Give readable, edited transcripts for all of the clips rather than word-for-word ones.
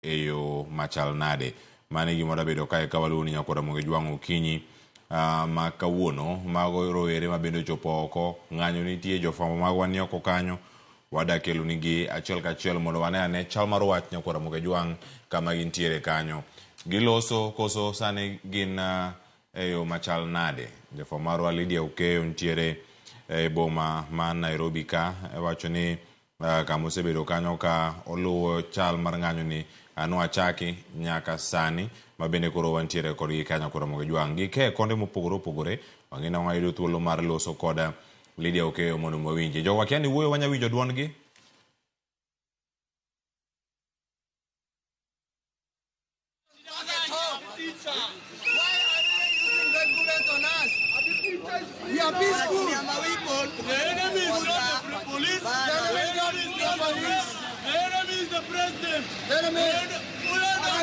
e yo machal nade. Mano e gima wadabedo kae ka waluwo ni Nyakwar Ramogi Ojwang' okinyi ma kawuono. Mago rowere ma bende ochopo oko, ng'anyo nitie, jofwambo magwa ni oko kanyo. Wada kelonigi achiel kachiel mondo wane ane chal mar wach Nyakwar Ramogi Ojwang' kama gintiere kanyo. Giloso koso sani gin e yo machal nade? Jafwambo marwa Lydia Okeyo nitiere e boma ma Nairobi ka, wacho ni kama osebedo kanyo ka oluwo chal mar ng'anyo ni nwachaki nyaka sani ma bende koro wantiere kodgi kanyo koro Ramogi Ojwang' gike konde mopogore opogore wang'e ni wayudo thuolo mar loso kod Lydia Okeyo mondo wawinje. Jogo wakia ni wuoyo wanya winjo duondgi. We are peaceful. The enemy is not the police. The enemy is the police. The enemy is the president. The enemy.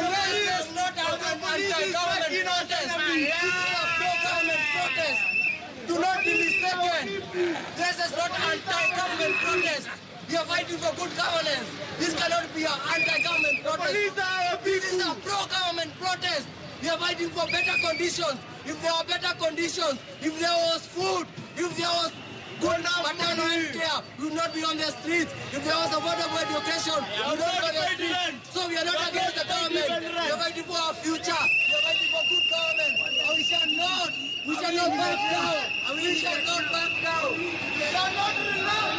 This is not an anti-government protest. This is a pro-government protest. Do not be mistaken. This is not anti-government protest. We are fighting for good governance. This cannot be an anti-government protest. This is a pro-government protest. We are fighting for better conditions. If there were better conditions, if there was food, if there was good maternal health care, we would not be on the streets. If there was affordable education, we would not be on the streets. So we are not against the government. We are fighting for our future. We are fighting for good government. And we shall not back down. And we shall not back down. We shall not relax.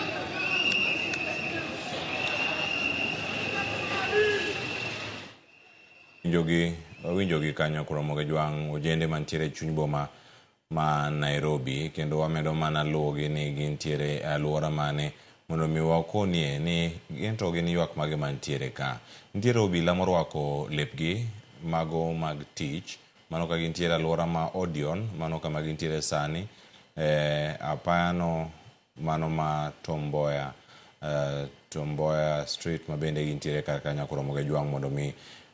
Winjogi kanyo Ramogi Ojwang' ojende mantiere e chuny boma ma Nairobi kendo wamedo mana luwogi ni gintiere e alwora mane mondo mi wakonie ni gin to gin ywak mage mantiere ka. Nitiere obila morwako lepgi mago mag tich mano ka gintiere e alwora ma Odeon mano kama gintiere sani apayano mano ma Tom Mboya, Tom Mboya Street ma bende gintiere kar kanyo Ramogi Ojwang' mondo mi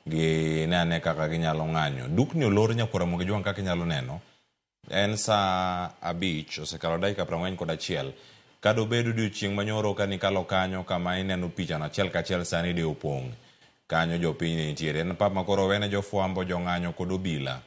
gine ane kaka ginyalo ng'anyo. Dukni olor nyakwar Ramogi Ojwang' kaka inyalo neno. En saa 5 osekalo dakika 41. Kadobed odiochieng' manyoro ka nikalo kanyo kama ineno pichano achiel kachiel sani de opong'. Kanyo jopiny ne nitiere. En pap makoro owene jofwambo, jong'anyo kod obila.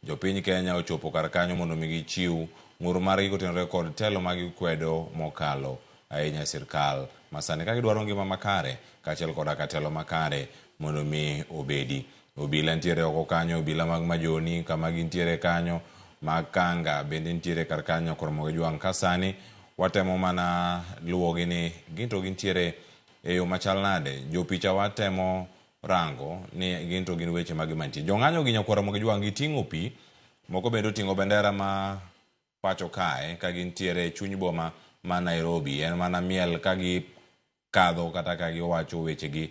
Jopiny Kenya ochopo kar kanyo mondo mi gichiw ng'ur margi kotenore kod telo ma gikwedo mokalo ahinya e sirkal masani ka gidwaro ngima makare kaachiel koda ka telo makare mondo mi obedi. Obila nitiere oko kanyo, obila mag Majoni kama gintiere kanyo, mag Kanga bende nitiere kar kanyo Ramogi Ojwang'. Ka sani watemo mana luwogi ni gin to gintiere e yo machal nade. Jopicha watemo rango ni gin to gin weche mage mantie. Jong'anyo gi nyakwar Ramogi Ojwang' giting'o pi, moko bende oting'o bendera ma pacho kae ka gintiere e chuny boma ma Nairobi. En mana miel ka gikadho kata ka giwacho wechegi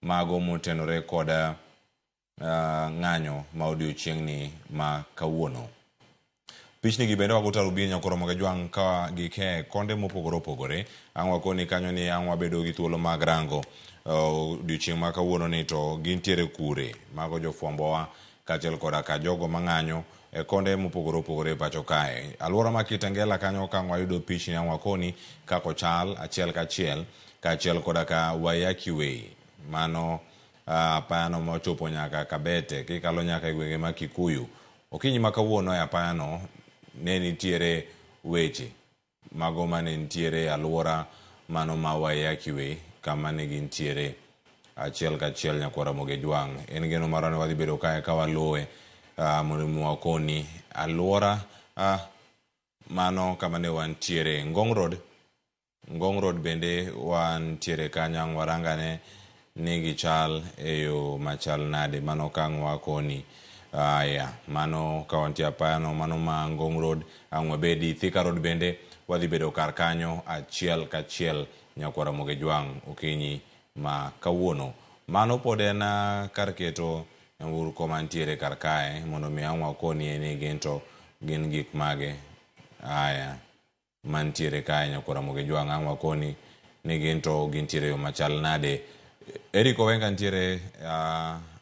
mago motenore kod ng'anyo ma odiochieng'ni ma kawuono. Pichni gi bende wago tarubin nyakwar Ramogi Ojwang' ka gike konde mopogore opogore. Ang' wakoni kanyo ni ang' wabedo gi thuolo mag rango odiochieng' ma kawuono ni to gintiere kure. Mago jofwambowa kaachiel koda ka jogo mang'anyo e konde mopogore opogore e pacho kae. Alwora ma Kitengela kanyo ka ang' wayudo pichni ang' wakoni kaka ochal achiel kachiel kaachiel koda ka Waiyaki Way. Mano apayano mochopo nyaka Kabete kikalo nyaka e gwenge ma Kikuyu. Okinyi ma kawuono e apayano ne nitiere weche mago mane nitiere e alwora mano ma Waiyaki Way kama ne gintiere achiel kachiel nyakwar Ramogi Ojwang'. En geno marwa ni wadhi bedo kae ka waluwe mondo mi wakoni alwora mano kama ne wantiere Ngong Road. Ngong Road bende wantiere kanyo ang' warangane ni gichal e yo machal nade mano ka ang' wakoni. Aya, mano ka wantie apayano mano ma Ngong Road ang' wabedi Thika Road bende wadhi bedo kar kanyo achiel kachiel nyakwar Ramogi Ojwang' okinyi ma kawuono. Mano pod en kar keto nyamburko mantiere kar kae mondo mi ang' wakoni ni gin to gin gik mage. Aya, mantiere kae nyakwar Ramogi Ojwang' ang' wakoni ni gin to gintiere yo machal nade. Eric Owenga nitiere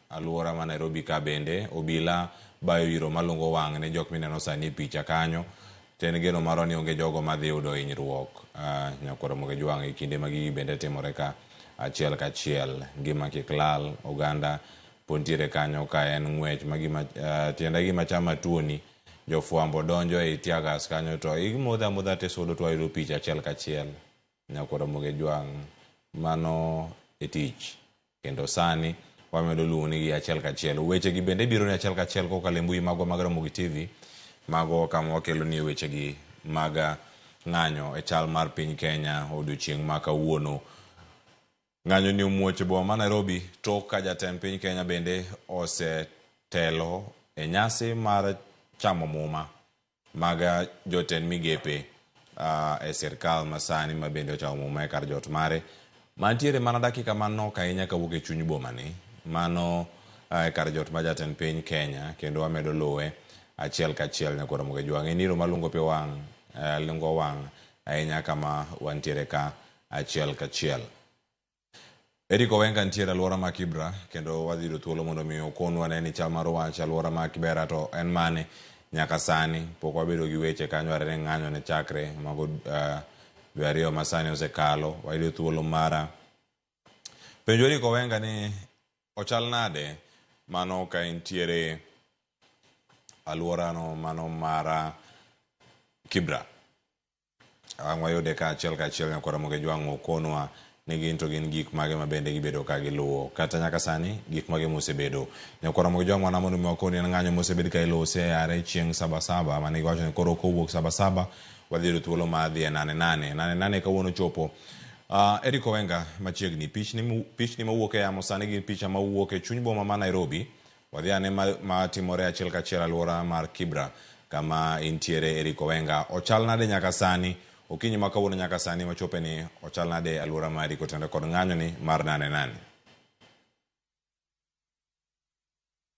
alwora ma Nairobi ka bende obila bayo iro malungo wang' ne jok mineno sani e picha kanyo. To en geno marwa ni onge jogo madhi yudo hinyruok nyakwar Ramogi Ojwang' e kinde ma gigi bende timore ka. achiel kachiel. Ngima kik lal, oganda pod nitiere kanyo ka en ng'wech ma gima tiende gima chama tuoni. Jofwambo donjo ei teargas kanyo to imodho amodha tisudo to wayudo picha achiel kachiel. Nyakwar Ramogi Ojwang', mano e tich. Kendo sani wamedo luwonigi achiel kachiel. Wechegi bende biro ni achiel kachiel kokalo e mbui magwa mag Ramogi TV. Mago kama wakeloni wechegi mag ng'anyo e chal mar piny Kenya odiochieng' ma kawuono. Ng'anyo ni omuoch e boma ma Nairobi tok ka jatend piny Kenya bende osetelo e nyasi mar chamo muma mag jotend migepe e sirkal masani ma bende ochamo muma e kar jot mare mantiere mana dakika manok ahinya kawuok e chuny boma ni mano e kar jot ma jatend piny Kenya kendo wamedo luwe achiel kachiel nyakwar Ramogi Ojwang'. En iro malungo pi wang' lungo wang' ahinya kama wantiere ka achiel kachiel. Eric Owenga nitiere alwora ma Kibra kendo wadhi yudo thuolo mondo mi okonwa ne ni chal mar wach alwora ma Kibera to en mane nyaka sani pok wabedo gi weche kanyo are ne ng'anyo ne chakre mago dwe ariyo ma sani osekalo. Wayudo thuolo mara penjo Eric Owenga ni ochal nade mano ka entiere alworano mano mara Kibra. Ang' wayude ka achiel kachiel nyakwar Ramogi Ojwang' okonwa ni gin to gin gik mage ma bende gibedo ka giluwo kata nyaka sani gik mage mosebedo. Nyakwar Ramogi Ojwang' wana mondo mi wakoni en ng'anyo mosebed ka ilose are chieng' Sabasaba mane giwacho ni koro kowuok Sabasaba wadhi yudo thuolo mar dhi e nane nane. Nane nane kawuono chopo. Eric Owenga machiegni pichni mawuok e yamo sani gin picha mawuok e chuny boma ma Nairobi. Wadhi ane ma timore achiel kachiel alwora mar Kibra kama intiere Eric Owenga. Ochal nade nyaka sani? Okinyi ma kawuono nyaka sani wachope ni ochal nade alwora mari kotenore kod ng'anyo ni mar nane nane?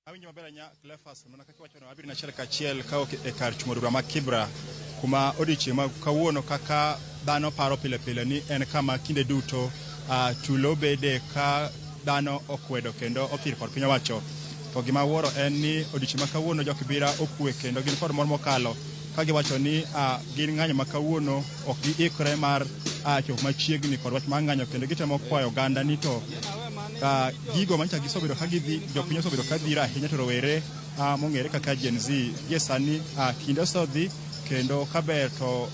Awinjo maber ahinya Cleophas, mana kaka iwacho no abiro achiel kachiel kawuok e kar chung' od bura ma Kibra kuma odiochieng' ma kawuono kaka dhano paro pile pile ni en kama kinde duto tulo bede ka dhano okwedo kendo othir kod piny owacho. To gima awuoro en ni odiochieng' ma kawuono jo Kibra okwe kendo gin kod mor mokalo ka giwacho ni gin ng'anyo ma kawuono ok giikre mar chopo machiegni kod wach mar ng'anyo kendo gitemo kwayo oganda ni to gigo manyicha gisebedo ka gidhi jopiny osebedo ka dhiro ahinya to rowere mong'ere kaka Gen Z gie sani kinde osedhi kendo kaber to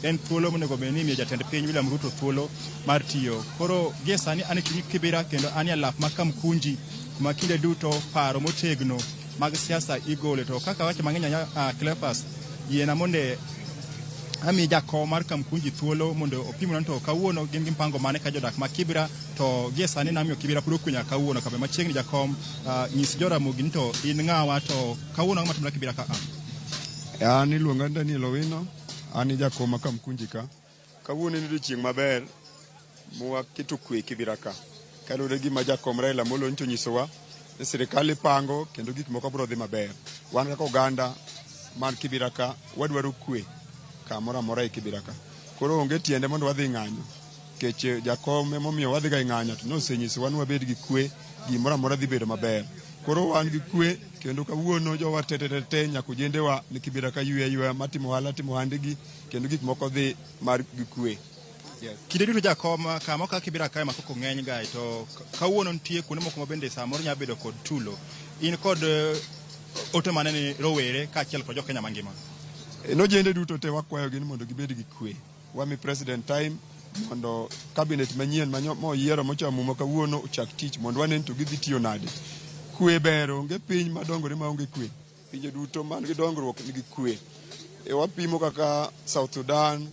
en thuolo monego bed ni imiyo jatend piny William Ruto thuolo mar tiyo. Koro gie sani an e chuny Kibera kendo an e alap ma Kamkunji kuma kinde duto paro motegno mag siasa igole. To kaka wacho mang'eny ahinya Cleophas, yiena mondo ami jakom mar Kamkunji thuolo mondo opimna to kawuono gin gi mpango mane ka jodak ma Kibra to gie sani namiyo Kibra pod okwe nyaka kawuono. Kabe machiegni jakom, nyis Joramogi ni to in ng'awa to kawuono ang'o matimore Kibra ka a? An iluonga ni Daniel Owino, an jakom ma Kamkunji ka. Kawuono en odiochieng' maber mwaketo kwe Kibra ka. Kaluwore gi gima jakom Raila Amolo nyocha onyisowa ni sirikal ipango kendo gik moko biro dhi maber. Wan kaka oganda man Kibra ka wadwaro kwe kamoro amora e Kibra ka. Koro onge tiende mondo wadhi ng'anyo. Nikech jakom emomiyo wadhi ga e ng'anyo to nosenyisowa ni wabed gi kwe, gimoro amora dhi bedo maber. Koro wan gi kwe kendo kawuono jowa te te te te nyaka ojendewa ni Kibra ka ywe ayweya matimo ohala timo ohandegi kendo gik moko dhi mar gi kwe. Yes. Kinde duto jakom kama kaka Kibra kae ma koko ng'eny gae to kawuono nitie kuonde moko ma bende samoro nyalo bedo kod tulo. In kod ote mane ni rowere kaachiel kod jo Kenya mangima? Nojende duto te wakwayogi ni mondo gibed gi kwe. Wami president time mondo cabinet manyien moyiero mochamo muma kawuono ochak tich mondo wane ni to gidhi tiyo nade. Kwe ber, onge piny madongore maonge kwe. Pinje duto man gi dongruok nigi kwe. Wapimo kaka South Sudan,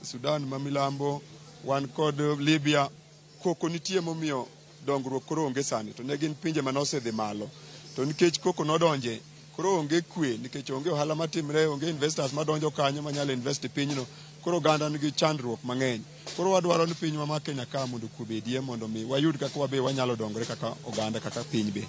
Sudan ma milambo, wan kod Libya, koko nitie momiyo dongruok koro onge sani to ne gin pinje mane osedhi malo. To nikech koko nodonje, koro onge kwe nikech onge ohala matimre, onge investors madonjo kanyo manyalo invest e pinyno. Koro oganda nigi chandruok mang'eny. Koro wadwaro ni pinywa ma Kenya ka mondo kwe obedie mondo mi wayud kaka wabe wanyalo dongore kaka oganda kaka piny be.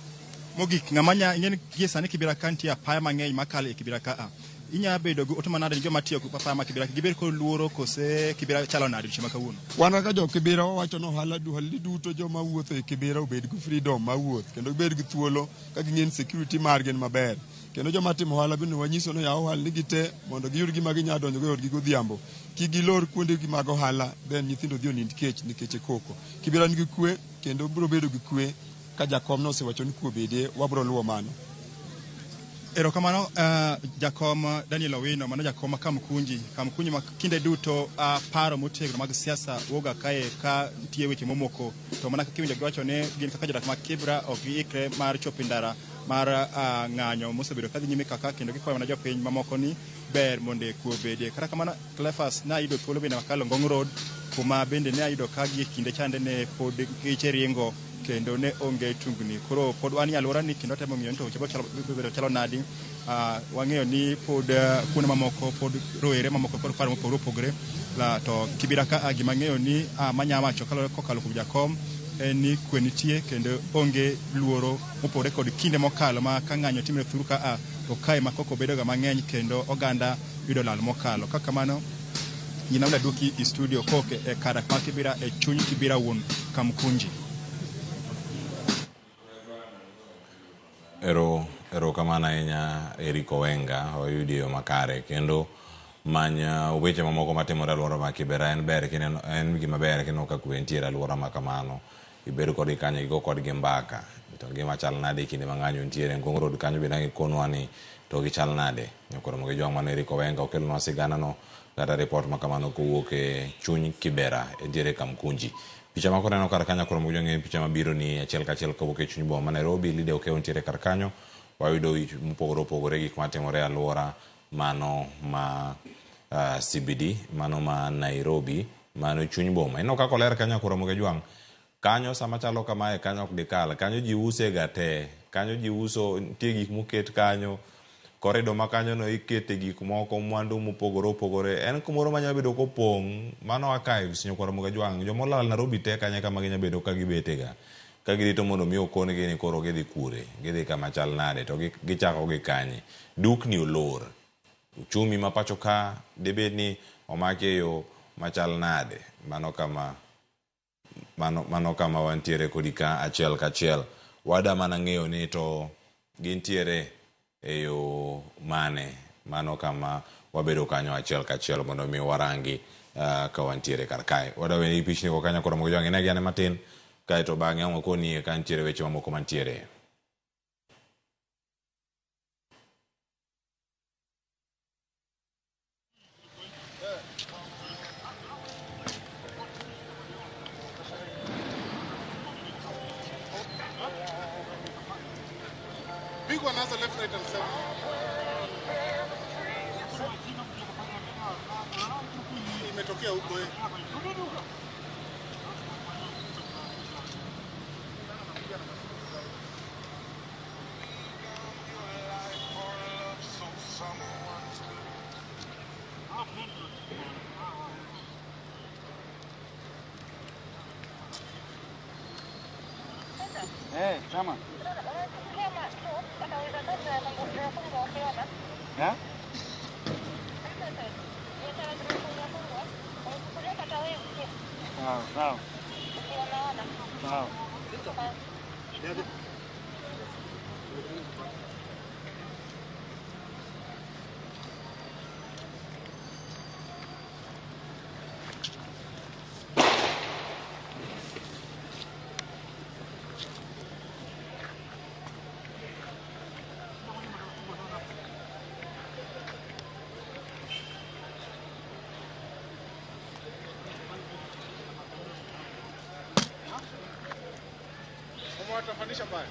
Mogik, ng'ama nya ing'e ni gie sani Kibra ka nitie apaya mang'eny makalo e Kibra ka a. Inya bedo gi ote manade ni joma tiyo papa ma Kibera gibed kod luoro kose Kibera chalo nade odiochieng' ma kawuono? Wan kaka jo Kibera wawacho ni ohala ohalni duto joma wuotho e Kibera obed gi freedom mar wuoth kendo gibed gi thuolo ka ging'e ni security margi en maber. Kendo joma timo ohala bende wanyiso ni oyaw ohalni gi te mondo giyud gima ginyalo donjogo e odgi godhiambo. Kik gilor kuondegi mag ohala then nyithindo dhi onind kech nikech e koko. Kibera nigi kwe kendo biro bedo gi kwe ka jakom no osewacho ni kwe obedie, wabiro luwo mano. Erokamano jakom Daniel Owino, mano jakom ma Kamkunji. Kamkunji ma kinde duto paro motegno mag siasa wuoga kae ka nitie weche momoko, to mana kaka iwinjo giwacho ni gin kaka jodak mag Kibra ok giikre mar chopo e ndara mar ng'anyo mosebedo kadhi nyime kaka, kendo gikwayo mana jopiny mamoko ni ber mondo kwe obedie. Kata kamano Cleophas, ne ayudo thuolo bende makalo Ngong Road kuma bende ne ayudo ka gie kinde chande ne pod geche ringo kendo ne onge tungni. Koro pod wan e alwora ni kendo watemo ng'iyo ni to weche biro chalo nadi. Wang'eyo ni pod kuonde mamoko pod rowere mamoko kod paro mopogore opogore la, to Kibera ka gima ang'eyo ni manya wacho kokalo kuom jakom en ni kwe nitie kendo onge luoro mopogore kod kinde mokalo ma ka ng'anyo timre thuru ka to kae ma koko bedo ga mang'eny kendo oganda yudo lal mokalo. Kaka kamano nyina mondo aduoki e studio kok e kar ma Kibera e chuny Kibera wuon Kamkunji. Erokamano ahinya Eric Owenga, wayudi e yo makare kendo many weche mamoko matimore e alwora ma Kibera en ber kineno, en gima ber kineno ka kwe nitiere e alwora ma kamano. Ibed kodgi kanyo igo kodgi mbaka to ngima chal nade e kinde ma ng'anyo nitiere. Ngong Road kanyo bende ang' ikonwa ni to gichal nade. Nyakoro Mogi Jwang' mano Eric Owenga okelonwa sigana no kata report ma kamano kowuok e chuny Kibera entiere Kamkunji. Picha ma koro kar kanyo Nyakoro Mogi Jwang' en picha mabiro ni achiel kachiel kowuok e chuny boma ma Nairobi. Lydia Okeyo nitiere kar kanyo, wayudo wich mopogore opogore gik matimore e alwora mano ma CBD mano ma Nairobi, mano chuny boma. Ineno kaka oler kanyo Nyakoro Mogi Jwang'. Kanyo sama chalo kamae kanyo ok dikal, kanyo ji use ga te, kanyo ji uso, nitie gik moket kanyo, korido ma kanyo no ikete gik moko, mwandu mopogore opogore. En kumoro manyalo bedo kopong', mano archives Nyakwar Ramogi Ajwang'. Joma olal Nairobi te kanyo kama ginya bedo ka gibetega. Ka girito mondo mi okongi ni koro gidhi kure, gidhi kama chal nade, to gichako gi kanye. Dukni olor, uchumi ma pacho ka dibed ni omaki e yo machal nade. Mano kama mano kama wantiere kodi ka achiel kachiel. Wada mana ng'eyo ni to gintiere e yo mane. Mano kama wabedo kanyo achiel kachiel mondo mi warangi ka wantiere kar kae. Wada weni pichni go kanyo koro mogo jwang' inegi ane matin kaeto bang'e ang' wakoni ka nitiere weche mamoko mantiere. Big one has a left, right, and center. Imetokea huko eh. Chama. Ya? Sawa, sawa. Sawa. Umewatafanisha mbaya.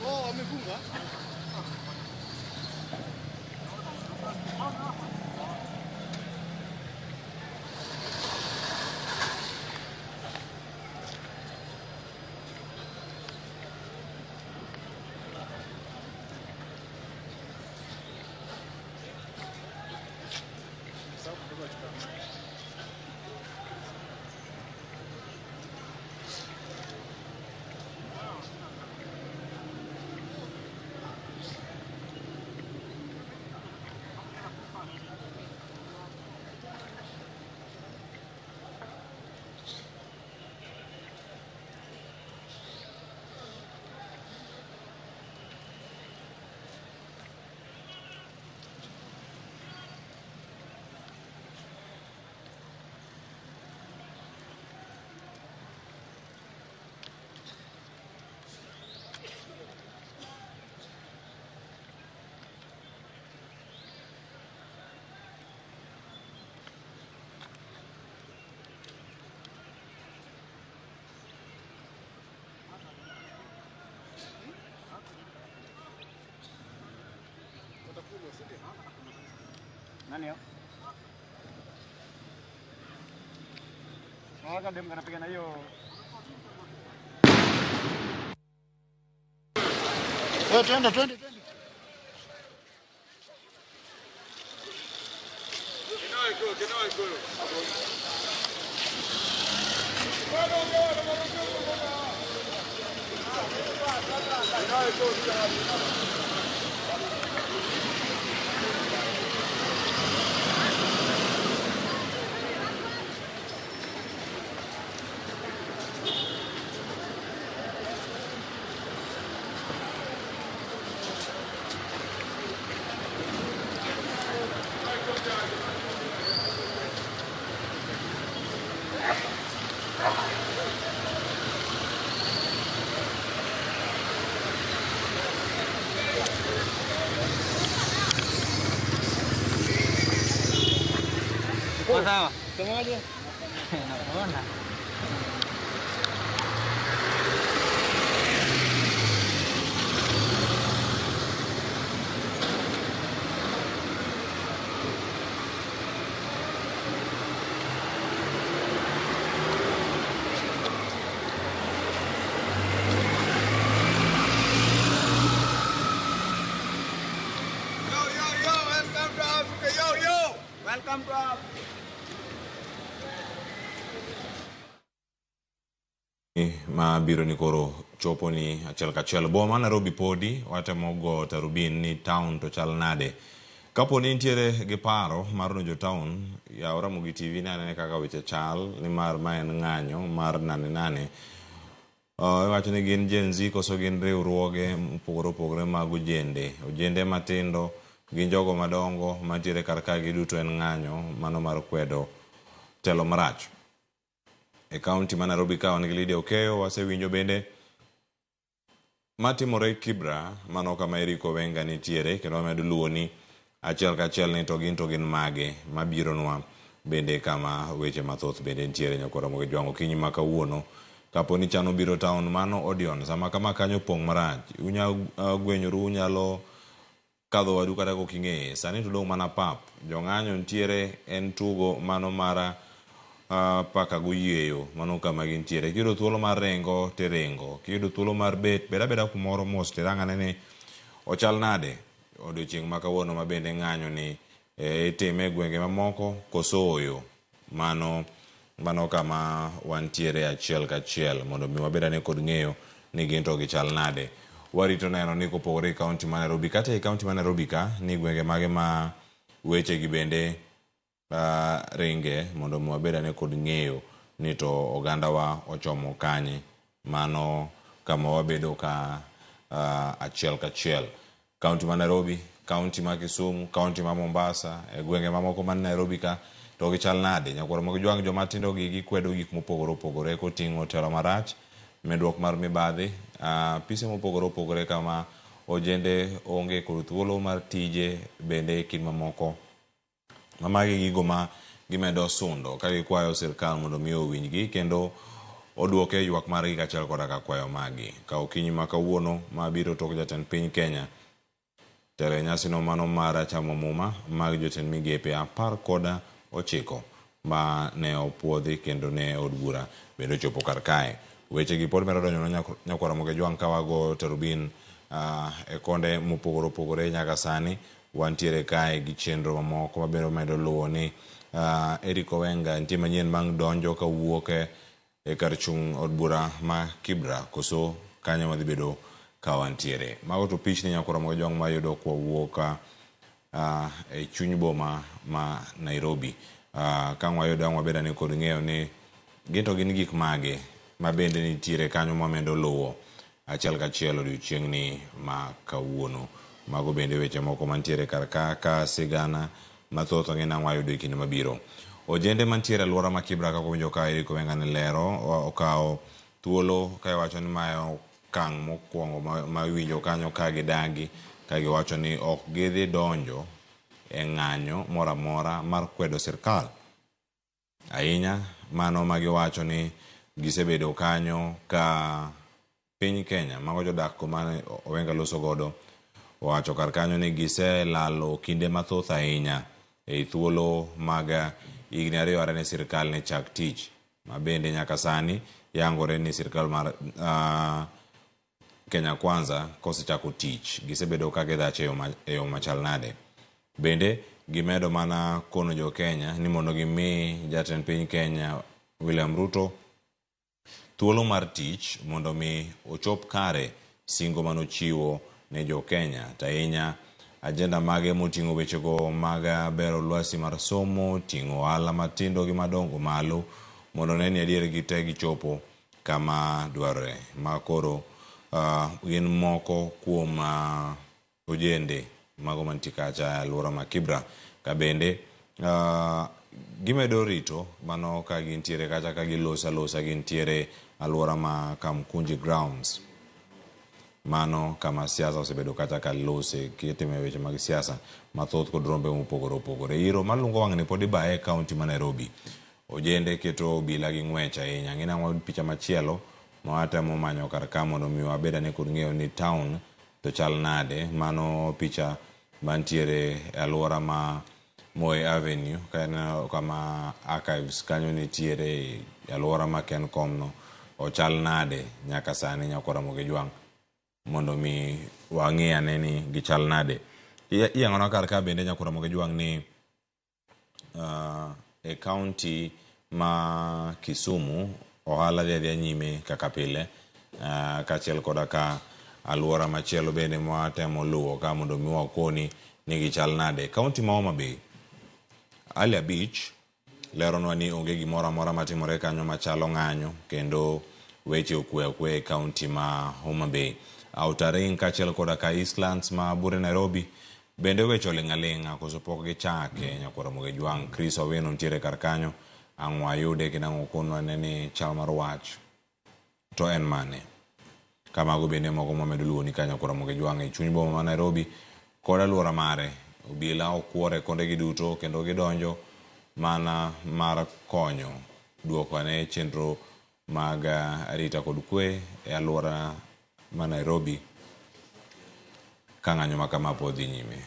Oh, wamefunga. Nani hao? Haka dem kanapiga na hiyo. Wewe twende twende twende. Sawa. Semaje? Naona. Yo, yo, yo, welcome to Africa. Yo, yo, welcome to Africa. Ma biro ni koro chopo ni achiel kachiel. Boma ma Nairobi podi watemo go tarubin ni town to chal nade. Kapo ni nitiere gi paro mar donjo town, yaw Ramogi TV ne anene kaka weche chal, nimar ma en ng'anyo mar nane nane. Iwacho ni gin Gen Z koso gin riwruoge mopogore opogore mag ojende. Ojende matindo gin jogo madongo mantiere kar ka giduto en ng'anyo mano mar kwedo telo marach. E kaunti ma Nairobi ka wan gi Lydia Okeyo, wasewinjo bende matimore Kibra, mano kama Eric Owenga nitiere, kendo wamedo luwo ni achiel kachiel ni to gin mage mabironwa bende kama weche mathoth bende nitiere. Nyakwar Ramogi Jwang' okinyi ma kawuono kapo ni chano biro town mano Odeon, sama kama kanyo pong' marach, unyalo gwenyoru, unyalo kadho wadu kata kok ing'eye. Sani to dong' mana pap, jong'anyo nitiere, en tugo mano mara paka goyieyo, mano kama gintiere. Kiyudo thuolo mar ringo tiringo, kiyudo thuolo mar bet, bed abeda kumoro mos tirang ane ni ochal nade odiochieng' ma kawuono ma bende ng'anyo ni itime e gwenge mamoko koso oyo. Mano kama wantiere achiel kachiel mondo mi wabed ane kod ng'eyo ni gin to gichal nade. Warito neno ni kopogore e kaunti ma Nairobi, kata e kaunti ma Nairobi ka ni gwenge mage ma weche gi bende ringe mondo mi wabed ane kod ng'eyo ni to ogandawa ochomo kanye. Mano kama wabedo ka achiel kachiel. Kaunti ma Nairobi, kaunti ma Kisumu, kaunti ma Mombasa, e gwenge mamoko man Nairobi ka to gichal nade. Nyakwar Ramogi Jwang' joma tindo gi gikwedo gik mopogore opogore koting'o telo marach, medruok mar mibadhi, apise mopogore opogore kama ojende onge kod thuolo mar tije bende e kind mamoko. Magi gigo ma gimedo sundo ka gikwayo sirkal mondo mi owinjgi kendo oduoke ywak margi kaachiel koda ka kwayo magi. Ka okinyi ma kawuono mabiro tok jatend piny Kenya telo e nyasino mano mar chamo muma mag jotend migepe 19 ma ne opuodhi kendo ne od bura bende ochopo kar kae. Weche gi pod medo donjo Nyakwar Ramogi Jwang' ka wago tarubin e konde mopogore opogore nyaka sani. Wantiere kae gi chenro mamoko mabiro medo luwo ni Eric Owenga nitie manyien bang' donjo kawuok e kar chung' od bura ma Kibra koso kanyo wadhi bedo ka wantiere. Mago to pichni Nyakwar Ramogi Jwang' mayudo kwawuok e chuny boma ma Nairobi. Ka wayudo ang' wabed ane kod ng'eyo ni gin to gin gik mage ma bende nitiere kanyo mwamedo luwo achiel kachiel odiochieng'ni ma kawuono. Mago bende weche moko mantiere kar ka sigana mathoth ong'e nang'o wayudo e kinde mabiro. Ojende mantiere alwora ma Kibra kaka winjo ka Eric Owenga ne lero, okawo thuolo ka iwacho ni mae okang' mokwongo ma iwinjo kanyo ka gidagi, ka giwacho ni ok gidhi donjo e ng'anyo moro amora mar kwedo sirkal. Ahinya mano ma giwacho ni gisebedo kanyo ka piny Kenya, mago jodak kuma Owenga loso godo, Owacho kar kanyo ni giselalo kinde mathoth ahinya ei thuolo mag higni 2 are ne sirkal ne chak tich, ma bende nyaka sani yangore ni sirkal mar Kenya Kwanza kosechako tich gisebedo ka gidhach e yo machal nade. Bende gimedo mana kono jo Kenya ni mondo gimi jatend piny Kenya William Ruto thuolo mar tich mondo mi ochop kare singo manochiwo ne jo Kenya, to ahinya agenda mage moting'o wechego mag bero lwasi mar somo, ting'o ohala matindo gi madongo malo mondo ne ni adier gite gichopo kama dwarore. Ma koro gin moko kuom ojende mago mantie kacha e alwora ma Kibra, ka bende gimedo rito mano ka gintiere kacha ka giloso alosa gintiere alwora ma Kamkunji Grounds. Mano kama siasa osebedo kacha ka lose kitime weche mag siasa mathoth kod rombe mopogore opogore. Iro malungo wang'ni pod ibaye e kaunti ma Nairobi. Ojende keto obila gi ng'wech ahinya. Ng'ina wayud picha machielo ma watemo manyo kar ka mondo mi wabed ane kod ng'eyo ni town to chal nade. Mano picha mantiere e alwora ma Moi Avenue, ka ineno kama archives kanyo nitiere e alwora ma Kencom no, ochal nade nyaka sani nyakwa Ramogi Jwang' mondo mi wang'i ane ni gichal nade. Iyang'ona kar ka bende nyakwa Ramogi Jwang' ni e kaunti ma Kisumu ohala dhi adhiya nyime kaka pile, kaachiel koda ka alwora machielo bende mwatemo luwo ka mondo mi wakoni ni gichal nade. Kaunti ma Homa Bay, Ali Beach leronwa ni onge gimoro amora matimore kanyo machalo ng'anyo, kendo weche okwe okwe e kaunti ma Homa Bay. Outer Ring kaachiel koda ka Eastlands ma bure Nairobi bende weche oling' aling'a koso pok gichake. Nyakwar Ramogi Jwang' Chris Owino nitiere kar kanyo, ang' wayude kendo ang' okonwa ne ni chal mar wach to en mane. Kamago bende moko mwamedo luwo ni ka Nyakwar Ramogi Jwang' e chuny boma ma Nairobi kod alwora mare, obila okwore kondegi duto kendo gidonjo mana mar konyo duoko ane chenro mag arita kod kwe e alwora ma Nairobi ka ng'anyo ma kama pod dhi nyime.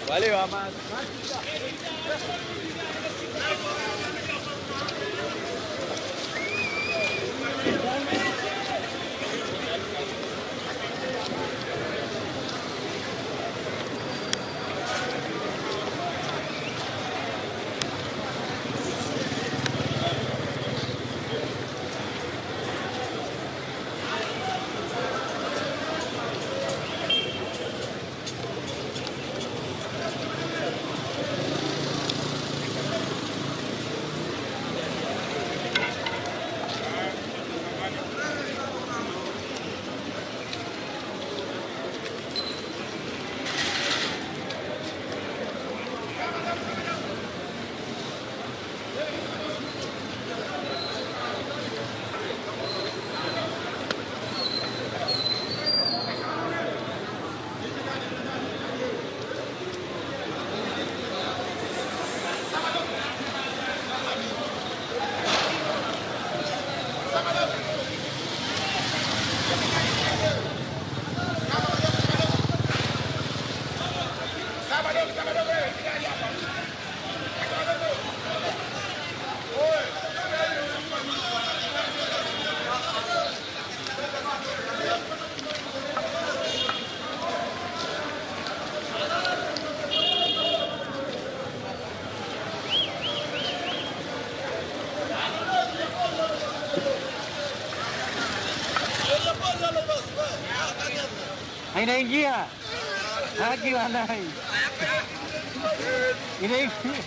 Valeu, amado. Inaingia. Haki walai. Inaingia.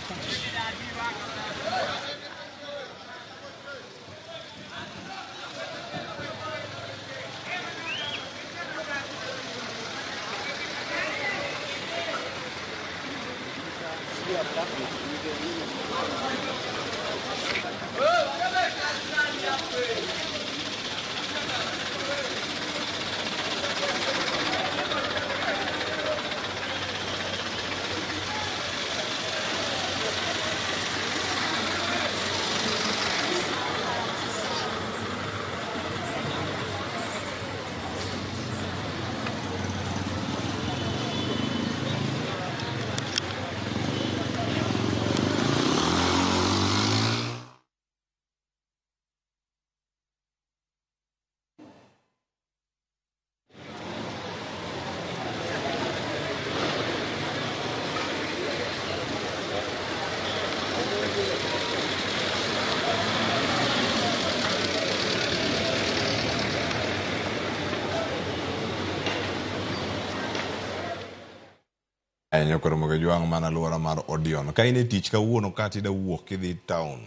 Nyakoro Jwang' mana alwora mar Odion. Ka in e tich kawuono kata ida wuok kidhi town,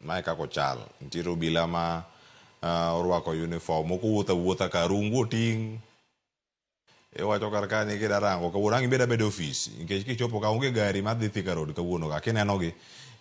mae kaka ochal. Nitiere obila ma orwako uniform, moko wuotho awuotha ka rungu oting'. Iwacho kar ka ni kida rango kawuono ang' ibed abeda e ofis nikech kichopo ka onge gari madhi Thika Road kawuono ka kinenogi.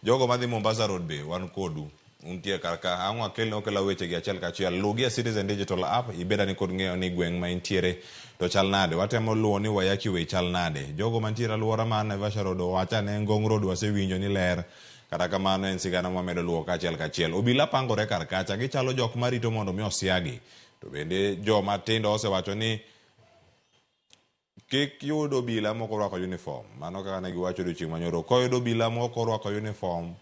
Jogo madhi Mombasa Road be wan kodu. Untie kar ka ang' wakelne okela weche gi achiel kachiel. Luw gi e Citizen Digital App ibed ane kod ng'eyo ni gweng' ma intiere to chal nade. Watemo luwo ni Waiyaki Way chal nade. Jogo mantiere alwora mar Naivasha Road owachane Ngong Road wasewinjo ni ler. Kata kamano en sigana mwamedo luwo kachiel kachiel. Obila pangore kar kacha gichalo jok marito mondo mi osiagi. To bende joma tindo osewacho ni kik yud obila mok orwako uniform. Mano kaka ne giwacho odiochieng' manyoro. Koyudo obila mok orwako uniform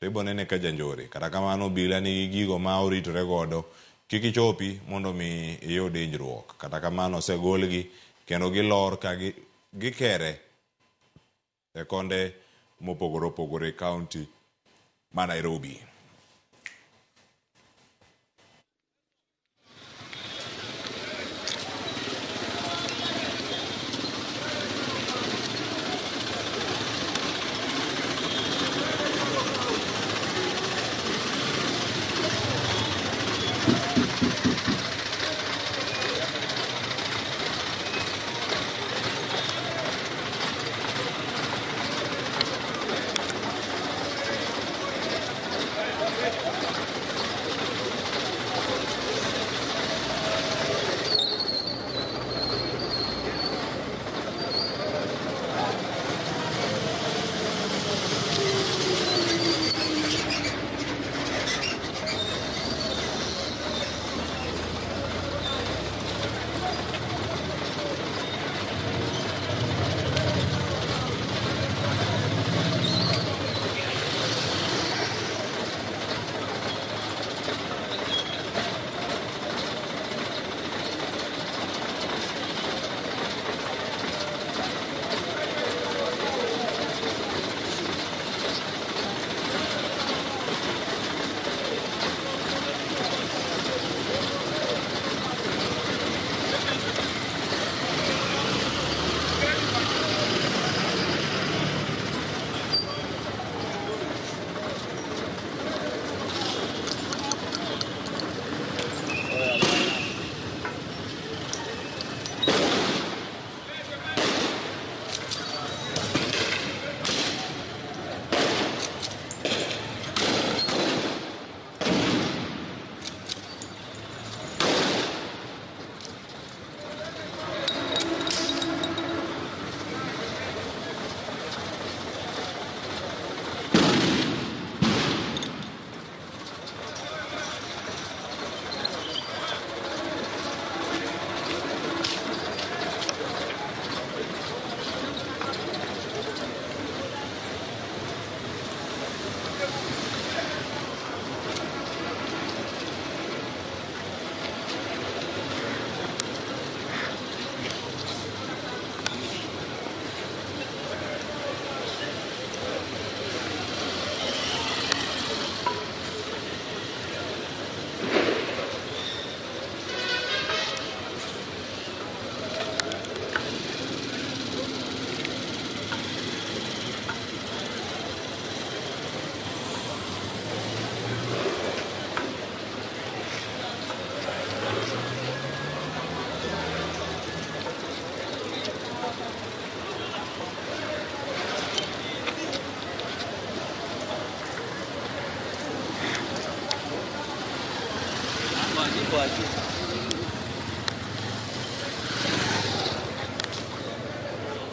to ibo nene ka janjore. Kata kamano obila nigi gigo ma oritore godo. Kik ichopi mondo mi iyud hinyruok. Kata kamano osegolgi kendo gilor ka gikere e konde mopogore opogore e kaunti ma Nairobi.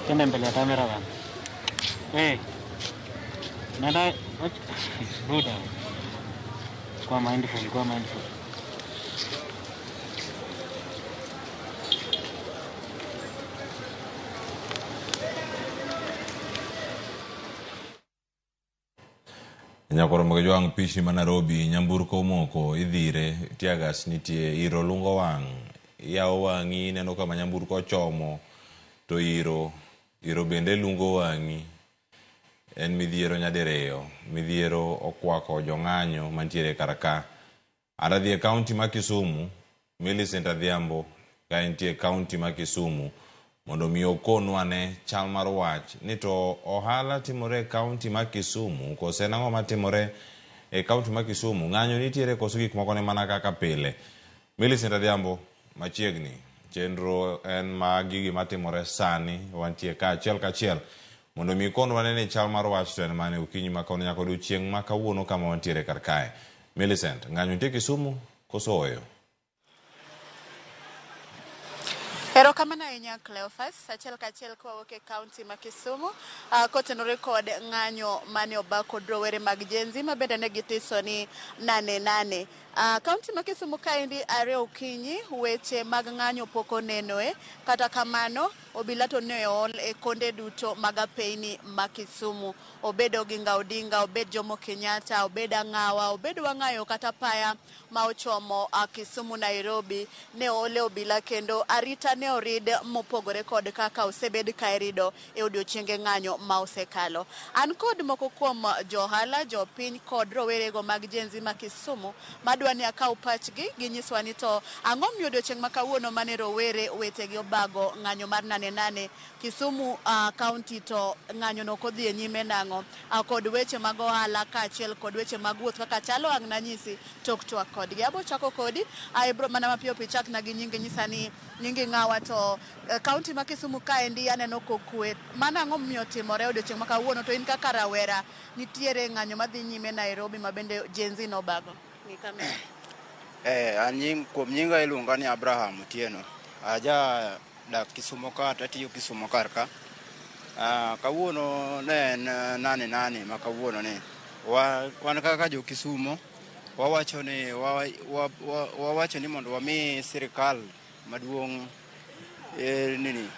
Tena mbele ya kamera bana. Eh. Nenda buda. Kwa mindful, kwa mindful. Nyakoro Jwang' pichni ma Nairobi, nyamburko omoko, idhire, teargas nitie, iro lungo wang', iyawo wang'i ineno kama nyamburko ochomo to iro, iro bende lungo wang'i. En midhiero nyadiriyo, midhiero okwako jong'anyo mantiere kar ka. Adhi e kaunti ma Kisumu, Millicent Adhiambo ka entie kaunti ma Kisumu mondo mi okonwa ne chal mar wach ni to ohala timore e kaunti ma Kisumu kose en ang'o matimore e kaunti ma Kisumu, ng'anyo nitiere koso gik moko ne mana kaka pile. Millicent Adhiambo machiegni, chenro en magi gima timore sani, wantie ka achiel kachiel mondo mi ikonwa ne ni chal mar wach to en mane okinyi ma kawuono nyaka odiochieng' ma kawuono kama wantiere kar kae. Millicent, ng'anyo nitie Kisumu koso ooyo? Erokamano ahinya Cleophas, achiel kachiel kawuok e kaunti ma Kisumu kotenore kod ng'anyo mane oba kod rowere mag Gen Z ma bende ne githiso ni nane nane. Kaunti ma Kisumu kaendi are okinyi weche mag ng'anyo pok onenoe, kata kamano obila to ne ool e konde duto mag apeyni ma Kisumu. Obed Oginga Odinga, obed Jomo Kenyatta, obed Ang'awa, obed Wang'ayo kata Paya ma ochomo Kisumu Nairobi ne oole obila kendo arita ne orid mopogore kod kaka osebed ka irido e odiochienge ng'anyo ma osekalo. An kod moko kuom johala, jopiny kod rowerego mag Gen Z ma Kisumu madwa ni akaw pachgi ginyiswa ni to ang'o miyo odiochieng' ma kawuono mane rowere wetegi obago ng'anyo mar nane nane Kisumu kaunti to ng'anyo no ok odhi e nyime nang'o, kod weche mag ohala kaachiel kod weche mag wuoth kaka chalo ang' nanyisi tok twak kodgi. Abo chako kodi, ibro mana mapiyo piyo chakna gi nyingi, nyisa ni nyingi ng'awa to kaunti ma Kisumu kaendi aneno kokwe. Mano ang'o momiyo timore odiochieng' ma kawuono to in kaka rawera nitiere ng'anyo madhi nyime Nairobi ma bende Gen Z nobago? Ng'i kamera. An nying, kuom nyinga iluonga ni Abraham Otieno. Aja dak Kisumu ka tatiyo Kisumu kar ka. Kawuono ne en nane nane ma kawuono ni. Wan kaka jo Kisumo wawacho ni wawacho ni mondo wami sirikal maduong' nini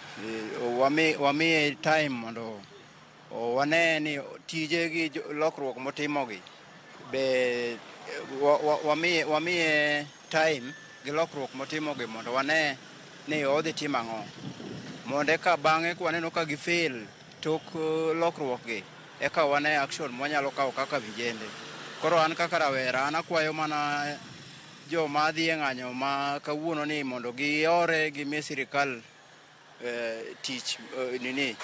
wamiye time mondo wane ni tije gi lokruok motimogi be wamiye time gi lokruok motimogi mondo wane ni odhi timo ang'o. Mondo eka bang'e kwaneno ka gifail tok lokruok gi, eka wane action mwanyalo kawo kaka vijende. Koro an kaka rawera, an akwayo mana joma dhi e ng'anyo ma kawuono ni mondo giore gimi sirikal tich nini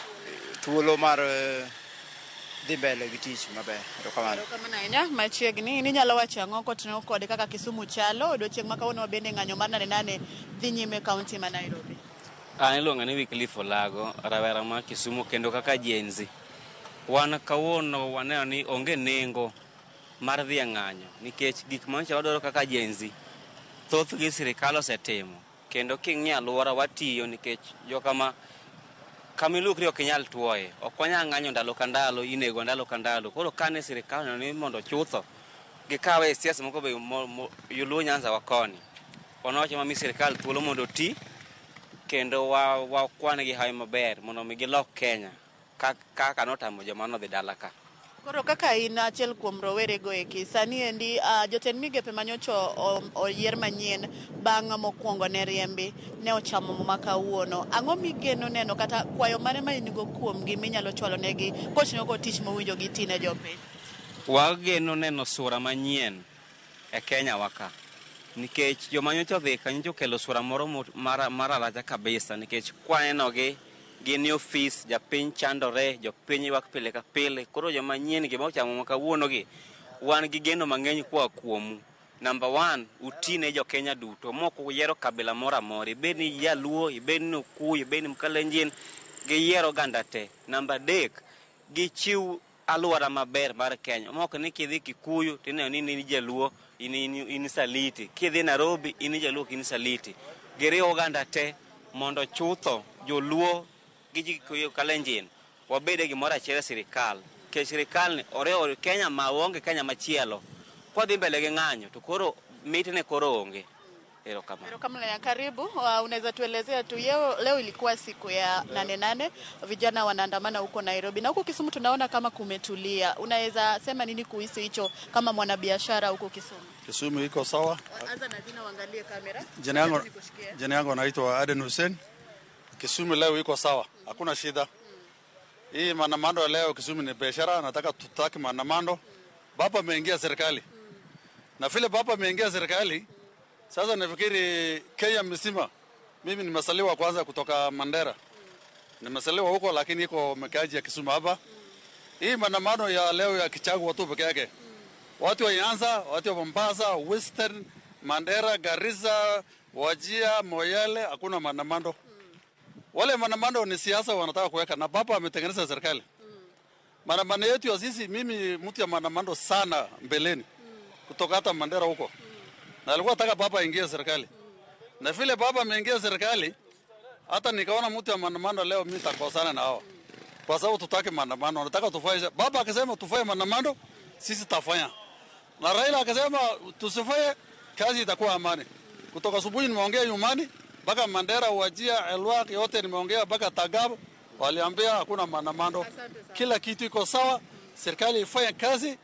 thuolo mar dhi mbele gi tich maber. Erokamano. Erokamano ahinya. Machiegni, in inyalo wacho ang'o kotenore kod kaka Kisumu chalo odiochieng' ma kawuono bende ng'anyo mar nane nane dhi nyime e kaunti ma Nairobi? An iluonga ni Wycliffe Olago, rawera ma Kisumu kendo kaka Gen Z. Wan kawuono waneno ni onge nengo mar dhi e ng'anyo nikech gik manyocha wadwaro kaka Gen Z thothgi sirikal osetimo kendo king'iyo alwora watiyo nikech jokama kama ilukri ok inyal tuoye. Ok wanyal ng'anyo ndalo ka ndalo, inego ndalo ka ndalo. Koro kane sirikal oneno ni mondo chutho gikawe e siasa moko be Luo Nyanza wa koni. Wan wawacho mami sirikal thuolo mondo oti kendo wakwan gi hawi maber mondo mi gilok Kenya kaka notamo joma nodhi dala ka. Koro kaka in achiel kuom rowere go eki, sani endi jotend migepe manyocha oyier manyien bang' mokwongo ne riembi ne ochamo muma kawuono. Ang'o migeno neno kata kwayo mane ma in go kuomgi minyalo chwalo negi kotenore kod tich mowinjo giti ne jopiny? Wageno neno sura manyien e Kenya wa ka nikech joma nyocha odhi ka nyocha okelo sura moro mararacha kabisa nikech kwanenogi gin e ofis, japiny chandore, jopiny ywak pile ka pile. Koro joma nyien gi mochamo ma kawuono gi, wan gi geno mang'eny koa kuomu. Number 1, uti ne jo Kenya duto, mok uyiero kabila moro amora, ibed ni Jaluo, ibed ni Okuyu, ibed ni Mkalenjin, giyier oganda te. Number 3, gichiw alwora maber mar Kenya. Mok ni kidhi Kikuyu tineno ni in Jaluo, in Saliti. Kidhi Nairobi, in Jaluo, in Saliti. Giriw oganda te mondo chutho Joluo gi Gikuyu Kalenjin wabed e gimoro achiel e sirikal. Nikech sirikal ni oriwo Kenya ma waonge Kenya machielo. Kwadhi mbele gi ng'anyo to koro mitne koro onge. Erokamano. Erokamano ya karibu. Unaweza tuelezea tu leo ilikuwa siku ya 8/8, vijana wanaandamana huko Nairobi na huko Kisumu tunaona kama kumetulia. Unaweza sema nini kuhusu hicho kama mwanabiashara huko Kisumu? Kisumu iko sawa. Anza na jina, uangalie kamera. Jina yangu naitwa Aden Hussein. Kisumu leo iko sawa, hakuna shida. Hii maandamano leo Kisumu ni biashara, nataka tutaki maandamano. Baba ameingia serikali. Na vile baba ameingia serikali, sasa nafikiri Kenya mzima. Mimi nimesaliwa kwanza kutoka Mandera. Nimesaliwa huko lakini iko mkaji ya Kisumu hapa. Hii maandamano ya leo ya kichagu watu peke yake. Watu wa Nyanza, watu wa Mombasa, Western, Mandera, Garissa, Wajia, Moyale, hakuna maandamano. Wale maandamano ni siasa wanataka kuweka na baba ametengeneza serikali. Maandamano yetu ya sisi, mimi mtu ya maandamano sana mbeleni. Kutoka hata Mandera huko. Na alikuwa anataka baba aingie serikali. Na vile baba ameingia serikali, hata nikaona mtu ya maandamano leo mimi nitakosana na hao. Kwa sababu tutaki maandamano, nataka tufanye. Baba akisema tufanye maandamano, sisi tutafanya. Na Raila akasema tusifanye, kazi itakuwa amani. Kutoka asubuhi nimeongea nyumbani mpaka Mandera, Wajia, Elwak yote nimeongea mpaka Tagab, waliambia hakuna maandamano. Kila kitu iko sawa, serikali ifanye kazi,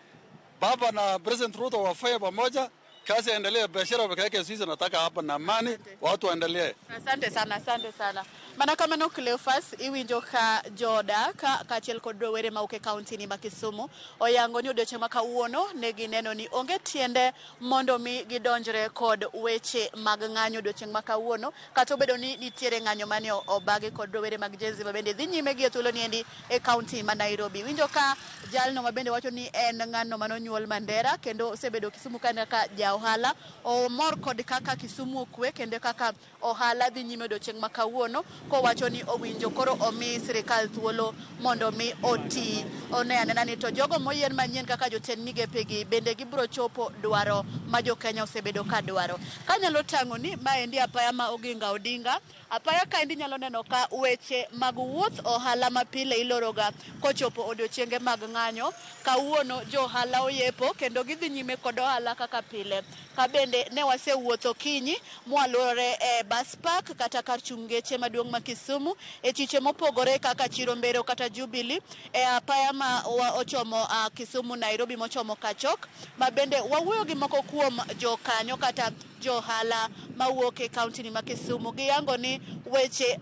baba na President Ruto wafanye pamoja, kazi endelee, biashara peke yake sisi nataka hapa na amani, watu waendelee. Asante sana, asante sana. Mana kamano Cleophas, iwinjo ka jodak kaachiel kod rowere mawuok e kaunti ni ma Kisumu oyango ni odiochieng' ma kawuono ne gineno ni onge tiende mondo mi gidonjre kod weche mag ng'anyo odiochieng' ma kawuono, kata obedo ni nitiere ng'anyo mane obagi kod rowere mag Gen Z ma bende dhi nyime gi e thuolo niendi e kaunti ma Nairobi. Winjo ka jalno ma bende wacho ni en ng'ano manonyuol Mandera kendo osebedo Kisumu ka ja ohala, omor kod kaka Kisumu okwe kendo kaka ohala dhi nyime odiochieng' ma kawuono, kowacho ni owinjo koro omi sirikal thuolo mondo mi oti. One anena ni to jogo moyier manyien kaka jotend migepegi bende gibiro chopo dwaro ma jo Kenya osebedo ka dwaro. Kanyalo tang'o ni maendi apaya ma Oginga Odinga, apaya kaendi nyalo neno ka weche mag wuoth ohala mapile iloroga kochopo odiochienge mag ng'anyo. Kawuono jo ohala oyepo kendo gidhi nyime kod ohala kaka pile. Ka bende ne wasewuotho kinyi mwaluorore e bus park kata kar chung' geche maduong' ma Kisumu e chiche mopogore kaka Chiro Mbero kata Jubilee e apaya ma ochomo Kisumu Nairobi mochomo Kachok, ma bende wawuoyo gi moko kuom jokanyo kata jo ohala mawuok e kaunti ni ma Kisumu. Giyango ni weche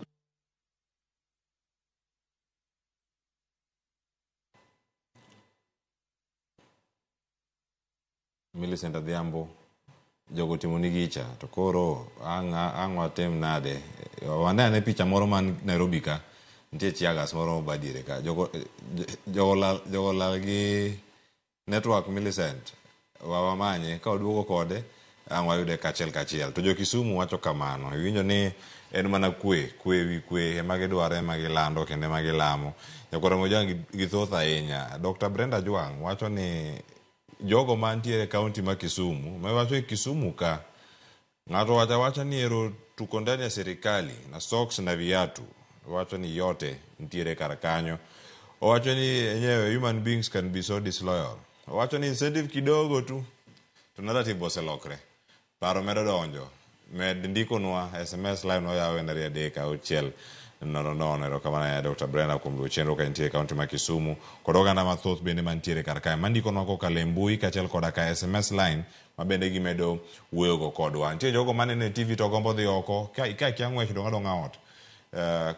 Millicent Adhiambo, jogo timo ni gicha to koro ang' watim nade? Wane ane picha moro man Nairobi ka, nitie chiagas moro mobadiere ka. Jogo lal gi network Millicent, wamanye ka oduogo kode ang' wayude kachiel kachiel. To jo Kisumu wacho kamano, iwinjo ni en mana kwe, kwe wi kwe ema gidwaro, ema gilando kendo ema gilamo. Nyakwar Mojang githoth ahinya. Dr. Brenda Jwang' wacho ni jogo mantiere e kaunti ma Kisumu, mawacho e Kisumu ka, ng'ato wacho awacha ni ero tuko ndani ya serikali na socks na viatu, wacho ni yote nitiere kar kanyo. Owacho ni enyewe human beings can be so disloyal. Owacho ni incentive kidogo tu to narrative oselokre. Paro medo donjo. Med ndikonwa SMS line oyaw en 2 3 6 0 0. Erokamano ya Dr. Brenda kuom luwo chenro ka intie e kaunti ma Kisumu kod oganda mathoth bende mantiere kar kae mandikonwa kokalo e mbui kaachiel koda ka SMS line ma bende gimedo wuoyogo kodwa. Nitie jogo maneno e TV to gombo dhi oko ka kia ng'wech dong' adong'a ot.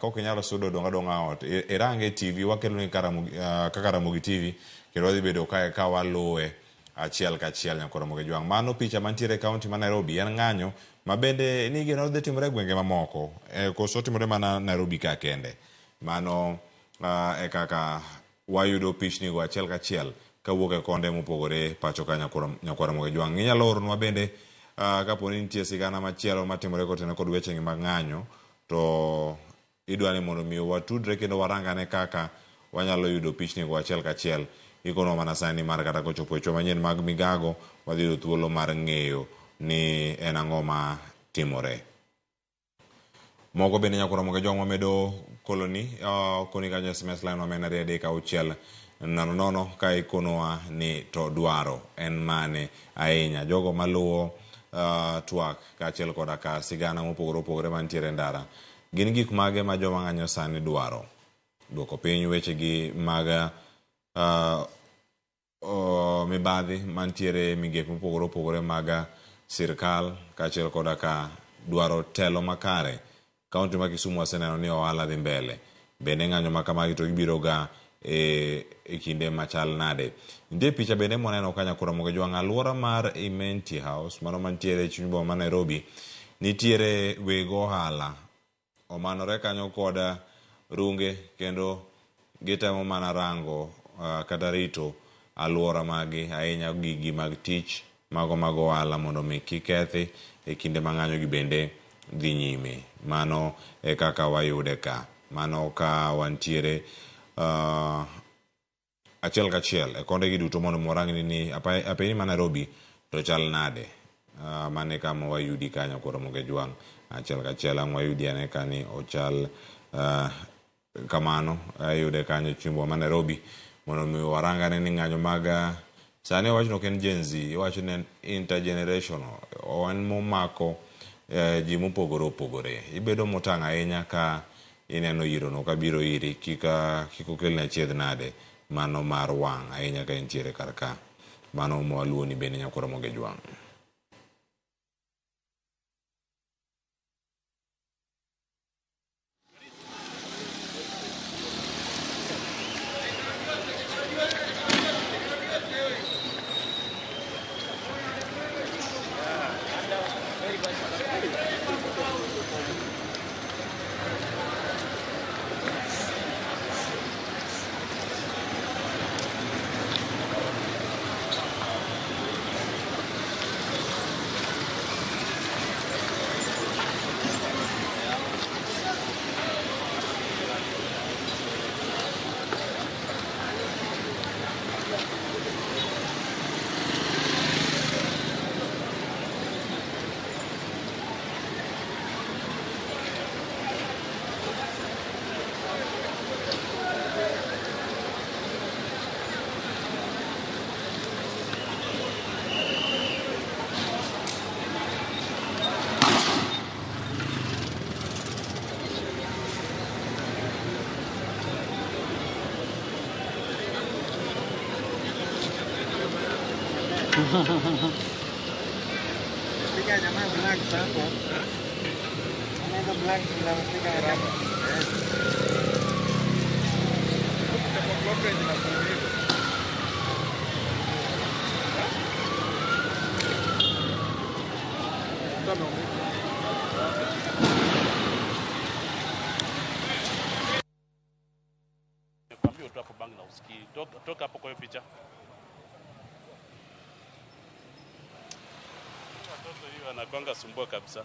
Ka ok inyal sudo dong' adong'a ot. Irange e TV wakeloni kaka Ramogi TV kendo wadhi bedo kae ka waluwe achiel kachiel nyakoro Ramogi Jwang'. Mano picha mantiere e kaunti ma Nairobi en ng'anyo ma bende ni gino dhi timore e gwenge mamoko koso timore mana Nairobi ka kende. Mano e kaka wayudo pichni go achiel kachiel kawuok e konde mopogore pacho ka nyakwar Ramogi Jwang'. Inyalo oronwa bende kapo ni nitie sigana machielo matimore kotenore kod weche mag ng'anyo to idwa ni mondo mi watudre kendo warangane kaka wanyalo yudo pichni go achiel kachiel. Ikonwa mana sani mar kata kochopo e chwo manyien mag migago wadhi yudo thuolo mar ng'eyo ni en ang'o ma timore. Moko bende nyakwar Ramogi Jwang' wamedo koloni koni kanyo SMS line wa ma en 2 3 6 0 0 ka ikonowa ni to dwaro en mane ahinya jogo maluwo twak kaachiel koda ka sigana mopogore opogore mantiere e ndara gin gik mage ma joma ng'anyo sani dwaro duoko piny wechegi mag mibadhi mantiere e migepe mopogore opogore mag sirkal kaachiel koda ka dwaro telo makare. Kaunti ma Kisumu waseneno ni ohala dhi mbele. Bende ng'anyo ma kamagi to gibiro ga e kinde machal nade. Nitie picha bende mwaneno ka Nyakura Mogejwang' alwora mar Imenti House mano mantiere e chuny boma ma Nairobi nitiere weg ohala omanore kanyo kod runge kendo gitemo mana rango kata rito alwora magi ahinya gigi mag tich mago mag ohala mondo mi kik kethi e kinde ma ng'anyo gi bende dhi nyime. Mano e kaka wayude ka. Mano ka wantiere achiel kachiel e konde gi duto mondo warang ni apeyni ma Nairobi to chal nade. Mano e kama wayudi kanyo koro Mogejwang' achiel kachiel ang' wayudi ane ka ni ochal kamano ayude kanyo e chuny boma ma Nairobi mondo mi warang ane ni ng'anyo mag sani wach ni ok en Gen Z iwacho ni en intergenerational en momako ji mopogore opogore. Ibedo motang' ahinya ka ineno yirono kabiro iri kik okelni achiedh nade mano mar wang' ahinya ka intiere kar ka. Mano mwaluoni bende Nyakwar Mogejwang'. Piga jamaa black hapo. Anaenda black tunampiga haraka. Nikwambia utoe hapo bangi na usikii. Toka, toka hapo kwa hiyo picha. Watoto hiyo anakwanga sumbua kabisa.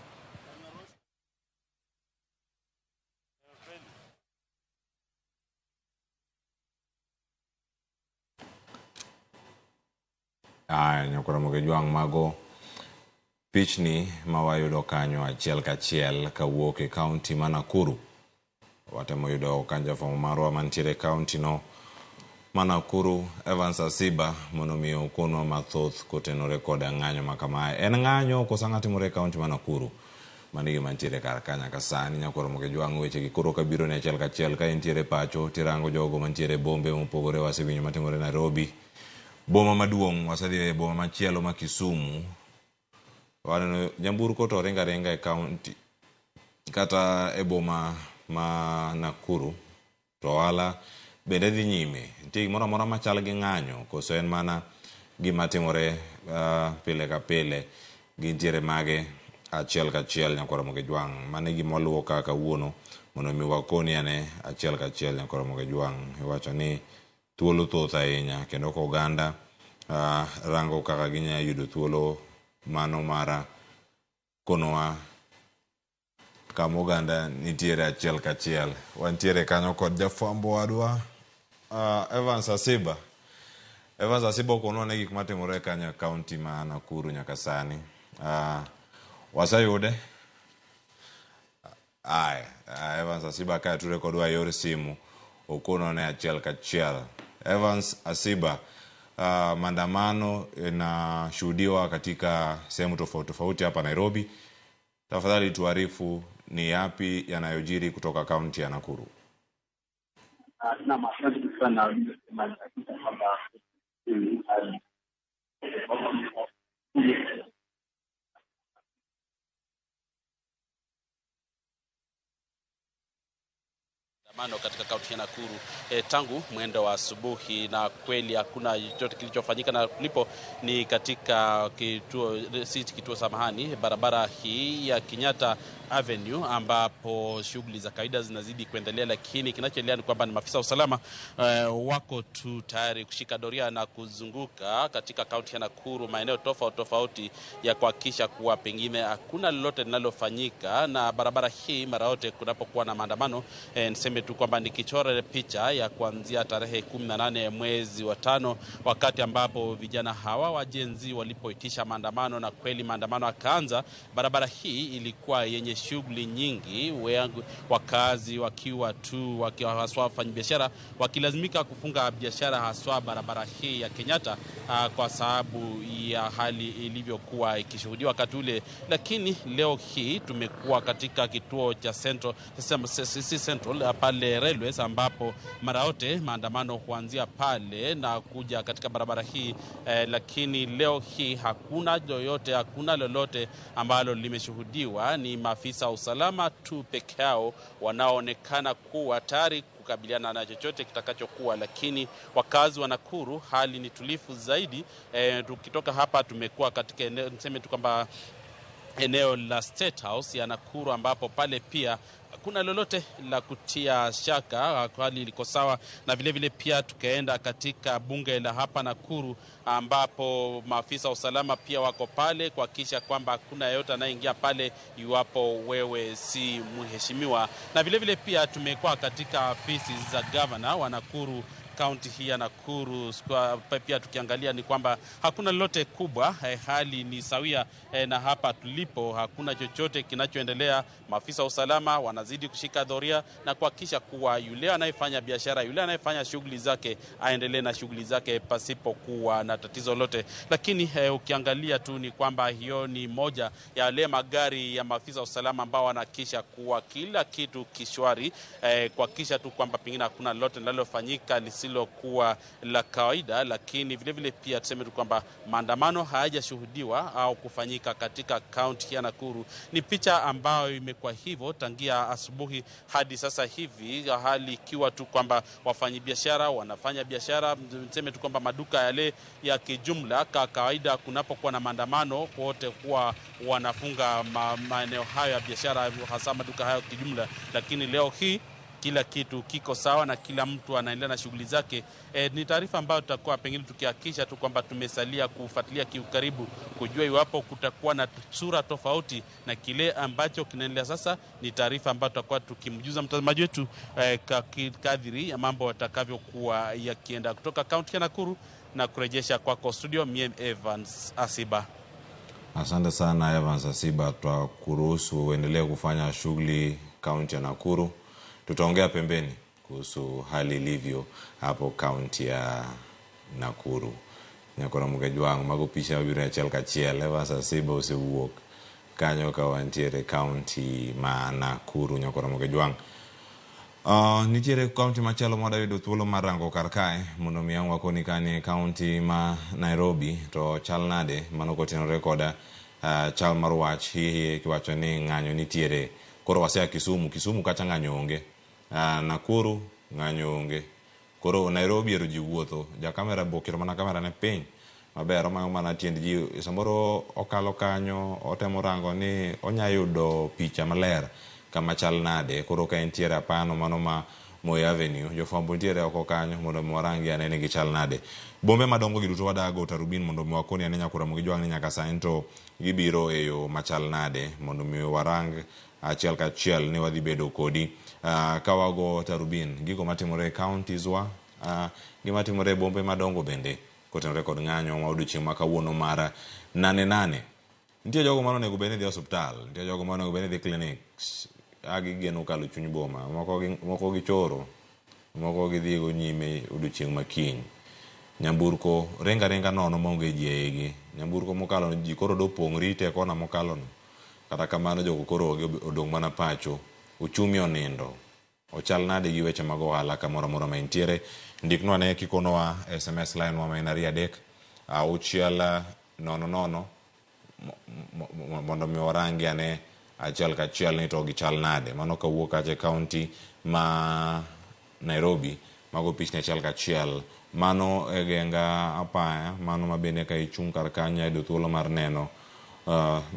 Aya, Nyakwar Mogejwang' mago pichni ma wayudo kanyo achiel kachiel kawuok e kaunti ma Nakuru. Watemo yudo kanyo jafwambo marwa mantiere e kaunti no ma Nakuru Evans Asiba mondo mi okonwa mathoth kotenore koda ng'anyo ma kamae. En ng'anyo koso ang'o timore e kaunti ma Nakuru? Mano e gima nitiere kar ka nyaka sani Nyakwar Mogejwang' weche gi koro kabiro ni achiel kachiel ka intiere pacho tirango jogo mantiere e bombe mopogore wasewinjo matimore Nairobi. Boma maduong' wasedhi e boma machielo ma Kisumu. Waneno nyamburko to ringo aringa e kaunti kata e boma ma Nakuru to ohala bende dhi nyime. Nitie gimoro amora machal gi ng'anyo koso en mana gima timore pile ka pile gintiere mage achiel kachiel Nyakwar Mogejwang'. Mano e gima waluwo ka kawuono mondo mi wakoni ane achiel kachiel Nyakwar Mogejwang'. Iwacho ni thuolo thoth ahinya kendo ka oganda rango kaka ginyalo yudo thuolo mano mar konowa kama oganda nitiere achiel kachiel. Wantiere kanyo kod jafwambo wadwa Evans Asiba. Evans Asiba okonwa ne gik matimore kanyo e kaunti ma Nakuru nyaka sani. Waseyude. Aya, Evans Asiba ka ture kodwa e yor simu okono ne achiel kachiel. Evans Asiba, maandamano inashuhudiwa katika sehemu tofauti tofauti hapa Nairobi. Tafadhali tuarifu ni yapi yanayojiri kutoka kaunti ya Nakuru. Naam, asante sana kwamba maandamano katika kaunti ya Nakuru tangu mwendo wa asubuhi, na kweli hakuna chochote kilichofanyika, na tulipo ni katika kituo, si kituo, samahani, barabara hii ya Kenyatta Avenue ambapo shughuli za kawaida zinazidi kuendelea, lakini kinachoendelea ni kwamba ni maafisa wa usalama wako tu tayari kushika doria na kuzunguka katika kaunti ya Nakuru maeneo tofauti tofauti ya kuhakikisha kuwa pengine hakuna lolote linalofanyika. Na barabara hii mara yote kunapokuwa na maandamano, niseme tu kwamba nikichora picha ya kuanzia tarehe 18 mwezi wa 5, wakati ambapo vijana hawa wa Gen Z walipoitisha maandamano na kweli maandamano akaanza, barabara hii ilikuwa yenye shughuli nyingi, wakazi wakiwa tu wakiwa haswa wafanyabiashara wakilazimika kufunga biashara haswa barabara hii ya Kenyatta kwa sababu ya hali ilivyokuwa ikishuhudiwa wakati ule. Lakini leo hii tumekuwa katika kituo cha Central, si Central, pale Railways, ambapo mara yote maandamano huanzia pale na kuja katika barabara hii lakini leo hii hakuna yoyote, hakuna lolote ambalo limeshuhudiwa. Ni maafisa wa usalama tu peke yao wanaoonekana kuwa tayari kukabiliana na chochote kitakachokuwa, lakini wakazi wa Nakuru hali ni tulifu zaidi. Tukitoka hapa tumekuwa katika eneo, niseme tu kwamba eneo la State House ya Nakuru, ambapo pale pia kuna lolote la kutia shaka, hali liko sawa. Na vile vile pia tukaenda katika bunge la hapa Nakuru, ambapo maafisa wa usalama pia wako pale kuhakikisha kwamba hakuna yeyote anayeingia pale iwapo wewe si mheshimiwa. Na vile vile pia tumekuwa katika afisi za gavana wa Nakuru, kaunti hii ya Nakuru. Pia tukiangalia ni kwamba hakuna lolote kubwa, hali ni sawia na hapa tulipo hakuna chochote kinachoendelea. Maafisa wa usalama wanazidi kushika doria na kuhakikisha kuwa yule anayefanya biashara, yule anayefanya shughuli zake aendelee na shughuli zake pasipokuwa na tatizo lolote. Lakini ukiangalia tu ni kwamba hiyo ni moja ya yale magari ya maafisa wa usalama ambao wanahakikisha kuwa kila kitu kishwari, kuhakikisha tu kwamba pengine hakuna lolote linalofanyika lisilokuwa la kawaida. Lakini vile vile pia tuseme tu kwamba maandamano hayajashuhudiwa au kufanyika katika kaunti ya Nakuru. Ni picha ambayo imekuwa hivyo tangia asubuhi hadi sasa hivi, hali ikiwa tu kwamba wafanyabiashara wanafanya biashara. Tuseme tu kwamba maduka yale ya kijumla kwa kawaida kunapokuwa na maandamano wote huwa wanafunga maeneo hayo ya biashara, hasa maduka hayo kijumla, lakini leo hii kila kitu kiko sawa na kila mtu anaendelea na shughuli zake. Ni taarifa ambayo tutakuwa pengine tukihakikisha tu kwamba tumesalia kufuatilia kiukaribu kujua iwapo kutakuwa na sura tofauti na kile ambacho kinaendelea sasa. Ni taarifa ambayo tutakuwa tukimjuza mtazamaji wetu kadiri ya mambo yatakavyokuwa yakienda. Kutoka kaunti ya Nakuru na kurejesha kwako studio, mie Evans Asiba. Asante sana Evans Asiba, tutakuruhusu uendelee kufanya shughuli kaunti ya Nakuru. Tutaongea pembeni kuhusu hali ilivyo hapo kaunti ya Nakuru. Nyakora Mugajwang' mago picha mabiro achiel kachiel. Evans Asiba osewuok kanyo ka wantiere kaunti ma Nakuru. Nyakora Mugajwang'. Nitiere kaunti machielo ma wadayudo thuolo mar rango kar kae mondo mi ang' wakoni kanie kaunti ma Nairobi to chal nade mano kotenore koda chal mar wach hie kiwacho ni ng'anyo nitiere. Koro wasea Kisumu, Kisumu kacha ng'anyo onge. Nakuru ng'anyo onge. Koro Nairobi ero ji wuotho. Ja kamera bokiro mana kamera ne piny maber, omayo mana tiend ji. Samoro okalo kanyo, otemo rango ni onya yudo picha maler kama chal nade. Koro ka entiere apano mano ma Moi Avenue, jofwambo nitiere oko kanyo mondo mi warangi ane ni gichal nade. Bombe madongo gi duto wadago tarubin mondo mi wakoni ane nyakura Mugijwang' ni nyaka sani to gibiro e yo machal nade mondo mi warang achiel kachiel ni wadhi bedo kodi ka wago tarubin gigo matimore e counties wa, gima timore e bombe madongo bende kotenore kod ng'anyo ma odiochieng' ma kawuono mar 8/8. Nitie jogo mane onego bed ni dhi osuptal, nitie jogo mane onego bed ni dhi clinics. a gigeno kalo chuny boma, moko gi, moko gichoro, moko gidhigo nyime odiochieng' ma kiny. Nyamburko ringo aringa nono maonge ji e igi. Nyamburko mokalo ji koro dopong' rite e kona mokalo no. Kata kamano jogo koro onge odong' mana pacho. Uchumi onindo. Ochal nade gi weche mag ohala kamoro amora ma intiere? Ndiknwa ane kikonowa SMS line wa ma en 2 3 6 0 0 mondo mi warangi ane achiel kachiel ni to gichal nade. Mano kawuok kacha e kaunti ma Nairobi, mago pichni achiel kachiel. Mano e genga apaya, mano mabende ka ichung' kar kanyo yudo thuolo mar neno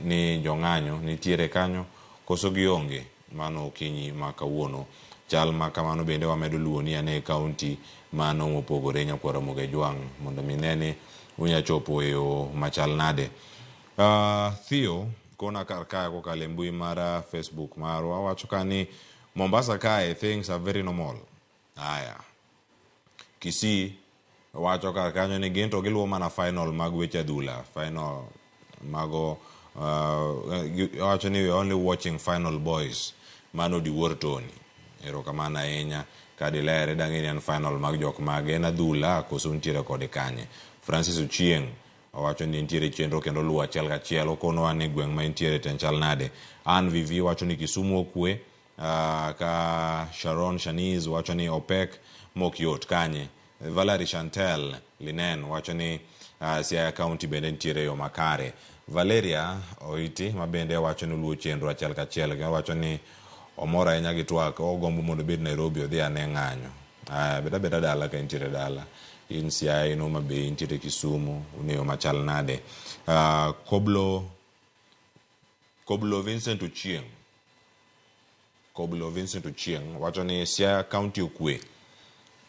ni jong'anyo nitiere kanyo koso gionge. Mano okinyi ma kawuono. Chal ma kamano bende wamedo luwo ni ane e kaunti mano mopogore nyakwar Ramogi Ajwang' mondo mi ne ni unya chopo e yo machal nade. Theo kona kar kae kokalo e mbui mar Facebook marwa wacho ka ni Mombasa kae things are very normal. Aya. Kisii wacho kar kanyo ni gin to giluwo mana final mag weche adhula. Final mago wacho ni we are only watching final boys. Mano Diwuor Tony. Erokamano ahinya. Ka dilere dang'e ni en final mag jok mage. En adhula koso nitiere kode kanye. Francis Ochieng' owacho ni nitiere chenro kendo luwo achiel kachiel. Okonowa ni gweng' ma entiere to en chal nade. Ann Vivi wacho ni Kisumu okwe. Ka Sharon Shaniz wacho ni opek mok yot kanye. Valerie Chantel Linen wacho ni Siaya County bende nitiere yo makare. Valeria Oiti ma bende wacho ni oluwo chenro achiel kachiel kendo wacho ni omor ahinya gi twak ogombo mondo obed Nairobi odhi ane ng'anyo. Bed abeda dala ka intiere dala. In Siaya, in Homa Bay, intiere Kisumu, ung'eyo machal nade. Koblo Vincent Ochieng'. Koblo Vincent Ochieng' wacho ni Siaya County okwe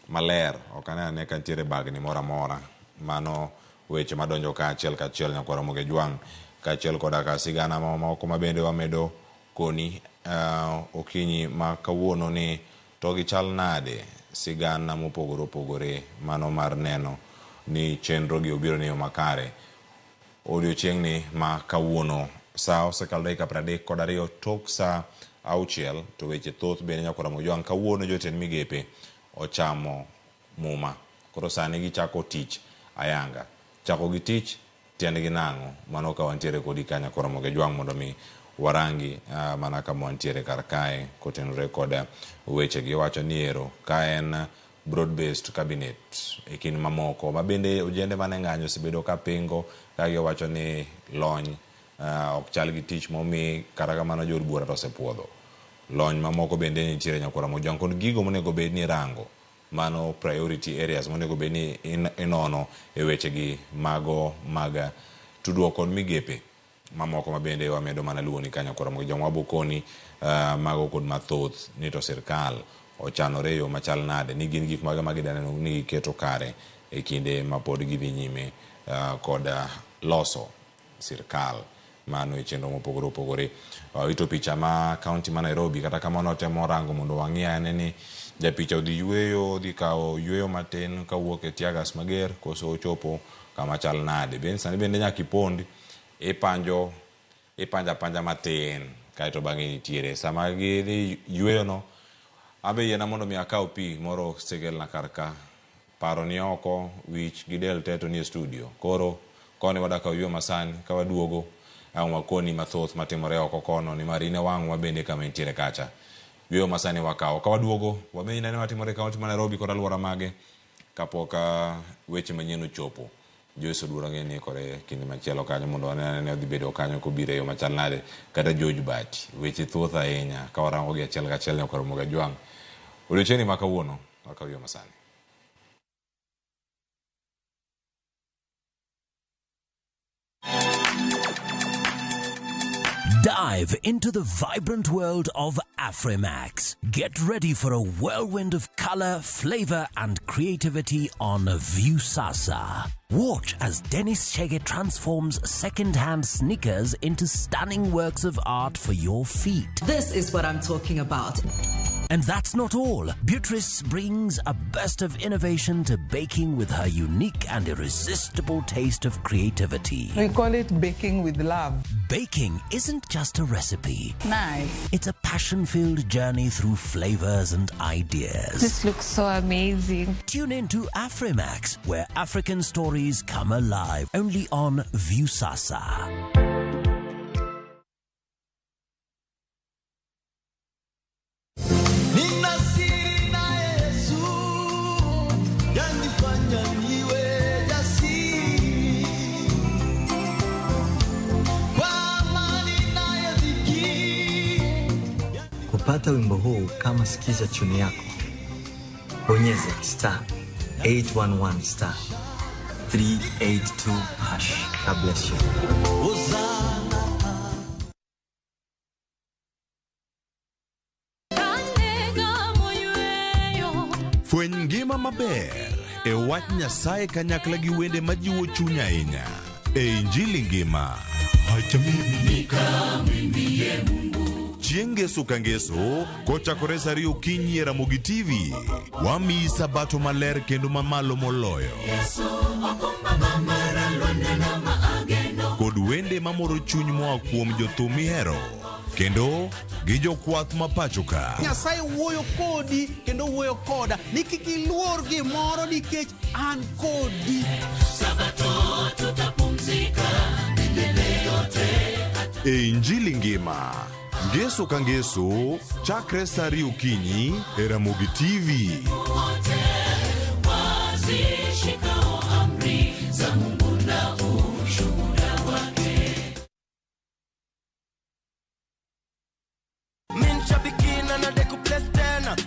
maler, ok ane ane ka nitiere bagni moro amora. Mano weche madonjo ka achiel kachiel nyakwar Ramogi Ajwang' kaachiel koda ka sigana mamoko ma bende wamedo koni okinyi ma kawuono ni to gichal nade sigana mopogore opogore mano mar neno ni chenro gi obiro ne yo makare. Odiochieng'ni ma kawuono sa osekalo dakika 32 tok sa 6 to weche thoth bende nyakwar Ramogi Ajwang' kawuono jotend migepe ochamo muma. Koro sani gichako tich ayanga. Chako gi tich tiendgi nang'o? Mano ka wantiere kodi ka nyakwar Ramogi Ajwang' mondo mi warangi mana kama wantiere kar kae kotenore kod weche gi. Wacho ni ero ka en broad based cabinet e kind mamoko ma bende ojende mane ng'anyo osebedo ka pingo ka giwacho ni lony ok chal gi tich momi kata kamano jood bura to osepuodho. Lony mamoko bende nitiere nyakwar Ramogi Ajwang' kod gigo monego bed ni irango mano priority areas monego bed ni inono e weche gi mago mag tudruok kod migepe mamoko ma bende wamedo mana luwo ni ka nyakwar Ramogi Ajwang' wabokoni mago kod mathoth ni to sirkal ochanore e yo machal nade ni gin gik mage ma gidwa neno ni giketo kare e kinde ma pod gidhi nyime kod loso sirkal mano e chenro mopogore opogore. Wawito picha ma kaunti ma Nairobi kata kamano watemo rango mondo wang'i ane ni japicha odhi yueyo odhi kawo yueyo matin kawuok e teargas mager koso ochopo kama chal nade. Bende sani bende nyaka ipond ipanjo ipanja panja matin kaeto bang'e nitiere sama gidhi yueyo no abe yiena mondo mi akaw pi moro osekelna kar ka paro ni oko wich gi del te to nie studio koro koni wadwa kawo yueyo masani ka waduogo ang' wakoni mathoth matimore oko kono nimar in e wang'wa bende kama intiere kacha yueyo masani wakawo ka waduogo wamenyi nene matimore e kaunti ma Nairobi kod alwora mage kapok weche manyien ochopo Joyce Oduor ang'e ni ikore kinde machielo kanyo mondo wane ane odhi bedo kanyo kobiro e yo machal nade kata George Bati weche thoth ahinya ka warango gi achiel kachiel nyakwar Ramogi Ajwang' odiochieng'ni ma kawuono wakawo yueyo masani. Dive into the vibrant world of Afrimax. Get ready for a whirlwind of color, flavor, and creativity on Viusasa. Watch as Dennis Chege transforms second-hand sneakers into stunning works of art for your feet. This is what I'm talking about. And that's not all. Beatrice brings a burst of innovation to baking with her unique and irresistible taste of creativity. We call it baking with love. Baking isn't just a recipe. Nice. It's a passion-filled journey through flavors and ideas. This looks so amazing. Tune in to Afrimax, where African stories come alive, only on Viusasa. Nina siri na Yesu, yanifanya niwe jasiri. Kwa amani na dhiki. Kupata wimbo huu kama sikiza tune yako, bonyeza star 811 star 382 hash. God bless you. Hosanna. Fweny ngima maber e wach Nyasaye kanyakla gi wende majiwo chuny ahinya e Injili ngima. Chieng' Ngeso ka Ngeso kochakore sa 2 okinyi e Ramogi TV, wamiyi sabato maler kendo mamalo moloyo kod wende mamoro chuny moa kuom jothum mihero kendo gi jokwath ma pacho ka. Nyasaye wuoyo kodi kendo wuoyo koda ni kik iluor gimoro nikech an kodi. Sabato tutapumzika milele yote. E Injili ngima, Ngeso ka Ngeso, chakre sa 2 okinyi e Ramogi TV. Wote wazishikao amri za Mungu na ushuhuda wake.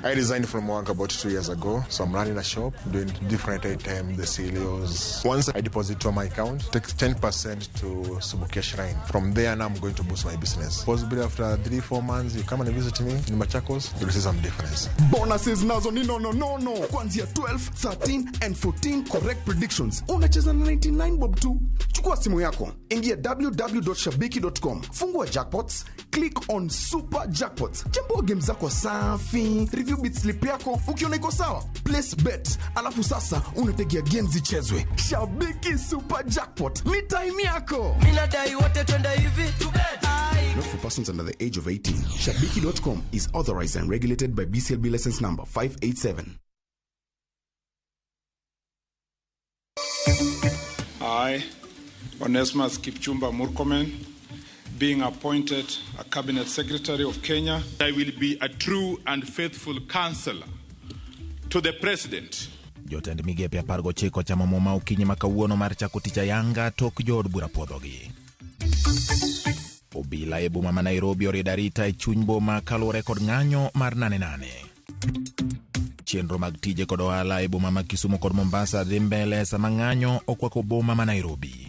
I resigned from work about 2 years ago, so I'm running a shop, doing different items, the cereals. Once I deposit to my account, takes 10% to Subukia Shrine. From there, now I'm going to boost my business. Possibly after 3-4 months, you come and visit me in Machakos, you'll see some difference. Bonuses nazo ni no no no no. Kuanzia 12, 13 and 14 correct predictions. Unacheza na 99 bob tu. Chukua simu yako, ingia www.shabiki.com, fungua jackpots, click on super jackpots. Chambua game zako safi, review bit slip yako, ukiona iko sawa, place bet. Alafu sasa unategea game zichezwe. Shabiki Super Jackpot ni time yako. Mimi nadai wote twende hivi. Not for persons under the age of 18. Shabiki.com is authorized and regulated by BCLB license number 587. I, Onesmus Kipchumba Murkomen, being appointed a Cabinet Secretary of Kenya, I will be a true and faithful counselor to the President. Jotend migepe 19 chamo muma okinyi ma kawuono mar chako tich ayanga tok jood bura puodhogi. Obila e boma ma Nairobi oriedo arita e chuny boma kaluwore kod ng'anyo mar 88. Chenro mag tije kod ohala e boma ma Kisumu kod Mombasa dhi mbele sama ng'anyo okwako boma ma Nairobi.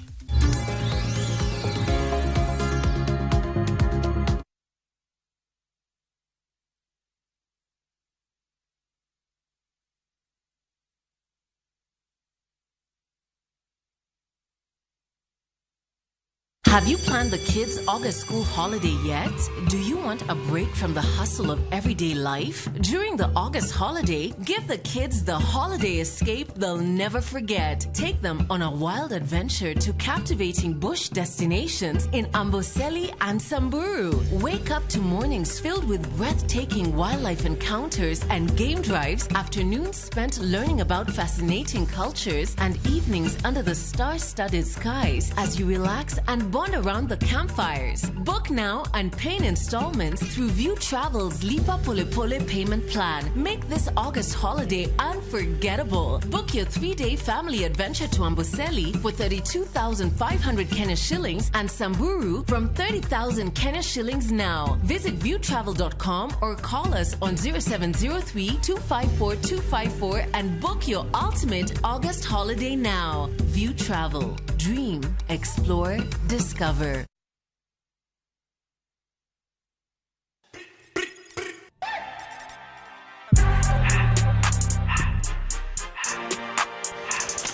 Have you planned the kids' August school holiday yet? Do you want a break from the hustle of everyday life? During the August holiday, give the kids the holiday escape they'll never forget. Take them on a wild adventure to captivating bush destinations in Amboseli and Samburu. Wake up to mornings filled with breathtaking wildlife encounters and game drives, afternoons spent learning about fascinating cultures, and evenings under the star-studded skies as you relax and bond around the campfires. Book now and pay in installments through View Travel's Lipa Pole Pole payment plan. Make this August holiday unforgettable. Book your 3-day family adventure to Amboseli for 32,500 Kenya shillings and Samburu from 30,000 Kenya shillings now. Visit viewtravel.com or call us on 0703 254 254 and book your ultimate August holiday now. View Travel. Dream, explore, discover.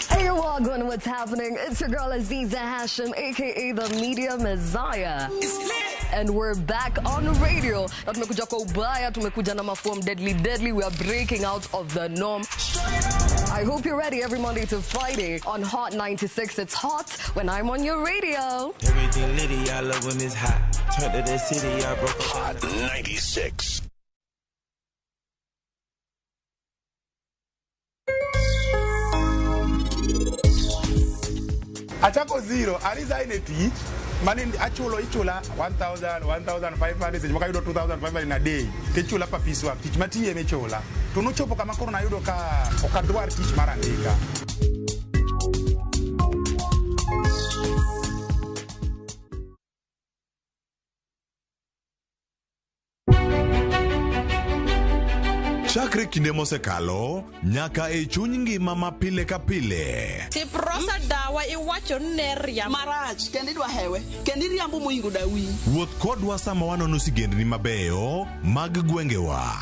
Hey, Wagwan, what's happening? It's your girl Aziza Hashim, aka the Media Messiah. It's lit. And we're back on radio. Na tumekuja kwa ubaya, tumekuja na maform deadly deadly. We are breaking out of the norm. I hope you're ready every Monday to Friday on Hot 96. It's hot when I'm on your radio. Everything litty, I love when it's hot. Turned to the city, I broke Hot 96. Achako zero, aresign e tich, mane achulo ichula 1000, 1500, seche moko ayudo 2500 in a day, tichula per piece work, tich matiye emichula. To nochopo kama koro nayudo ka ok adwar tich mar andika. Chakre kinde mosekalo nyaka e chuny ngima ma pile ka pile. Tiprosa dawa iwacho ni ne riambo. Marach kendo idwa hewe kendo iriambo moingo dawi. Wuoth kodwa sama wanono sigendni mabeyo mag gwengewa.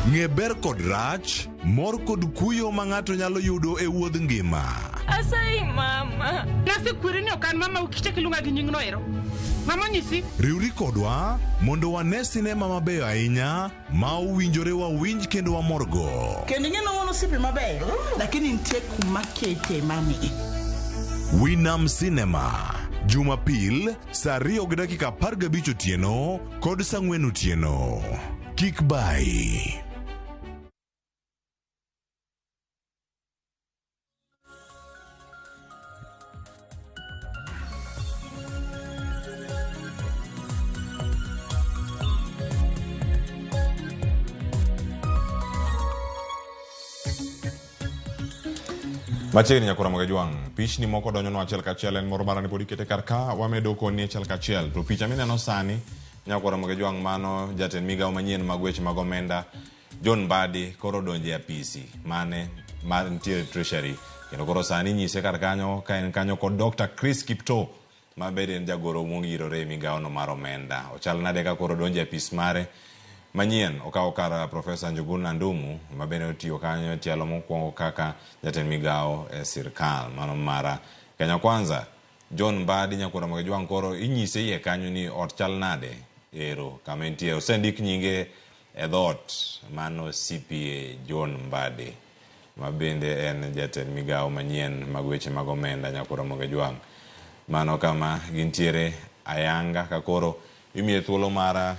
Ng'e ber kod rach, mor kod kuyo ma ng'ato nyalo yudo e wuodh ngima. Asayi mama. Nasekweri ni ok an mama ukichak iluonga gi nyingno ero. Mama onyisi. Riwri kodwa mondo wane sinema mabeyo ahinya ma owinjore wawinj kendo wamorgo. Kendo ing'e ni wan osiepe mabeyo, lakini nitie kuma kete mami. Winam Cinema, Jumapil saa 2:15 otieno kod saa 4 otieno. Kik bayi. Machiegni nyakora mag Jwang', pichni moko donjonwa achiel kachiel en moro mara ni pod ikete kar ka wamedo koni achiel kachiel. To picha mineno sani nyakora mag Jwang' mano jatend migawo manyien mag weche mag omenda John Mbadi koro donjo e apisi mane mantiere Treasury kendo koro sani inyise kar kanyo ka en kanyo kod Dr. Chris Kiptoo ma bende en jagoro mongirore e migawono mar omenda. Ochal nade ka koro donjo e apis mare manyien okawo kar Profesa Njuguna Ndung'u ma bende otiyo kanyo e tielo mokwongo kaka jatend migawo e sirkal mano mar Kenya Kwanza. John Mbadi nyakwar Ramogi Jwang' koro inyise iye kanyo ni ot chal nade ero kama entie osendik nyinge e dhoot mano CPA John Mbadi ma bende en jatend migawo manyien mag weche mag omenda nyakwar Ramogi Jwang'. Mano kama gintiere ayanga ka koro imiye thuolo mar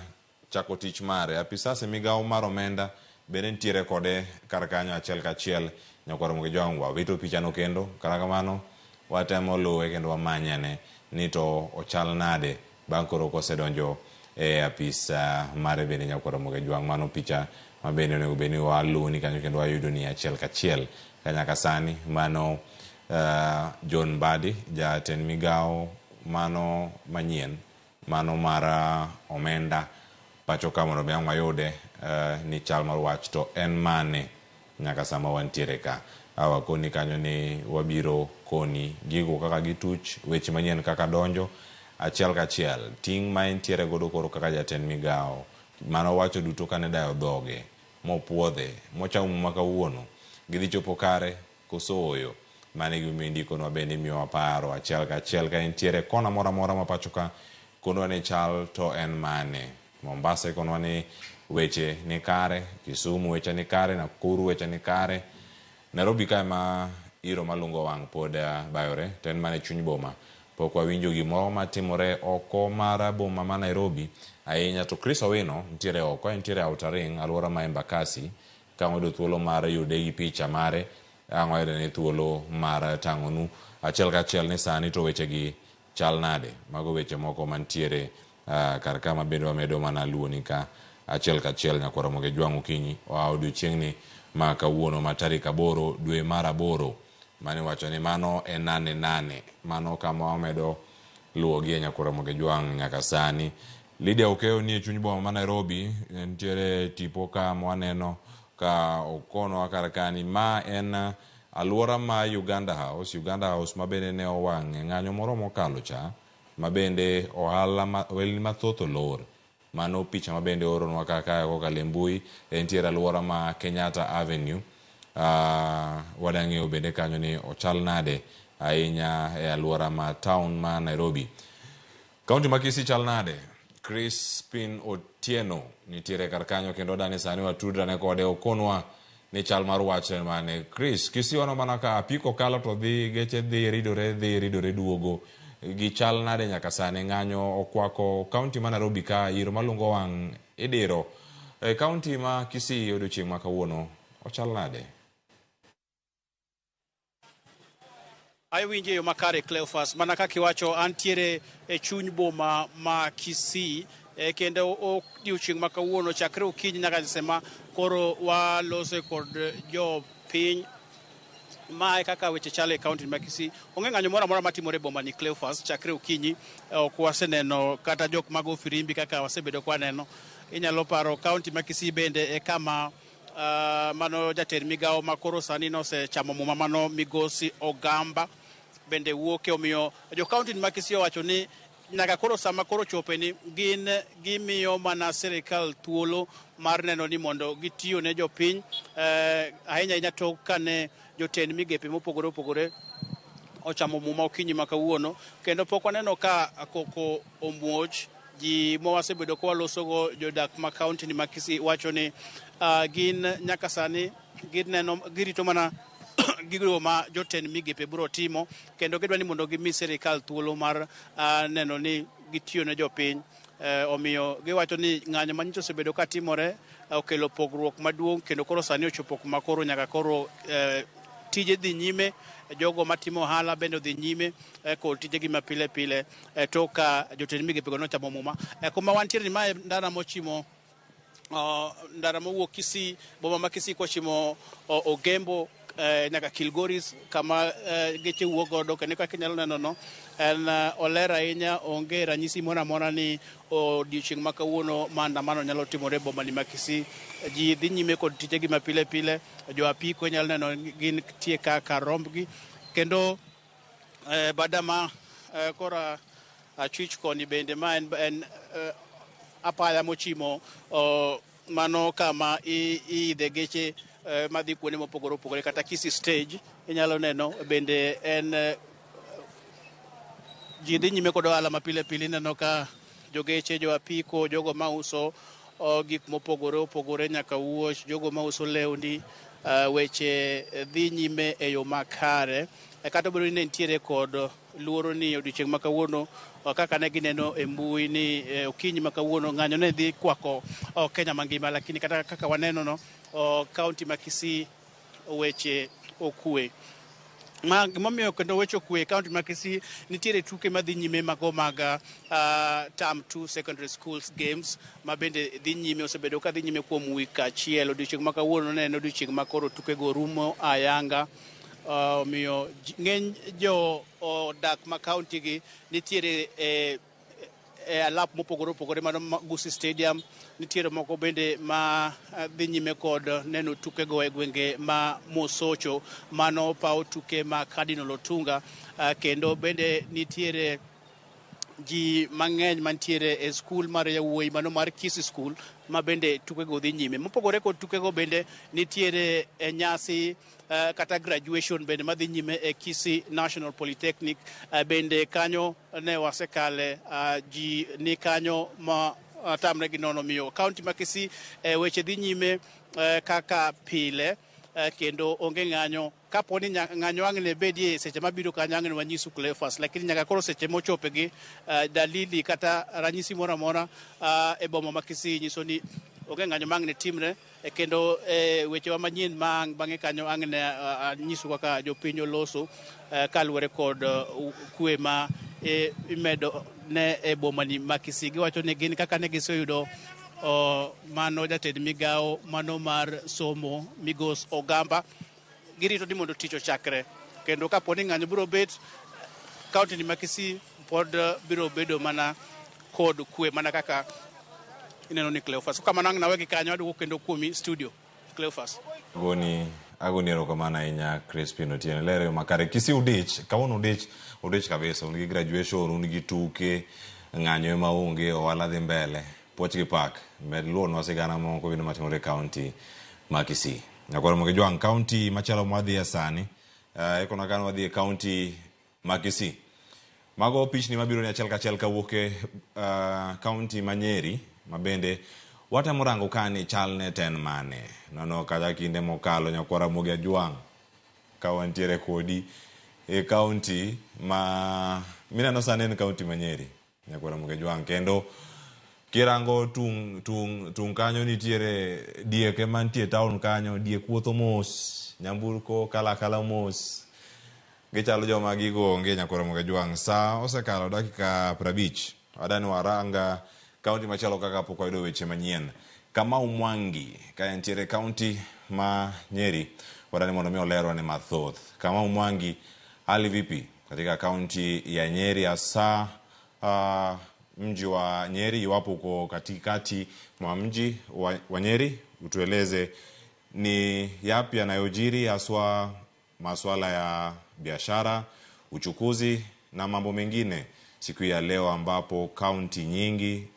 chako tich mare. Apisas e migawo mar omenda bende nitiere kode kar kanyo achiel kachiel nyakwar Ramogi Jwang' wawito pichano kendo kata kamano watemo luwe kendo wamanyane ni to ochal nade bang' koro kosedonjo e apis mare bende nyakwar Ramogi Jwang'. Mano picha ma bende onego bed ni waluwoni kanyo kendo wayudo ni achiel kachiel ka nyaka sani mano John Mbadi jatend migawo mano manyien mano mar omenda pacho ka mondo mi ang' wayude ni chal mar wach to en mane nyaka sama wantiere ka. Awakoni kanyo ni wabiro koni gigo kaka gituch, weche manyien kaka donjo achiel kachiel, ting' ma entiere godo koro kaka jatend migawo mano wacho duto kane dayo dhoge mopuodhe mochamo muma kawuono gidhi chopo kare koso ooyo. Mano e gimomiyo indikonwa bende imiyowa paro achiel kachiel ka entiere kona moro amora ma pacho ka konwa ni chal to en mane. Mombasa ikonwa ni weche ni kare, Kisumu weche ni kare, Nakuru weche ni kare, Nairobi kae ma iro malungo wang' pod bayore to en mana e chuny boma. Pok wawinjo gimoro matimore oko mar boma ma Nairobi ahinya to Chris Owino nitiere oko, entiere Outer Ring alwora ma Embakasi ka wayudo thuolo mar yude gi picha mare ang' wayudo ni thuolo mar tang'onu achiel kachiel ni sani to wechegi chal nade. Mago weche moko mantiere kar ka ma bende wamedo mana luwoni ka achiel kachiel nyakwar Ramogi Jwang' okinyi oa odiochieng'ni ma kawuono ma tarik 8 dwe mar 8 mane iwacho ni mano e 8 8 mano kama wamedo luwogi e nyakwar Ramogi Jwang' nyaka sani. Lydia Okeyo nie chuny boma ma Nairobi nitiere tipo ka mwaneno ka okonwa kar kani ma en alwora ma Uganda House, Uganda House ma bende ne owang' e ng'anyo moro mokalo cha ma bende ohala ohelni mathoth olor. Mano picha ma bende ooronwa kaka kokalo e mbui entiere alwora ma Kenyatta Avenue. Wadang'eyo bende kanyo ni ochal nade ahinya e alwora ma town ma Nairobi. Kaunti ma Kisii chal nade? Crispin Otieno nitiere kar kanyo kendo dani sani watudrane kode okonwa ni chal mar wach en mane. Chris, Kisii waneno mana ka apiko kalo to dhi, geche dhi, ridore dhi, ridore duogo. Gichal nade nyaka sani? Ng'anyo okwako kaunti ma Nairobi ka iro malungo wang' idiro. E kaunti ma Kisii odiochieng' ma kawuono ochal nade? Awinjo e yo makare Cleophas, mana kaka iwacho antiere e chuny boma ma Kisii kendo odiochieng' ma kawuono chakre okinyi nyaka sema koro walose kod jopiny. Mae kaka weche chalo e kaunti ma Kisii. Onge ng'anyo moro amora matimore e boma ni Cleophas chakre okinyi. Ok waseneno kata jok mago firimbi kaka wasebedo kwa neno. Inyalo paro kaunti ma Kisii bende e kama mano jatend migawo ma koro sani nosechamo muma mano Migosi Ogamba bende wuoke. Omiyo jo kaunti ma Kisii owacho ni nyaka koro sama koro chope ni gin gimiyo mana sirikal thuolo mar neno ni mondo gitiyo ne jopiny, ahinya ahinya tok kane jotend migepe mopogore opogore ochamo muma okinyi ma kawuono, kendo pok waneno ka koko omuoch. Ji mawasebedo ka walosogo jodak ma kaunti ni ma Kisii wacho ni gin nyaka sani gineno girito mana gigo ma jotend migepe biro timo, kendo gidwa ni mondo gimi sirikal thuolo mar neno ni gitiyo ne jopiny. Omiyo giwacho ni ng'anyo manyicho osebedo ka timore okelo pogruok maduong', kendo koro sani ochopo kuma koro nyaka koro tije dhi nyime, jogo matimo ohala bende odhi nyime kod tijegi ma pile pile tok ka jotend migepego nochamo muma. Kuma wantiere ni mae ndara mochimo ndara mowuok Kisii, boma ma Kisii kochimo Ogembo nyaka Kilgoris kama geche wuok godo, kendo kaka inyalo neno no en oler ahinya, onge ranyisi moro amora ni odiochieng' ma kawuono maandamano nyalo timore e boma ni ma Kisii. Ji dhi nyime kod tijegi ma pile pile, jo apiko inyalo neno gin tie kaka rombgi, kendo bada ma kora achwich koni bende ma en apaya mochimo mano kama iidhe geche madhi kuonde mopogore opogore kata Kisii stage inyalo neno bende en ji dhi nyime kod ohala ma pile pile. Ineno ka jogeche, jo apiko, jogo mauso gik mopogore opogore nyaka wuoch, jogo mauso lewni, weche dhi nyime e yo makare. Kata obedo ni ne nitiere kod luoro ni odiochieng' ma kawuono kaka ne gineno e mbui ni okinyi ma kawuono ng'anyo ne dhi kwako Kenya mangima, lakini kata kaka waneno no kaunti ma Kisii weche okwe. Ma gimomiyo kendo weche okwe e kaunti ma Kisii, nitiere tuke madhi nyime mago mag term 2 secondary schools games ma bende dhi nyime, osebedo ka dhi nyime kuom wik achiel. Odiochieng' ma kawuono ne en odiochieng' ma koro tukego rumo ayanga. Omiyo ng'eny jo odak ma kaunti gi nitiere e alap mopogore opogore mano Gusii Stadium, nitiere moko bende ma dhi nyime kod neno tukego e gwenge ma Mosocho, mano paw tuke ma Cardinal Otunga, kendo bende nitiere ji mang'eny mantiere e skul mar yawuoyi mano mar Kisii School ma bende tukego dhi nyime. Mopogore kod tukego bende nitiere e nyasi kata graduation bende madhi nyime e Kisii National Polytechnic, bende kanyo ne wasekale, ji ni kanyo ma tamre gi nono. Miyo kaunti ma Kisii weche dhi nyime kaka pile, kendo onge ng'anyo. Kapo ni ng'anyo ang' ne bedie seche mabiro kanyo ang' ne wanyisu Cleophas, lakini nyaka koro seche mochope gi dalili kata ranyisi moro amora e boma ma Kisii nyiso ni onge ng'anyo ma ang' ne timre, kendo wechewa manyien ma ang' bang'e kanyo ang' ne anyisu kaka jopiny oloso kaluwore kod kwe ma imedo ne e boma ni ma Kisii. Giwacho ni gin kaka ne giseyudo mano jatend migawo mano mar somo Migos Ogamba, girito ni mondo tich ochakre, kendo kapo ni ng'anyo biro bet kaunti ni ma Kisii pod biro bedo mana kod kwe mana kaka ineno ni Cleophas. Kamano ang' nawegi kanyo, aduogo kendo kuomi studio Cleophas. Agoni erokamano ahinya Crispin Otieno. Ler yo makare. Kisii udich, kawuono udich, udich kabisa. Un gi graduation, un gi tuke, ng'anyo ema onge, ohala dhi mbele. Puoch gi pak. Med luonwa sigana moko bende matimore e kaunti ma Kisii. Nyakwar Ramogi Jwang', kaunti machielo mwadhiye sani, ikona kan wadhi e kaunti ma Kisii. Mago pichni mabiro ni achiel kachiel kawuok e kaunti ma Nyeri ma bende watemo rango ka ni chalne to en mane. Nono kata kinde mokalo nyakwar Ramogi Ajwang' ka wantiere kodi e kaunti ma mineno sani en kaunti ma Nyeri nyakwar Ramogi Ajwang' kendo kirango tung' tung' tung' kanyo nitiere diek ema nitie e town kanyo diek wuotho mos nyamburko kalo akala mos gichalo joma gigo onge nyakwar Ramogi Ajwang'. Sa osekalo dakika 50 adani waranga kaunti machielo kaka pok wayudo weche manyien. Kamau Mwangi ka entiere kaunti ma Nyeri wadani mondo mi olerwa ni mathoth. Kamau Mwangi, hali vipi katika kaunti ya Nyeri hasa mji wa Nyeri? Iwapo uko katikati mwa mji wa Nyeri, utueleze ni yapi yanayojiri haswa masuala ya biashara, uchukuzi na mambo mengine siku ya leo ambapo kaunti nyingi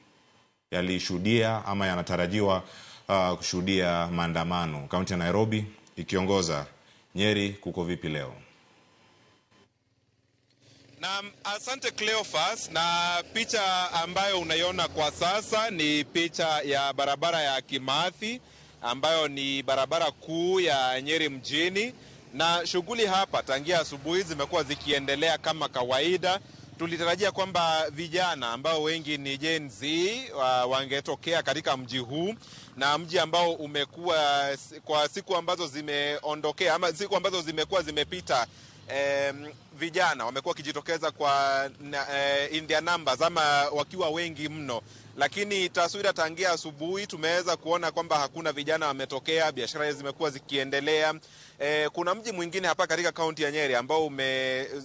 yalishuhudia ama yanatarajiwa kushuhudia maandamano. Kaunti ya Nairobi ikiongoza. Nyeri kuko vipi leo? Na asante Cleophas, na picha ambayo unaiona kwa sasa ni picha ya barabara ya Kimathi ambayo ni barabara kuu ya Nyeri mjini, na shughuli hapa tangia asubuhi zimekuwa zikiendelea kama kawaida. Tulitarajia kwamba vijana ambao wengi ni Gen Z wangetokea katika mji huu, na mji ambao umekuwa kwa siku ambazo zimeondokea ama siku ambazo zimekuwa zimepita, vijana wamekuwa wakijitokeza kwa in their numbers ama wakiwa wengi mno, lakini taswira tangia asubuhi tumeweza kuona kwamba hakuna vijana wametokea, biashara zimekuwa zikiendelea. Kuna mji mwingine hapa katika kaunti ya Nyeri ambao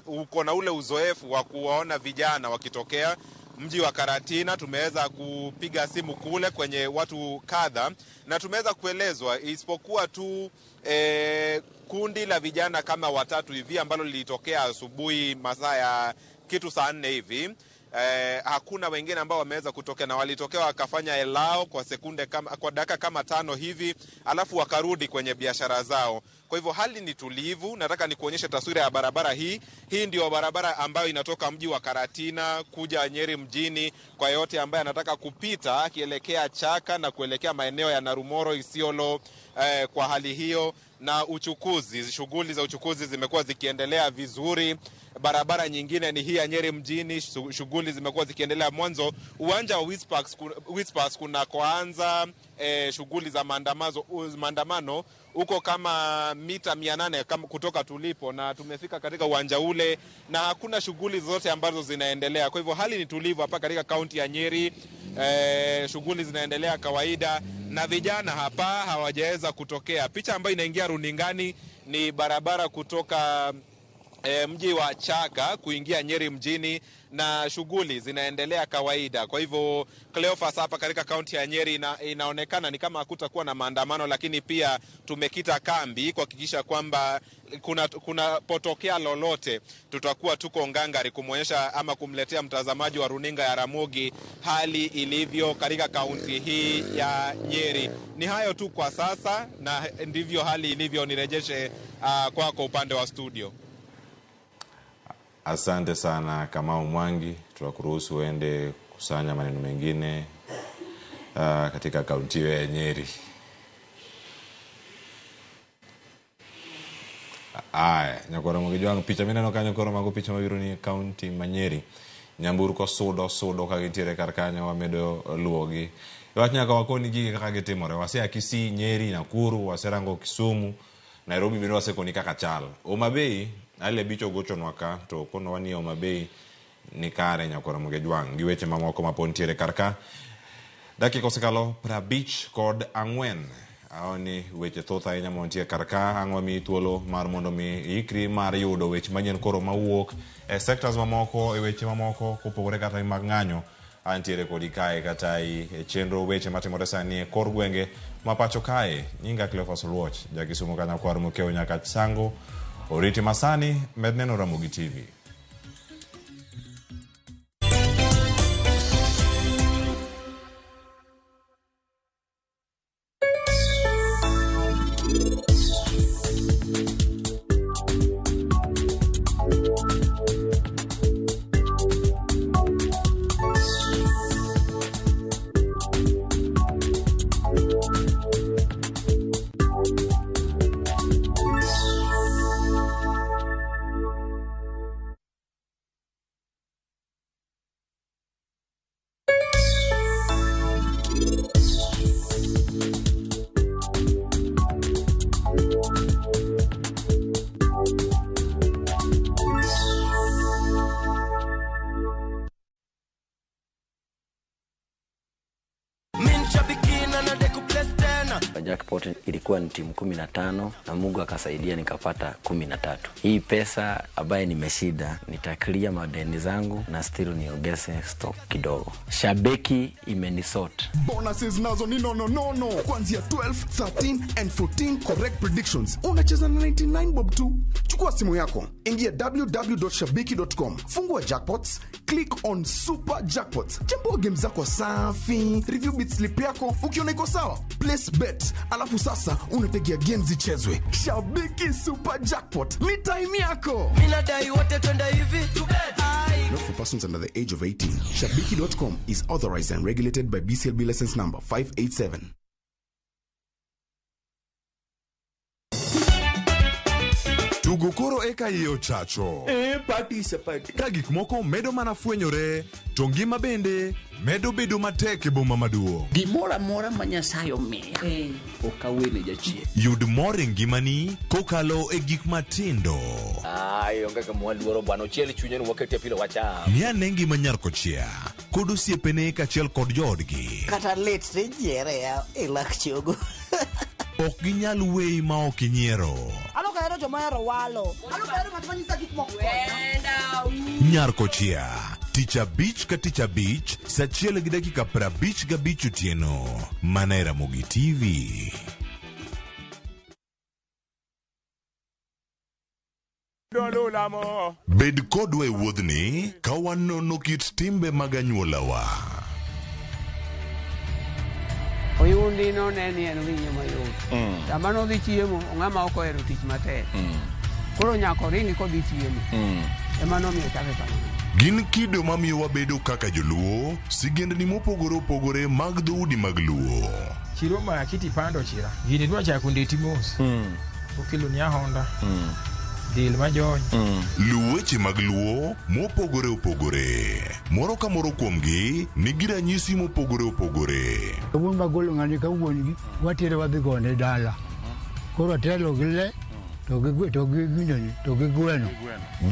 uko na ule uzoefu wa kuwaona vijana wakitokea, mji wa Karatina. Tumeweza kupiga simu kule kwenye watu kadha na tumeweza kuelezwa isipokuwa tu kundi la vijana kama watatu hivi ambalo lilitokea asubuhi masaa ya kitu saa 4 hivi. Hakuna wengine ambao wameweza kutokea, na walitokea wakafanya elao kwa sekunde kama, kwa dakika kama 5 hivi, alafu wakarudi kwenye biashara zao. Kwa hivyo hali ni tulivu. Nataka nikuonyeshe taswira ya barabara hii. Hii ndio barabara ambayo inatoka mji wa Karatina kuja Nyeri mjini, kwa yote ambaye anataka kupita akielekea Chaka na kuelekea maeneo ya Narumoro, Isiolo. Kwa hali hiyo na uchukuzi, shughuli za uchukuzi zimekuwa zikiendelea vizuri. Barabara nyingine ni hii ya Nyeri mjini, shughuli zimekuwa zikiendelea. Mwanzo uwanja wa Whispers kuna kuanza shughuli za maandamano uko kama mita 800 kama kutoka tulipo, na tumefika katika uwanja ule na hakuna shughuli zote ambazo zinaendelea. Kwa hivyo hali ni tulivu hapa katika kaunti ya Nyeri. Shughuli zinaendelea kawaida na vijana hapa hawajaweza kutokea. Picha ambayo inaingia runingani ni barabara kutoka mji wa Chaka kuingia Nyeri mjini, na shughuli zinaendelea kawaida. Kwa hivyo Cleophas, hapa katika kaunti ya Nyeri inaonekana ni kama hakutakuwa na maandamano, lakini pia tumekita kambi kuhakikisha kwamba kuna potokea lolote tutakuwa tuko ngangari kumuonyesha ama kumletea mtazamaji wa runinga ya Ramogi hali ilivyo katika kaunti hii ya Nyeri. Ni hayo tu kwa sasa na ndivyo hali ilivyo. Nirejeshe kwako upande wa studio. Asante sana Kamau Mwangi, tutakuruhusu uende kusanya maneno mengine katika kaunti ya Nyeri. Aya, nyakwara Ramogi picha mineno kanyo koro mago picha mabiro ni kaunti ma Nyeri. Nyamburko sudo ka gintiere kar kanyo wamedo luwogi. Wach nyaka wakoni gigi kaka gitimore. Wasea Kisii, Nyeri, Nakuru, waserango Kisumu, Nairobi bende wasekoni kaka chal. Homa Bay ale bicho gochonwa ka to konowa ni Homa Bay ni kare nyakwara Ramogi Ajwang' gi weche mamoko mapod ntiere kar ka. Dakika osekalo 54. Aoni weche thoth ahinya mantie kar ka. Ang' wamiyi thuolo mar mondo mi iikri mar yudo weche manyien koro mawuok e sectors mamoko, e weche mamoko kopogore kata gi mag ng'anyo. Antiere kodi kae kata e chenro weche matimore sani e kor gwenge ma pacho kae. Nyinga Cleophas Oluoch, ja Kisumu ka nyakwar Mokeo nyaka Sango. Oriti masani, med neno Ramogi TV. jackpot ilikuwa ni timu 15 na Mungu akasaidia nikapata 13. Hii pesa ambaye nimeshinda nitaclear madeni zangu na still niongeze stock kidogo. Shabiki imenisort. Bonuses nazo ni nono nono kuanzia 12, 13 and 14 correct predictions. Unacheza na 99 bob tu. Chukua simu yako, ingia www.shabiki.com, fungua jackpots, click on super jackpots, chambua game zako safi, review bit slip yako, ukiona iko sawa, place bet, alafu sasa unategea game zichezwe. Shabiki Super Jackpot ni time yako. Mimi nadai wote twende hivi. Not for persons under the age of 18. Shabiki.com is authorized and regulated by BCLB license number 587. Tugo koro eka iye ochacho. E party is a party. Ka gik moko medo mana fwenyore, to ngima bende medo bedo matek e boma maduong'. Gimoro amora ma Nyasaye omiya ok awene jachien. Yud mor e ngimani kokalo e gik matindo. Ai, onge kama waluoro bwana, ochiel chunye ni wakete pilo wacham. Ng'i ane ngima nyar kochia kod osiepene kaachiel kod joodgi. Kata lit tijiere e lak chogo. Ok ginyal weyi ma ok inyiero. An ok ahero joma ohero walo. An ok ahero ng'at ma nyisa gik moko. Nyar kochia, tich abich ka tich abich, saa 1:55 otieno, mana e Ramogi TV. Bed kodwa e wuodhni ka wanono kit timbe mag anyuolawa. Oyundi no ne ni en winyo mayot. Sama nodhi chiemo, ng'ama ok ohero tich matek. Koro nyaka oringi kodhi chiemo. Ema nomiyo chake kamano. Gin kido mamiyo wabedo kaka joluo, sigendni mopogore opogore mag dhoudi mag luo. Chiro ma kiti pando chira. Gini dwa chako ndeti mos. Okelo ni ahonda. Del majony. Luw weche mag luo mopogore opogore. Moro ka moro kuomgi nigi ranyisi mopogore opogore. Wuon magolo ng'ani ka wuon gi watere wadhi gone dala. Koro atelo gi le to gi to gi gineni to gi gweno.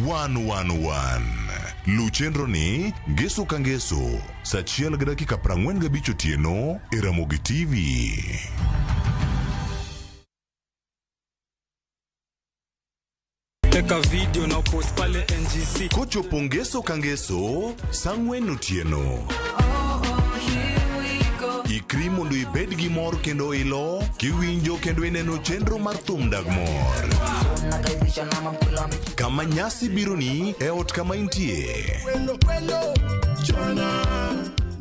111. Luw chenro ni ngeso ka ngeso saa 1:45 otieno e Ramogi TV. Teka video na post pale NGC. Kochopo ngeso ka ngeso saa 4 otieno. Ikri mondo ibed gi mor kendo ilo kiwinjo kendo ineno chenro mar thum dag mor. Kama nyasi bironi e ot kama intie.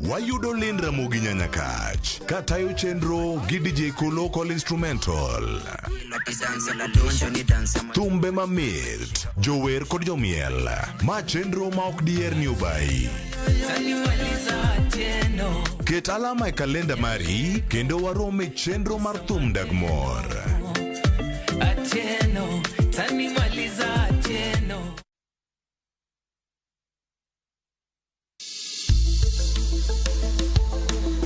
Wayudo Lind Ramogi Nyanyakach katayo chenro gi DJ Kolo Call Instrumental. Thumbe mamit, jower kod jomiel. Ma chenro ma ok diher ni obayi. Ket alama e kalenda mari kendo warom e chenro mar thum dag mor.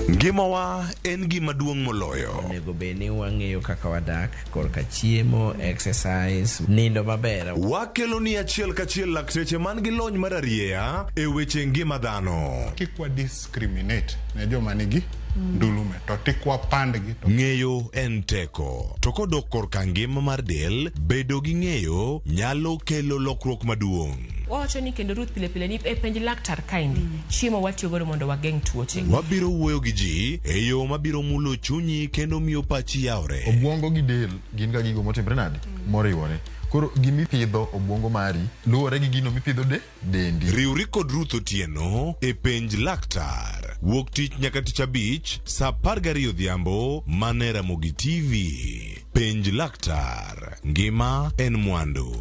Ngimawa en gima duong' moloyo. Onego bed ni wang'eyo kaka wadak korka chiemo, exercise, nindo maber. Wakelo ni achiel kachiel lakteche man gi lony mar arieya e weche ngima dhano. Kik wa discriminate ne joma nigi ndulume to tik wapandgi. Ng'eyo en teko. To kodok korka ngima mar del, bedo gi ng'eyo nyalo kelo lokruok maduong'. Wawacho ni kendo Ruth pile pile ni e penj laktar kaendi chiemo watiyo godo mondo wageng' tuoche. Wabiro wuoyo gi ji e yo mabiro mulo chunyi kendo miyo pachi yawre. Obwongo gi del gin ga gigo motimre nade? Moriwore. Koro gimipidho obwongo mari luwore gi gino mipidho de dendi. Riwri kod Ruth Otieno e penj laktar. Wuok tich nyaka tich abich saa 12 odhiambo mana e Ramogi TV. Penj laktar. Ngima en mwandu.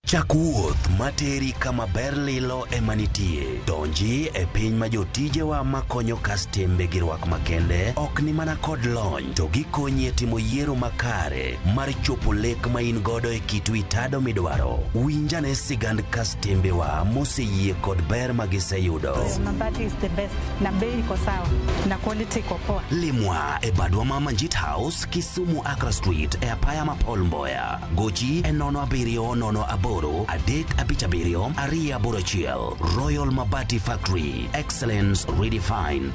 Chak wuoth materi kama ber lilo ema nitie. Donji e piny ma jotijewa makonyo kastembe gi rwak makende ok ni mana kod lony to gikonyi e timo yiero makare mar chopo lek ma in godo e kit wi tado midwaro. Winjane sigand kastembewa moseyie kod ber ma giseyudo. Mabati is the best na bei iko sawa na quality iko poa. Limwa e badwa ma Manjit House, Kisumu Accra Street e apaya ma Paul Mboya. Gochi e 07 08 3 5 7 2 8 1. Royal Mabati Factory. Excellence redefined.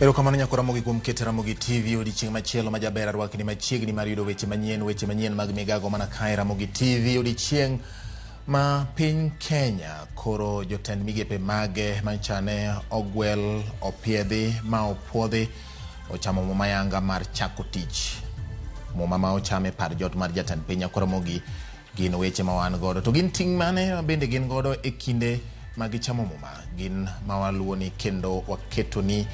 Erokamano nyako Ramogi kuom keto Ramogi TV odiechieng' machielo ma jaber arwakni machiegni mar yudo weche manyien mag migago mana kae Ramogi TV odiechieng' ma piny Kenya koro jotend migepe mage manchane ogwel opiedhi ma opuodhi ochamo muma yanga mar chako tich. Muma ma ochame par jot mar jatend piny nyako Ramogi gin weche ma wan godo to gin ting' mane ma bende gin godo e kinde ma gichamo muma gin ma waluwoni kendo waketoni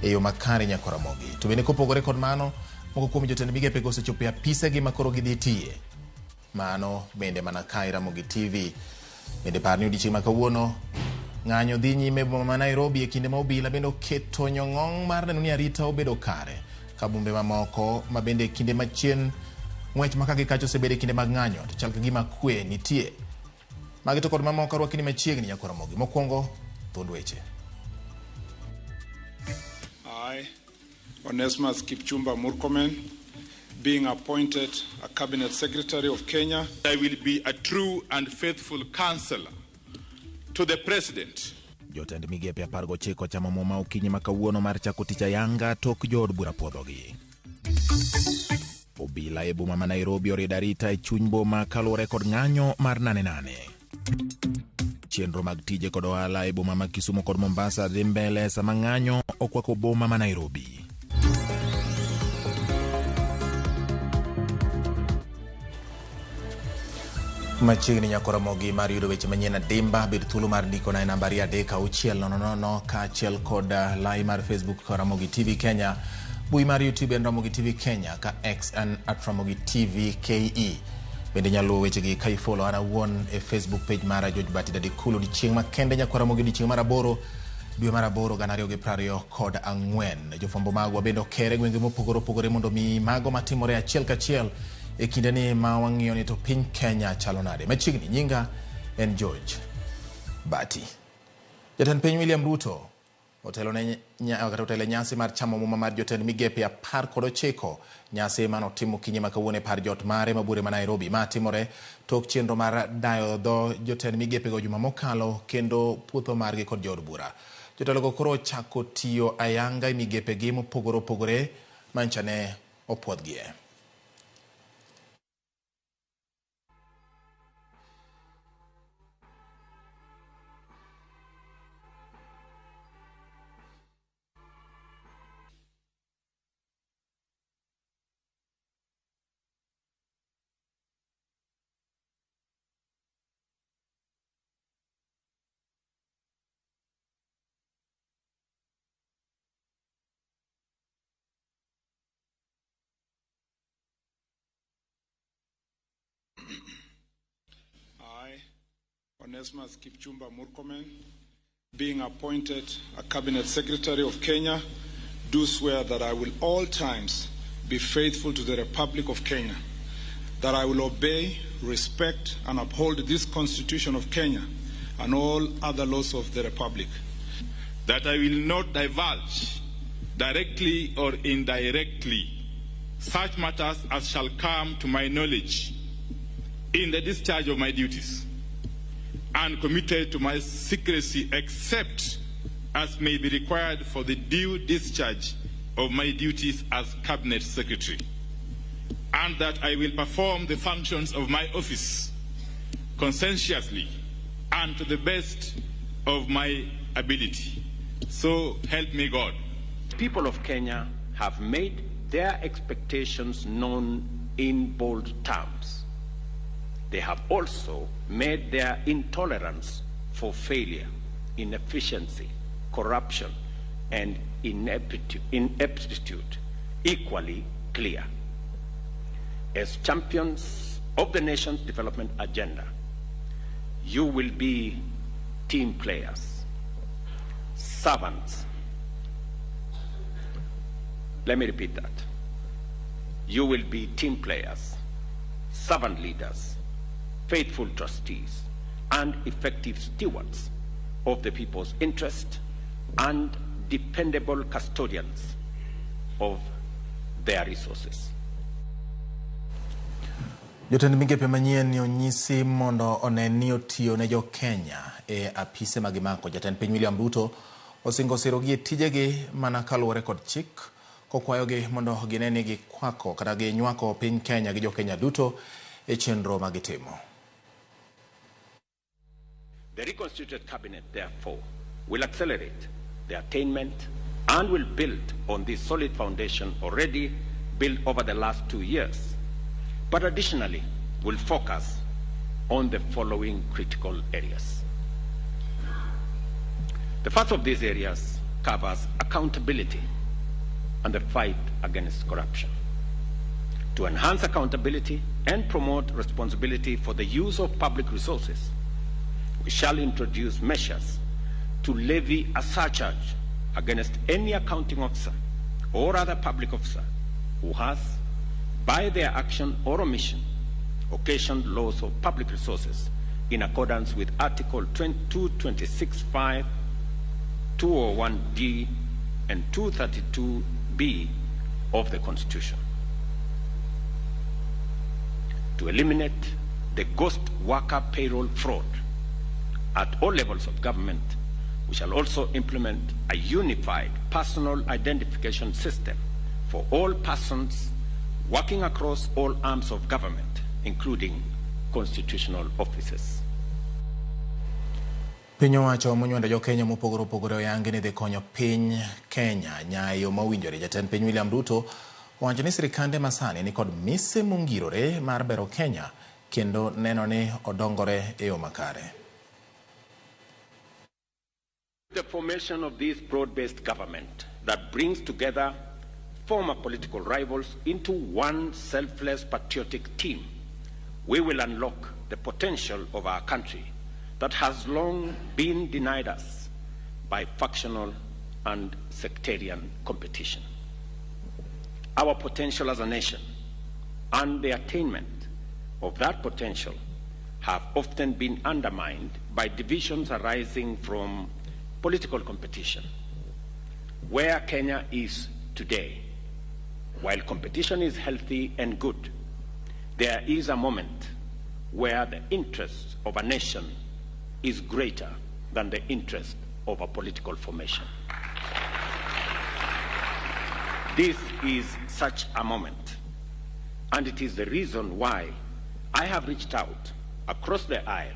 e yo makare nyako Ramogi. To bende kopogore kod mano, moko kuom jotend migepe go osechopo e apisegi ma koro gidhi tiye. Mano bende mana kae Ramogi TV. Bende par ni odiechieng' ma kawuono ng'anyo dhi nyime e boma ma Nairobi e kinde ma obila bende oketo nyong'ong' mar neno ni arita obedo kare. Ka bombe mamoko ma bende e kinde machien ng'wech ma ka gi kacha osebedo e kinde mag ng'anyo to chal ka gima kwe nitie. Magi to kod mamoko arwakini machiegni nyako Ramogi. Mokwongo, thuond weche. I, Onesmus Kipchumba Murkomen, being appointed a Cabinet Secretary of Kenya, I will be a true and faithful counselor to the President. Jotend migepe 19 chamo muma okinyi ma kawuono mar chako tich ayanga tok jood bura puodhogi. Obila e boma ma Nairobi oriedo arita e chuny boma kaluwore kod ng'anyo mar 8-8. Chenro mag tije kod ohala e boma ma Kisumu kod Mombasa dhi mbele sama ng'anyo okwako boma ma Nairobi. Machiegni nyako Ramogi mar yudo weche manyien adimba, bed thuolo mar ndikona e namba 36000 kaachiel kod lai mar Facebook Ramogi TV Kenya, mbui mar YouTube en Ramogi TV Kenya ka X en @Ramogi TV KE. Bende inyalo luwo wechegi ka ifollow an awuon e Facebook page mara George Bati Dadikulu. Odiechieng' makende nyako Ramogi odiechieng' mar 8 dwe mar 8 2024. Jofwambo magwa bende okere gwenge mopogore opogore mondo mi mago matimore achiel kachiel e kindeni ma wang'iyo ni to piny Kenya chalo nade. Machiegni nyinga en George Bati. Jatend piny William Ruto otelo ne nyasi mar chamo muma mar jotend migepe 19 nyasi manotimo okinyi ma kawuono e par jot mare mabure ma Nairobi. Ma timore tok chenro mar dayo dho jotend migepe go juma mokalo kendo puotho margi kod jood bura. Jotelogo koro ochako tiyo ayanga e migepegi mopogore opogore mancha ne opuodhgie. I, Onesmus Kipchumba Murkomen, being appointed a Cabinet Secretary of Kenya, do swear that I will all times be faithful to the Republic of Kenya, that I will obey, respect, and uphold this Constitution of Kenya and all other laws of the Republic. That I will not divulge, directly or indirectly, such matters as shall come to my knowledge in the discharge of my duties, and committed to my secrecy except as may be required for the due discharge of my duties as Cabinet Secretary, and that I will perform the functions of my office conscientiously and to the best of my ability. So help me God. People of Kenya have made their expectations known in bold terms. They have also made their intolerance for failure, inefficiency, corruption, and ineptitude equally clear. As champions of the nation's development agenda, you will be team players, servants. Let me repeat that. You will be team players, servant leaders, faithful trustees, and effective stewards of the people's interest and dependable custodians of their resources. Jotend migepe manyien onyisi mondo one ni otiyo ne jo Kenya e apise magimako. Jatend piny William Ruto osingo sirogi e tijegi mana kaluwore kod chik, kokwayogi mondo gine ni gikwako kata ginywako piny Kenya gi jokenya duto e chenro ma gitimo. The reconstituted cabinet, therefore, will accelerate the attainment and will build on this solid foundation already built over the last 2 years, but additionally will focus on the following critical areas. The first of these areas covers accountability and the fight against corruption. To enhance accountability and promote responsibility for the use of public resources, we shall introduce measures to levy a surcharge against any accounting officer or other public officer who has, by their action or omission, occasioned loss of public resources in accordance with Article 226.5, 201D, and 232B of the Constitution. To eliminate the ghost worker payroll fraud at all levels of government, we shall also implement a unified personal identification system for all persons working across all arms of government, including constitutional offices. Piny owacho monywando jokenya mopogore opogore oyangi ni dhi konyo piny Kenya nyayo mowinjore. Jatend piny William Ruto owacho ni sirikande masani ni kod mise mongirore mar bero Kenya kendo neno ni odongore e yo makare. The formation of this broad-based government that brings together former political rivals into one selfless patriotic team, we will unlock the potential of our country that has long been denied us by factional and sectarian competition. Our potential as a nation and the attainment of that potential have often been undermined by divisions arising from political competition. Where Kenya is today, while competition is healthy and good, there is a moment where the interest of a nation is greater than the interest of a political formation. This is such a moment, and it is the reason why I have reached out across the aisle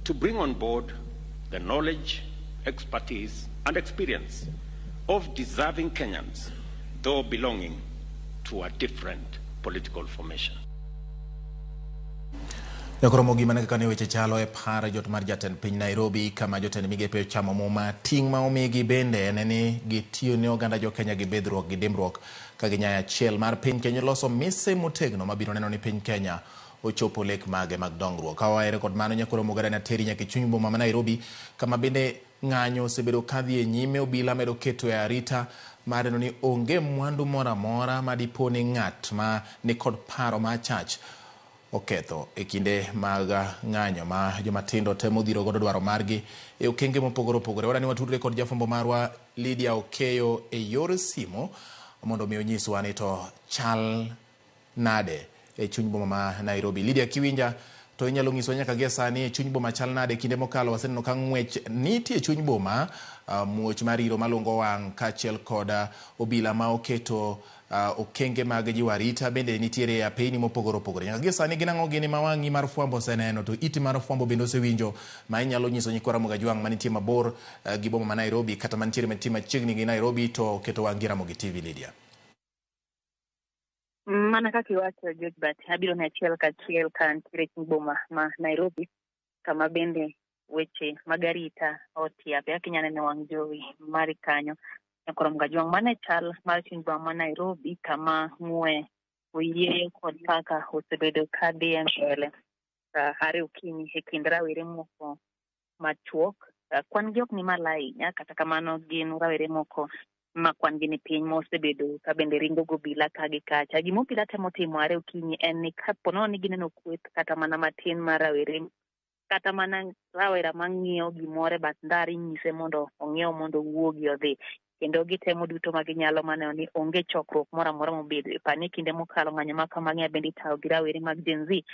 to bring on board the knowledge, expertise, and experience of deserving Kenyans, though belonging to a different political formation. Nyakoromo gima ne kaka ne weche chalo e par jot mar jatend piny Nairobi kama jotend migepe ochamo muma ting' ma omigi bende en ni gitiyo ne oganda jo Kenya gi bedruok gi dimbruok ka ginyayo achiel mar piny Kenya loso mise motegno mabiro neno ni piny Kenya ochopo lek mage mag dongruok. Ka waere kod mano nyakoromo oganda na teri nyaka e chuny boma ma Nairobi kama bende ng'anyo osebedo kadhi e nyime obila medo keto e arita mar neno ni onge mwandu moro amora ma dipo ni ng'at ma nikod paro ma achach oketho e kinde mag ng'anyo ma jomatindo temo dhiro godo dwaro margi e okenge mopogore opogore. Wadwani watudre kod jafwambo marwa Lydia Okeyo e yor simo mondo mi onyiswa ni to chal nade e chuny boma ma Nairobi. Lydia, kiwinja to inyalo nyiswa nyaka gie sani e chuny boma chal nade? Kinde mokalo waseneno ka ng'wech nitie e chuny boma, muoch mar iro malungo wang' kaachiel kod obila ma oketo okenge mag jiwo arita bende nitiere e apeyni mopogore opogore. Nyaka gie sani gin ang'o gini ma wang'i mar fwambo oseneno to iti mar fwambo bende osewinjo ma inyalo nyiso nyikwa Ramogi Ajwang' manitie mabor gi boma ma Nairobi kata mantiere machiegni gi Nairobi to oketo wang' gi Ramogi TV? Lydia. Mana kaka iwacho Jogbert, abiro ne achiel kachiel ka ntiere e chuny boma ma Nairobi, kama bende weche mag arita otiape kaka inya neno wang' jowi mari kanyo. Nyakoromo Gajwang', mano e chal mar chuny boma ma Nairobi kama ng'we oyieyo kod paka osebedo ka dhi e mbele are okinyi e kind rawere moko machuok. Kwan gi ok ni malo ahinya, kata kamano gin rawere moko ma kwan gi ni piny mosebedo ka bende ringo gobila ka gi kacha. Gima obila temo timo are okinyi en ni kapo nono ni gineno kweth kata mana matin mar rawere kata mana rawera mang'iewo gimoro e bath ndara inyise mondo ong'iew mondo owuogi odhi. Kendo gitemo duto ma ginyalo maneno ni onge chokruok moro amora mobedo. Pani kinde mokalo ng'anyo ma kamagi bende itayo gi rawere mag Gen Z.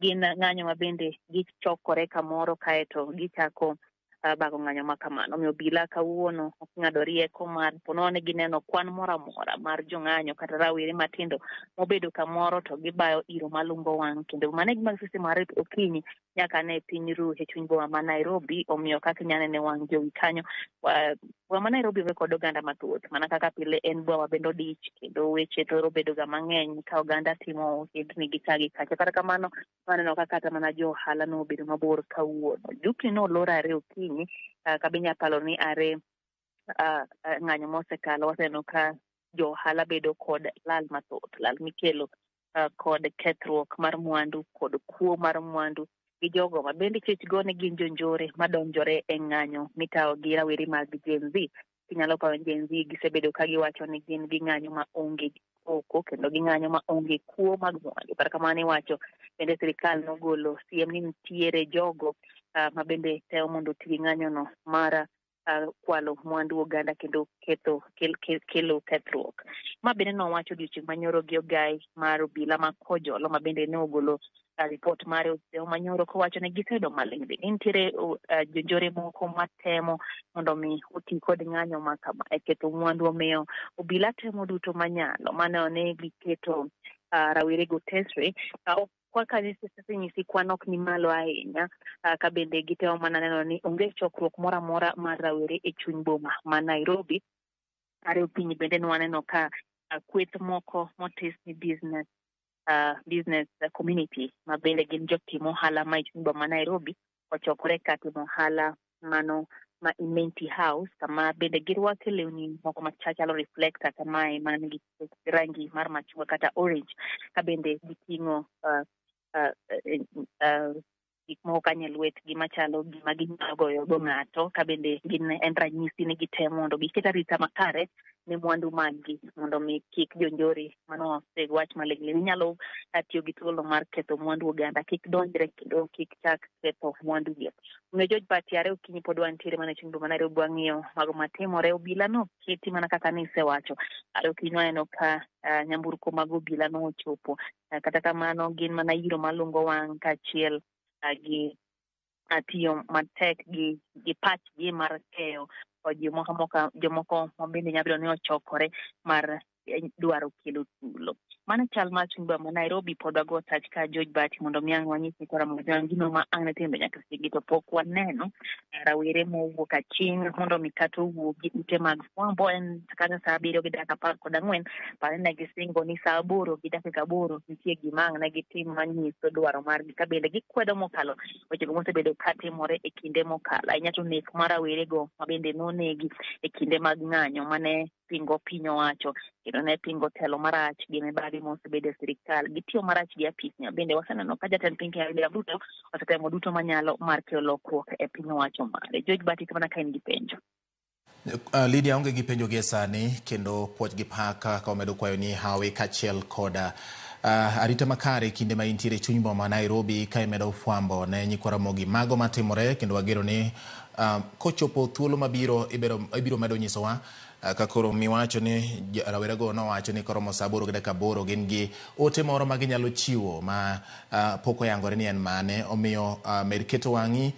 Gin ng'anyo ma bende gichokore kamoro kaeto gichako bago ng'anyo ma kamano. Omiyo obila kawuono ng'ado rieko mar ponono ni gineno kwan moro amora mar jong'anyo kata rawere matindo mobedo kamoro to gibayo iro malungo wang', kendo mano e gima seche mar okinyi nyaka ne piny ru e chuny boma ma Nairobi. Omiyo kaka inyalo neno e wang' jowi kanyo, boma ma Nairobi onge kod oganda mathoth mana kaka pile, en boma bende odich kendo weche thoro bedo ga mang'eny ka oganda timo ohendni gi ka gi kacha. Kata kamano waneno ka kata mana jo ohala nobedo mabor kawuono, dukni nolor are okinyi. Ka be inya paro ni are ng'anyo mosekalo waseneno ka jo ohala bedo kod lal mathoth, lal mikelo kod kethruok mar mwandu kod kuo mar mwandu gi jogo ma bende chich go ni gin jonjore madonjore e ng'anyo mitayo gi rawere mag Gen Z. Inyalo paro ni Gen Z gisebedo ka giwacho ni gin ging'anyo ma onge koko kendo ging'anyo ma onge kuo mag mwandu. Kata kamano iwacho bende sirikal nogolo siem ni nitiere jogo ma bende temo mondo oti gi ng'anyono mar kwalo mwandu oganda kendo ketho kelo kethruok. Ma bende nowacho odiochieng' manyoro gi ogai mar obila ma Kojolo ma bende ne ogolo ripot mare odhiambo manyoro kowacho ni giseyudo maling' ni nitiere jonjore moko matemo mondo mi oti kod ng'anyo ma kama e ketho mwandu. Omiyo obila temo duto manyalo maneno ni giketo rawere go tesre kaka asenyisi, kwan ok ni malo ahinya, ka bende gitemo mana neno ni onge chokruok moro amora mar rawere e chuny boma ma Nairobi. Are okinyi bende nwaneno ka kweth moko motis ni business community ma bende gin jotim ohala ma e chuny boma ma Nairobi ochokore ka timo ohala mano ma Imenti House, kama bende girwake lewni moko machalo reflector kamae man gi rangi mar machungwa kata orange, ka bende giting'o gik moko kanyo e lwetgi machalo gima ginyalo goyo go ng'ato, ka bende gin en ranyisi ni gitemo mondo giket arita makare ne mwandu mag-gi mondo mi kik jonjore mano wach maling'ling nyalo tiyo gi thuolo mar ketho mwandu oganda kik donjre kendo kik chak ketho mwandu gi. Omiyo George Bati, are okinyi pod wantiere mana e chuny boma Nairobi, wang'iyo mago matimore. Obila noketi mana kaka nisewacho. Are okinyi waneno ka nyamburko mag obila nochopo. Kata kamano gin mana iro malungo wang' kaachiel gi tiyo matek gi pachgi mar keyo jomoko jomoko ma bende nyalo bedo ni ochokore mar dwaro kelo tulo. Mano chal mar chuny boma ma Nairobi. Pod wago tach ka George Bati mondo mi ang' wanyis ni kora mondo gino ma ang' ne timbe nyaka segi to pok waneno rawere mowuok aching' mondo mi kata owuogi ute mag fwambo. En kanyo saa 7:14. Pare ne gisingo ni saa 8:08 nitie gima ang' ne gitim manyiso dwaro margi, ka bende gikwedo mokalo wechego mosebedo katimore e kinde mokalo, ahinya to nek mar rawerego ma bende nonegi e kinde mag ng'anyo mane pingo piny owacho kendo ne pingo telo marach gi mibadhi mosebedo e sirikal gitiyo marach gi apis. Bende waseneno ka jatend piny Kenya William Ruto osetemo duto manyalo mar kelo lokruok e piny owacho mare. George Bati, mana ka in gi penjo. Lydia, onge gi penjo gie sani, kendo puoch gi pak ka wamedo kwayo ni hawi kaachiel kod arita makare kinde ma intiere e chuny boma Nairobi ka imedo fwambo ne nyikwa Ramogi mago matimore, kendo wageno ni kochopo thuolo mabiro ibiro medo nyisowa ka koro miwacho ni rawerego nowacho ni koromo saa 8:08 gin gi ote moro ma ginyalo chiwo ma pok oyangore ni en mane. Omiyo med keto wang'i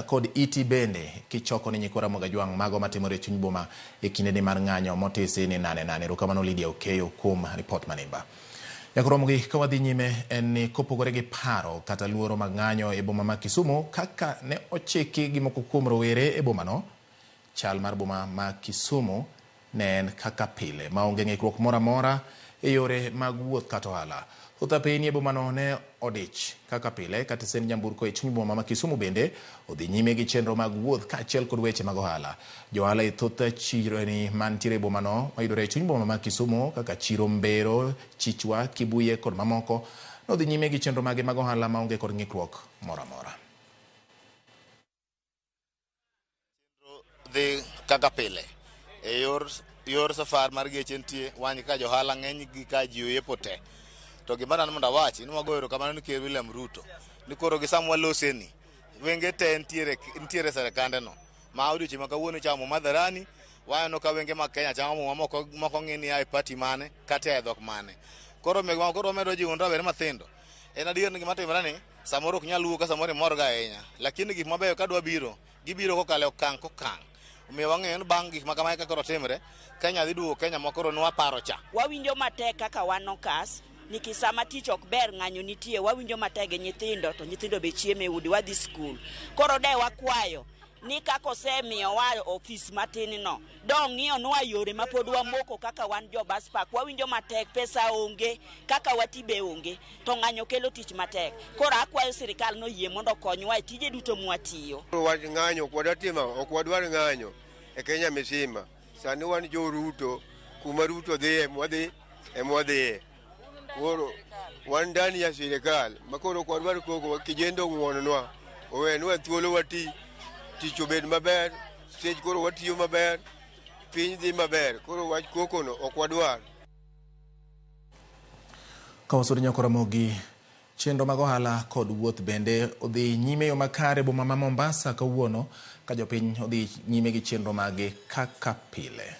kod iti bende kichoko ni nyikwa Ramogi Ajwang' mago matimore e chuny boma e kindeni mar ng'anyo motisi ni nane nane. Erokamano Lydia Okeyo kuom ripot manimba. Nyaka Ramogi, ka wadhi nyime en ni kopogore gi paro kata luoro mag ng'anyo e boma ma Kisumu kaka ne ochiki gi moko kuom rowere e bomano, chal mar boma ma Kisumu ne en kaka pile maonge ng'ikruok moro amora e yore mag wuoth kata ohala. Thoth apeyni e bomano ne odich kaka pile, kata send nyamburko e chuny boma ma Kisumu bende odhi nyime gi chenro mag wuoth kaachiel kod weche mag ohala. Jo ohala e thoth chirni mantiere e bomano mayudore e chuny boma ma Kisumu kaka chiro Mbero, Chichwa, Kibuye kod mamoko nodhi nyime gi chenro mage mag ohala maonge kod ng'ikruok moro amora. Dhi kaka pile e yor safar mar geche nitie wan kaka johala ng'eny gi ka ji oyepo te. To gima dani mondo awachi ni wagoyo erokamano ni Ker William Ruto ni koro gi sama waloseni wenge te nitiere serikande no ma odiochieng' ma kawuono chamo muma hadharani waneno ka wenge mag Kenya chamo muma moko ng'i ni a e party mane kata e dhok mane. Koro koro wamedo jiwo rawere mathindo. En adier ni gima timore ni Samoro ok nyal wuo ka samoro imor ga ahinya, lakini gik mabeyo kadwa biro, gibiro kokalo e okang' kokang'. Omiyo wang'eyo ni bang' gik ma kamae ka koro timre, Kenya dhi duogo Kenya ma koro nwaparo cha. Wawinjo matek kaka wan okas, nikech sama tich ok ber ng'anyo nitie, wawinjo matek gi nyithindo to nyithindo be chiemo e udi, wadhi skul. Koro de wakwayo ni kaka osemiyowa ofis matin no, dong'iyonwa yore ma pod wamoko kaka wan jo bus park, wawinjo matek, pesa onge, kaka wati be onge, to ng'anyo kelo tich matek. Koro akwayo sirikal noyie mondo okonywa e tije duto mwatiyo. Wach ng'anyo ok wadwa timo, ok wadwar ng'anyo e Kenya misima. Sani wan jo Ruto, kuma Ruto dhiye mwadhi emwadhiye. Koro wan ndani ya sirikal ma koro ok wadwar koko, kijende ong'wononwa, owenwa thuolo wati, tich obed maber, stage koro watiyo maber, piny dhi maber. Koro wach koko no ok wadwar. Ka wasudi nyako Ramogi, chenro mag ohala kod wuoth bende odhi nyime yo makare boma ma Mombasa kawuono ka jopiny odhi nyime gi chenro mage kaka pile.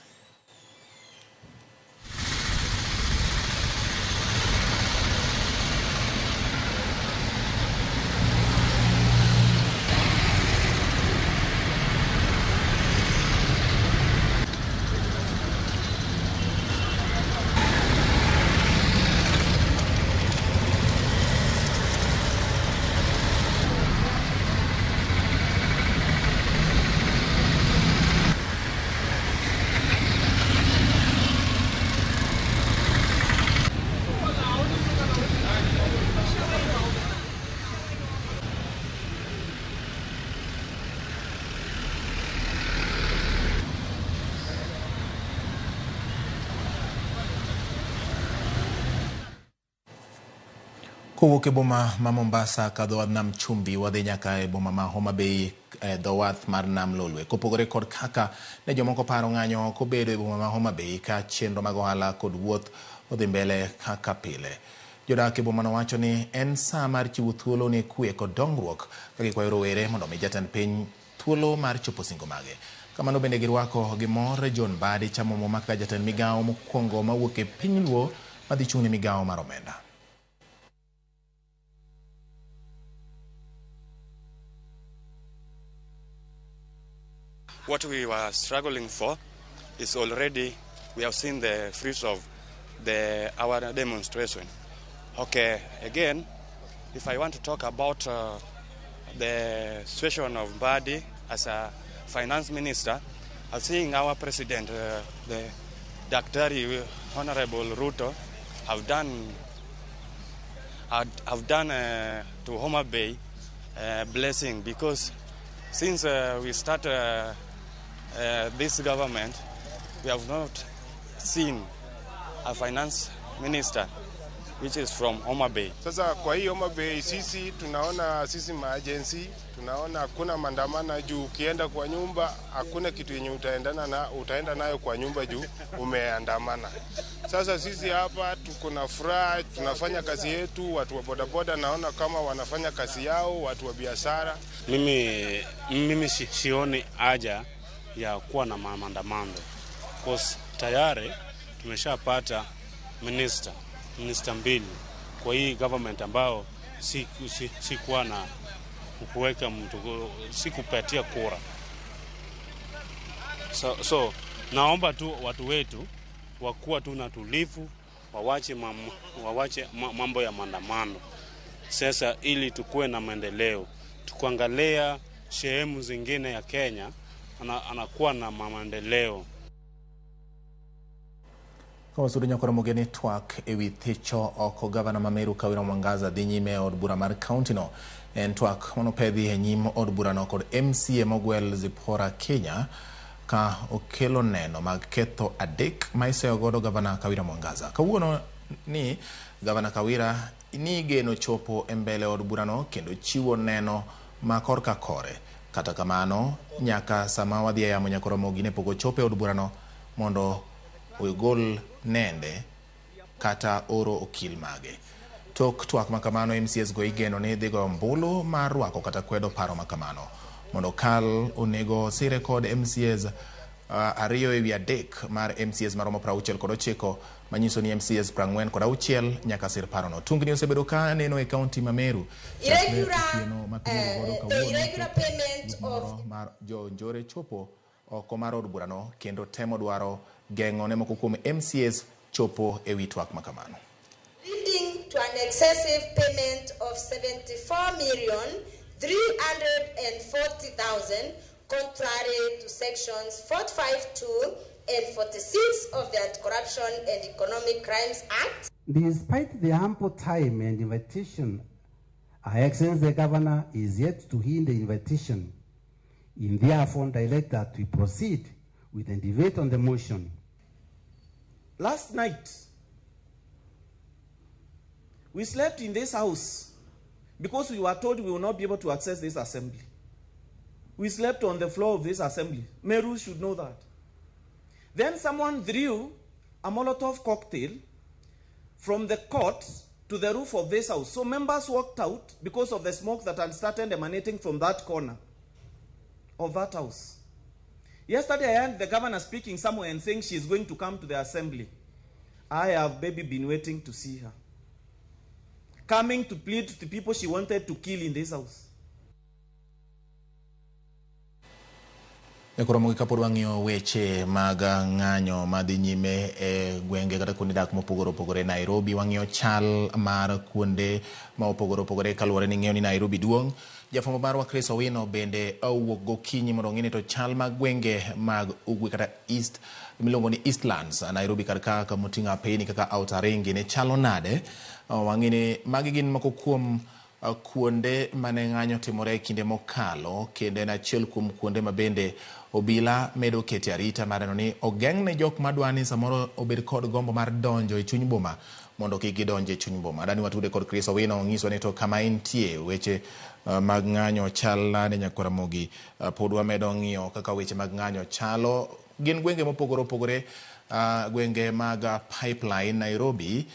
Kowuok e boma ma Mombasa ka dho wadh nam Chumbi wadhi nyaka e boma ma Homa Bay e dho wath mar nam Lolwe. Kopogore kod kaka ne jomoko paro ng'anyo ok obedo e boma ma Homa Bay ka chenro mag ohala kod wuoth odhi mbele kaka pile. Jodak e bomano wacho ni en saa mar chiwo thuolo ne kwe kod dongruok ka gikwayo rowere mondo omi jatend piny thuolo mar chopo singo mage. Kamano bende girwako gi mor John Mbadi chamo muma kaka jatend migawo mokwongo mawuok e piny Luo madhi chung' ne migawo mar omenda. What we were struggling for is already, we have seen the fruits of our demonstration. Okay, again, if I want to talk about the situation of Mbadi as a finance minister, I'm seeing our president, the Daktari Honorable Ruto, have done to Homa Bay blessing, because since we start this government, we have not seen a finance minister which is from Homa Bay. Sasa kwa hii Homa Bay sisi tunaona, sisi maagency tunaona hakuna maandamano juu ukienda kwa nyumba hakuna kitu yenye utaenda nayo kwa nyumba juu umeandamana. Sasa sisi hapa tuko na furaha, tunafanya kazi yetu, watu wa bodaboda naona kama wanafanya kazi yao, watu wa biashara. Mimi sioni haja ya kuwa na maandamano. Cause tayari tumeshapata minister mbili kwa hii government ambao sikuwa na kuweka mtu, sikupatia kura. So naomba tu watu wetu wakuwa tu na tulivu, wawache mambo ya maandamano. Sasa ili tukue na maendeleo, tukuangalia sehemu zingine ya Kenya anakuwa na maendeleo. Kawasudo nyakoro mogeni twak ewi thicho oko gavana ma Meru Kawira Mwangaza dhi nyime e od bura mar kaunti no. En twak manopedhi e nyim od burano kod MCA mogwel Zipporah Kenya ka okelo neno mag ketho adek ma iseyo godo gavana Kawira Mwangaza. Kawuono ni gavana Kawira ni igeno chopo e mbele od burano kendo chiwo neno ma korka kore. Kata kamano nyaka sama wadhi e yamo nyakoro mogi ne pok ochopo e od burano mondo ogol nende kata oro okil mage. Tok twak makamano MCAs go igeno ni dhi goyo ombulu mar rwako kata kwedo paro makamano. Mondo kal onego sire kod MCAs 2/3 mar MCAs maromo 69, manyiso ni MCAs 46 nyaka sir parono. Tungni osebedo ka neno e kaunti ma Meru chakre otieno ma piny godo kawuono mar jo njore chopo oko mar od burano kendo temo dwaro geng'o ne moko kuom MCAs chopo e wi twak makamano. Leading to an excessive payment of 74,340,000 contrary to sections 452 and 46 of the Anti-Corruption and Economic Crimes Act. Despite the ample time and invitation, Her Excellency the Governor is yet to heed the invitation. In therefore direct that we proceed with the debate on the motion. Last night, we slept in this house because we were told we will not be able to access this assembly. We slept on the floor of this assembly. Meru should know that. Then someone threw a Molotov cocktail from the court to the roof of this house. So members walked out because of the smoke that had started emanating from that corner of that house. Yesterday, I heard the governor speaking somewhere and saying she's going to come to the assembly. I have baby been waiting to see her. Coming to plead to the people she wanted to kill in this house. Koro kapod wang'iyo weche mag ng'anyo madhi nyime e gwenge kata kuonde dak mopogore opogore Nairobi, wang'iyo chal mar kuonde ma opogore opogore kaluwore ni ng'eyo ni Nairobi duong'. Jafwambo marwa Chris Owino bende owuok gokinyi mondo ong'i ni to chal mag gwenge mag ugwe kata East miluongo ni Eastlands Nairobi kar ka kamoting'o apeyni kaka Outer Ring ne chalo nade. Wang'i ni magi gin moko kuom kuonde mane ng'anyo timore e kinde mokalo, kendo en achiel kuom kuonde ma bende obila medo kete arita mar neno ni ogeng' ne jok madwa ni samoro obed kod gombo mar donjo e chuny boma mondo kik gidonj e chuny boma. Dani watude kod Chris Owino onyiswa ni to kama entie weche mag ng'anyo chal nade. Nyakwaramogi pod wamedo ng'iyo kaka weche mag ng'anyo chalo. Gin gwenge mopogore opogore, gwenge mag Pipeline Nairobi,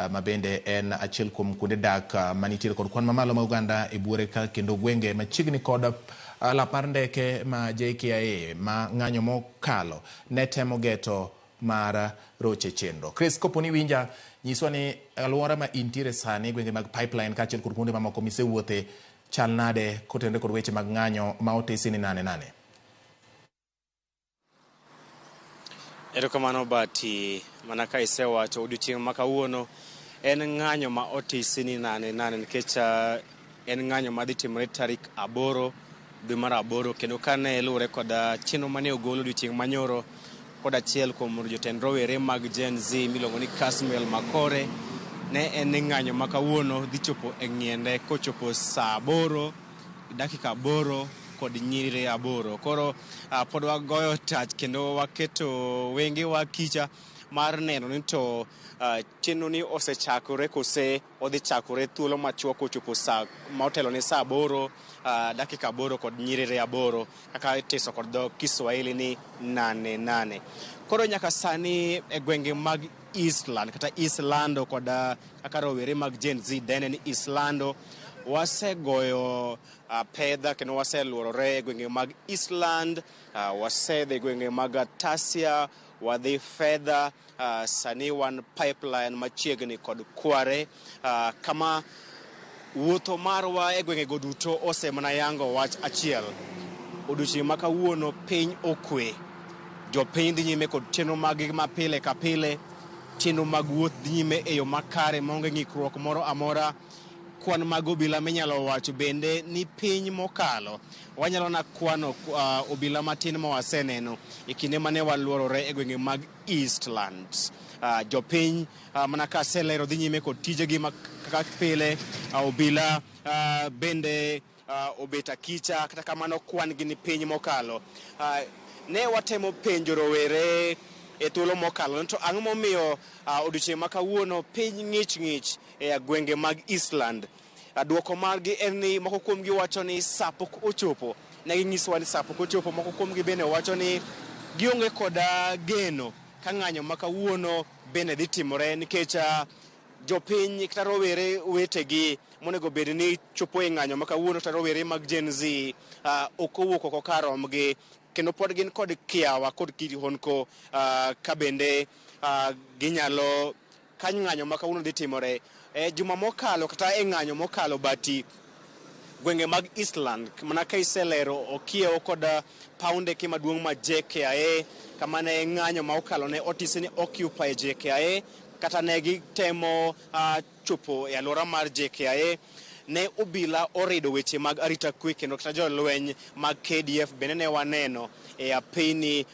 ma bende en achiel kuom kuonde dak manitiere kod kwan mamalo mag oganda e buore ka, kendo gwenge machiegni kod lap mar ndeke ma JKIA ma ng'anyo mokalo ne temo geto mar roche chenro. Chris, kopo ni winja, nyiswa ni alwora ma intiere sani, gwenge mag Pipeline kaachiel kod kuonde mamoko misewuothe chal nade kotenore kod weche mag ng'anyo ma otesi ni nane nane? Erokamano Bati, mana ka isewacho odiochieng' ma kawuono en ng'anyo ma otisi ni nane nane nikech en ng'anyo madhi timore tarik 8 dwe mar 8, kendo kane luwore kod chenro mane ogol odiochieng' manyoro kod achiel kuom jotend rowere mag Gen Z miluongo ni Kasmuel Makore, ne en ni ng'anyo ma kawuono dhi chopo e ng'iende kochopo saa 8 dakika 8 kod nyiriri 8. Koro pod wagoyo tach kendo waketo wengewa kicha mar neno ni to chenro ni osechakore kose odhi chakore thuolo machuok kochopo saa ma otelo ne saa 8 dakika 8 kod nyiriri 8 kaka itiso kod dho Kiswahili ni nane nane. Koro nyaka sani e gwenge mag Eastland kata Eastlando kod kaka rowere mag Gen Z dende ni Eastlando, wasegoyo pedha kendo waseluorore e gwenge mag Eastland, wasedhi e gwenge mag Tasia, wadhi Fedha, sani wan Pipeline machiegni kod Kware, kama wuotho marwa e gwengego duto osemana yango wach achiel. Odiochieng' ma kawuono piny okwe, jopiny dhi nyime kod chenro maggi ma pile ka pile, chenro mag wuoth dhi nyime e yo makare maonge ng'ikruok moro amora. Kwan mag obila minyalo wacho bende ni piny mokalo wanyalo na kwano obila matin ma waseneno e kinde mane waluorore e gwenge mag Eastlands. Jopiny mana ka aselero dhi nyime kod tijegi kaka pile. Obila bende obet akicha, kata kamano kwan gi ni piny mokalo. Ne watemo penjo rowere e thuolo mokalo to ang'o momiyo odiochieng' ma kawuono piny ng'ich ng'ich e gwenge mag Eastland. Duoko margi en ni moko kuomgi wacho ni saa pok ochopo. Ne ginyisowa ni saa pok ochopo. Moko kuomgi bende wacho ni gionge koda geno ka ng'anyo ma kawuono bende dhi timore nikech jopiny kata rowere wetegi monego bed ni chopo e ng'anyo ma kawuono kata rowere mag Gen Z ok owuok oko kar romgi. Kendo pod gin kod kiawa kod kihondko ka bende ginyalo ka ng'anyo ma kawuono dhi timore. E juma mokalo kata e ng'anyo mokalo bati gwenge mag Eastland mana ka iselero okiewo kod paw ndeke maduong' ma JKIA kama ne ng'anyo ma okalo ne otisi ni occupy JKIA kata ne gitemo chopo e alwora mar JKIA ne obila orido weche mag arita kwe kendo kata jolweny mag KDF bende ne waneno e apeyni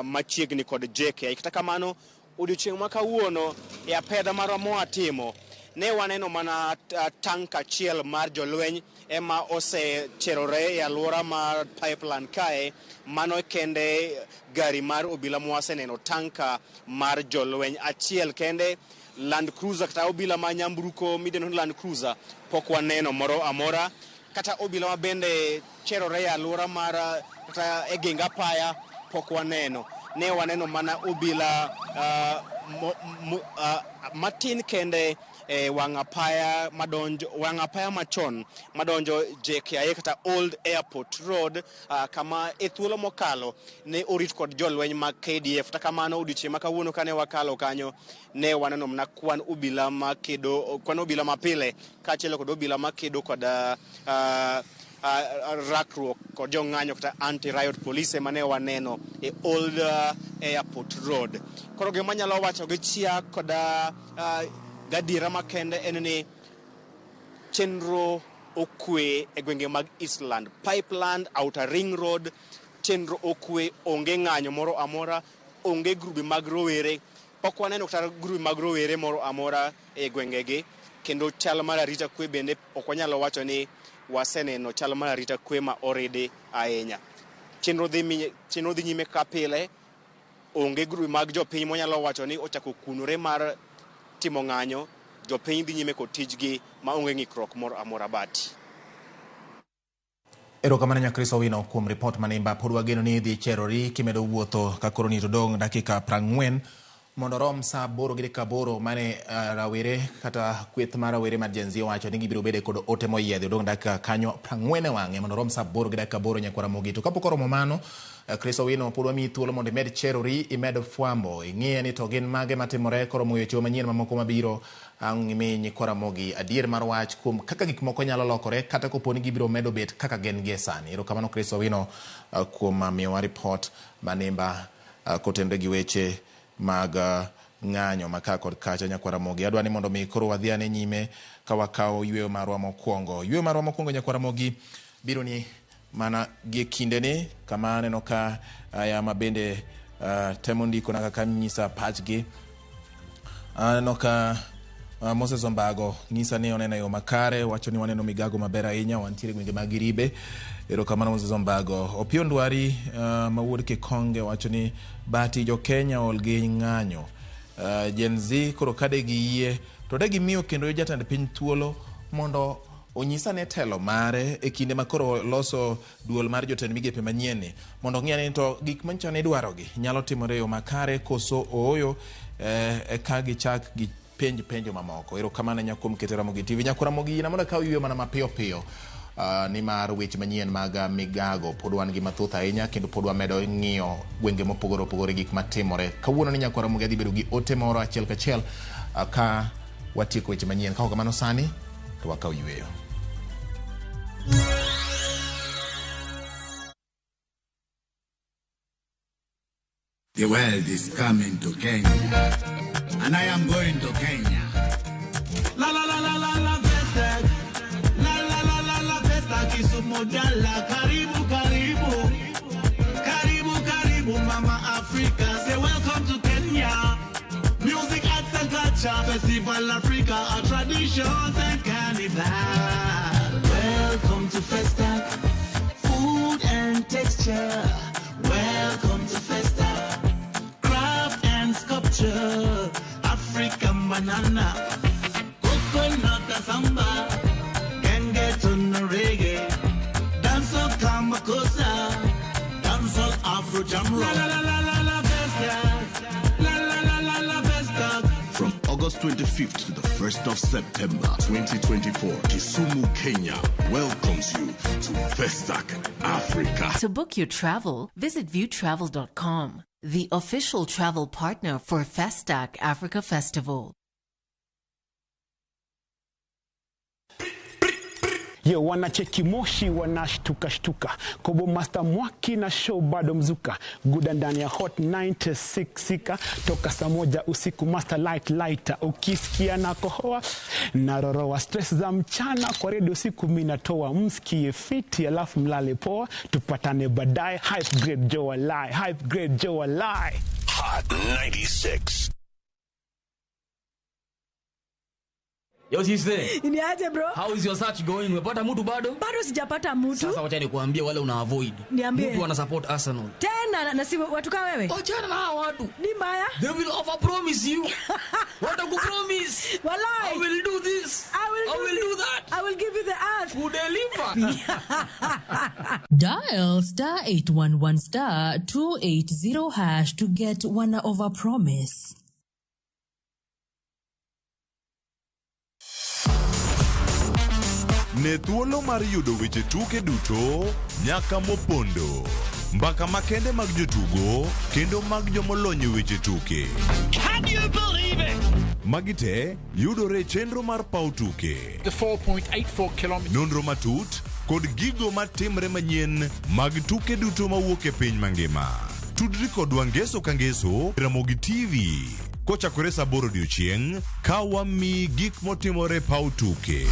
machiegni kod JKIA. Kata kamano odiochieng' ma kawuono e apedha marwa moa timo ne waneno mana tank achiel mar jolweny ema osecherore e alwora mar pipeline kae. Mano kende gari mar obila mwaseneno, tanka mar jolweny achiel kende. Land Cruiser kata obila ma nyamburko midendo ni Land Cruiser pok waneno moro amora, kata obila ma bende cherore e alwora mar kata e geng apaya pok waneno. Ne waneno mana obila matin kende e wang' apaya madonjo, wang' apaya machon madonjo JKIA kata Old Airport Road, kama e thuolo mokalo ne orit kod jolweny mag KDF. Kata kamano odiochieng' ma kawuono kane wakalo kanyo ne waneno mana kwan obila makedo, kwan obila mapile kaachiel kod obila makedo kod rakruok kod jong'anyo kata anti-riot police mane waneno e Old Airport Road. Koro gima anyalo wacho gi chia kod gadiera makende en ni chenro okwe e gwenge mag Eastland, Pipeland, Outer Ring Road, chenro okwe, onge ng'anyo moro amora, onge grube mag rowere, pok waneno kata grube mag rowere moro amora e gwengegi, kendo chal mar arita kwe bende ok wanyalo wacho ni waseneno chal mar arita kwe ma oridi ahinya. Chenro dhi nyime ka pile, onge grube mag jopiny mwanyalo wacho ni ochako kunore mar timo ng'anyo, jopiny dhi nyime kod tijgi ma onge ng'ikruok moro amora bati. Erokamano Nyakris Owino kuom ripot manimba. Pod wageno ni idhi cherori kimedo wuotho ka koro ni to dong' dakika 40 mondo rom saa 8:08 mane rawere kata kweth mar rawere mar Gen Z owacho ni gibiro bedo kod ote moyiedhi. Odong' dakika kanyo 40 e wang'e mondo rom saa 8:08 nyakwara Ramogi. To kapok oromo mano, Chris Owino pod wamiyi thuolo mondo imed cherori, imed fwambo, ing'iye ni to gin mage matimore koromo weche manyien mamoko mabiro ang' imi nyikwa Ramogi adier mar wach kuom kaka gik moko nyalo lokore kata kopo ni gibiro medo bet kaka gin gie sani. Erokamano Chris Owino kuom miyowa ripot manimba kotenore gi weche mag ng'anyo ma ka kod kacha nyakwara Ramogi. Adwa ni mondo mi koro wadhi ane nyime ka wakawo yweyo marwa mokwongo. Yweyo marwa mokwongo nyakwara Ramogi biro ni mana gie kindeni kama aneno ka aya ma bende temo ndikona kaka nyisa pachgi. Aneno ka Moses Ombago nyisa ni oneno yo makare, wacho ni waneno migago maber ahinya, wantiere gwenge mag Iribe. Erokamano Moses Ombago. Opiyo Ndwari ma wuod Kikonge wacho ni bati jo Kenya ol gi ng'anyo. Gen Z koro kade giyie to de gimiyo kendo jatend piny thuolo mondo onyisa ne telo mare e kinde ma koro loso duol mar jotend migepe manyien ni mondo ong'e ni to gik manyicho ni idwarogi nyalo timore e yo makare koso ooyo, ka gichak gi penj penjo mamoko. Erokamano ahinya kuom keto Ramogi TV. Nyakwar Ramogi yina mondo akaw yweyo mana mapiyo piyo nimar weche manyien mag migago pod wan gi mathoth ahinya kendo pod wamedo ng'iyo gwenge mopogore opogore gik matimore. Kawuono ni nyakwar Ramogi adhi bedo gi ote moro achiel kachiel ka watieko weche manyien. Ka ok kamano sani to wakaw yweyo. The world is coming to Kenya, and I am going to Kenya. La la la la la la Festa, la la la la la Festa, Kisumu Dala, karibu karibu, karibu karibu, Mama Africa. Say welcome to Kenya. Music, arts and culture, Festival Africa, our traditions and carnival. Welcome to Festa, food and texture. Welcome to Festa. Sculpture, African banana, coconut and samba, genge to reggae, dancehall kamakosa, dancehall Afro jam rock. La la la la la Festa, la la la la la Festa. From August August 25th to the 1st of September 2024, Kisumu, Kenya welcomes you to Festac Africa. To book your travel, visit viewtravel.com, the official travel partner for Festac Africa Festival. Yo, wanacheki moshi wanashtuka shtuka. Kobo Master Mwaki na show bado mzuka guda ndani ya Hot 96 sika toka saa 1 usiku. Master Light Lighter ukisikia na kohoa na roroa stress za mchana kwa redio usiku mimi natoa msikie fiti alafu mlale poa, tupatane baadaye. Hype Grade Joe Alai, Hype Grade Joe Alai. Hot 96. Yo sister. Niaje bro? How is your search going? Umepata mtu bado? Bado sijapata mtu. Sasa wacha nikuambie wale una avoid. Niambie. Mtu ana support Arsenal. Tena na si watu kama wewe? Achana na hawa watu. Ni mbaya? They will over promise you. Watakupromise. Walai. I will do this. I will do that. I will give you the earth. Who deliver? Dial star 811 star 280 hash to get one over promise. Ne thuolo mar yudo weche tuke duto nyaka mopondo, mbaka makende mag jotugo kendo mag jomolony e weche tuke. Can you believe it? Magi te yudore e chenro mar paw tuke. The 4.84 kilometers. Nonro matut kod gigo matimre manyien mag tuke duto mawuok e piny mangima. Tudri kodwa ngeso ka ngeso Ramogi TV kochakore saa 8 odiochieng' ka wamiyi gik motimore paw tuke.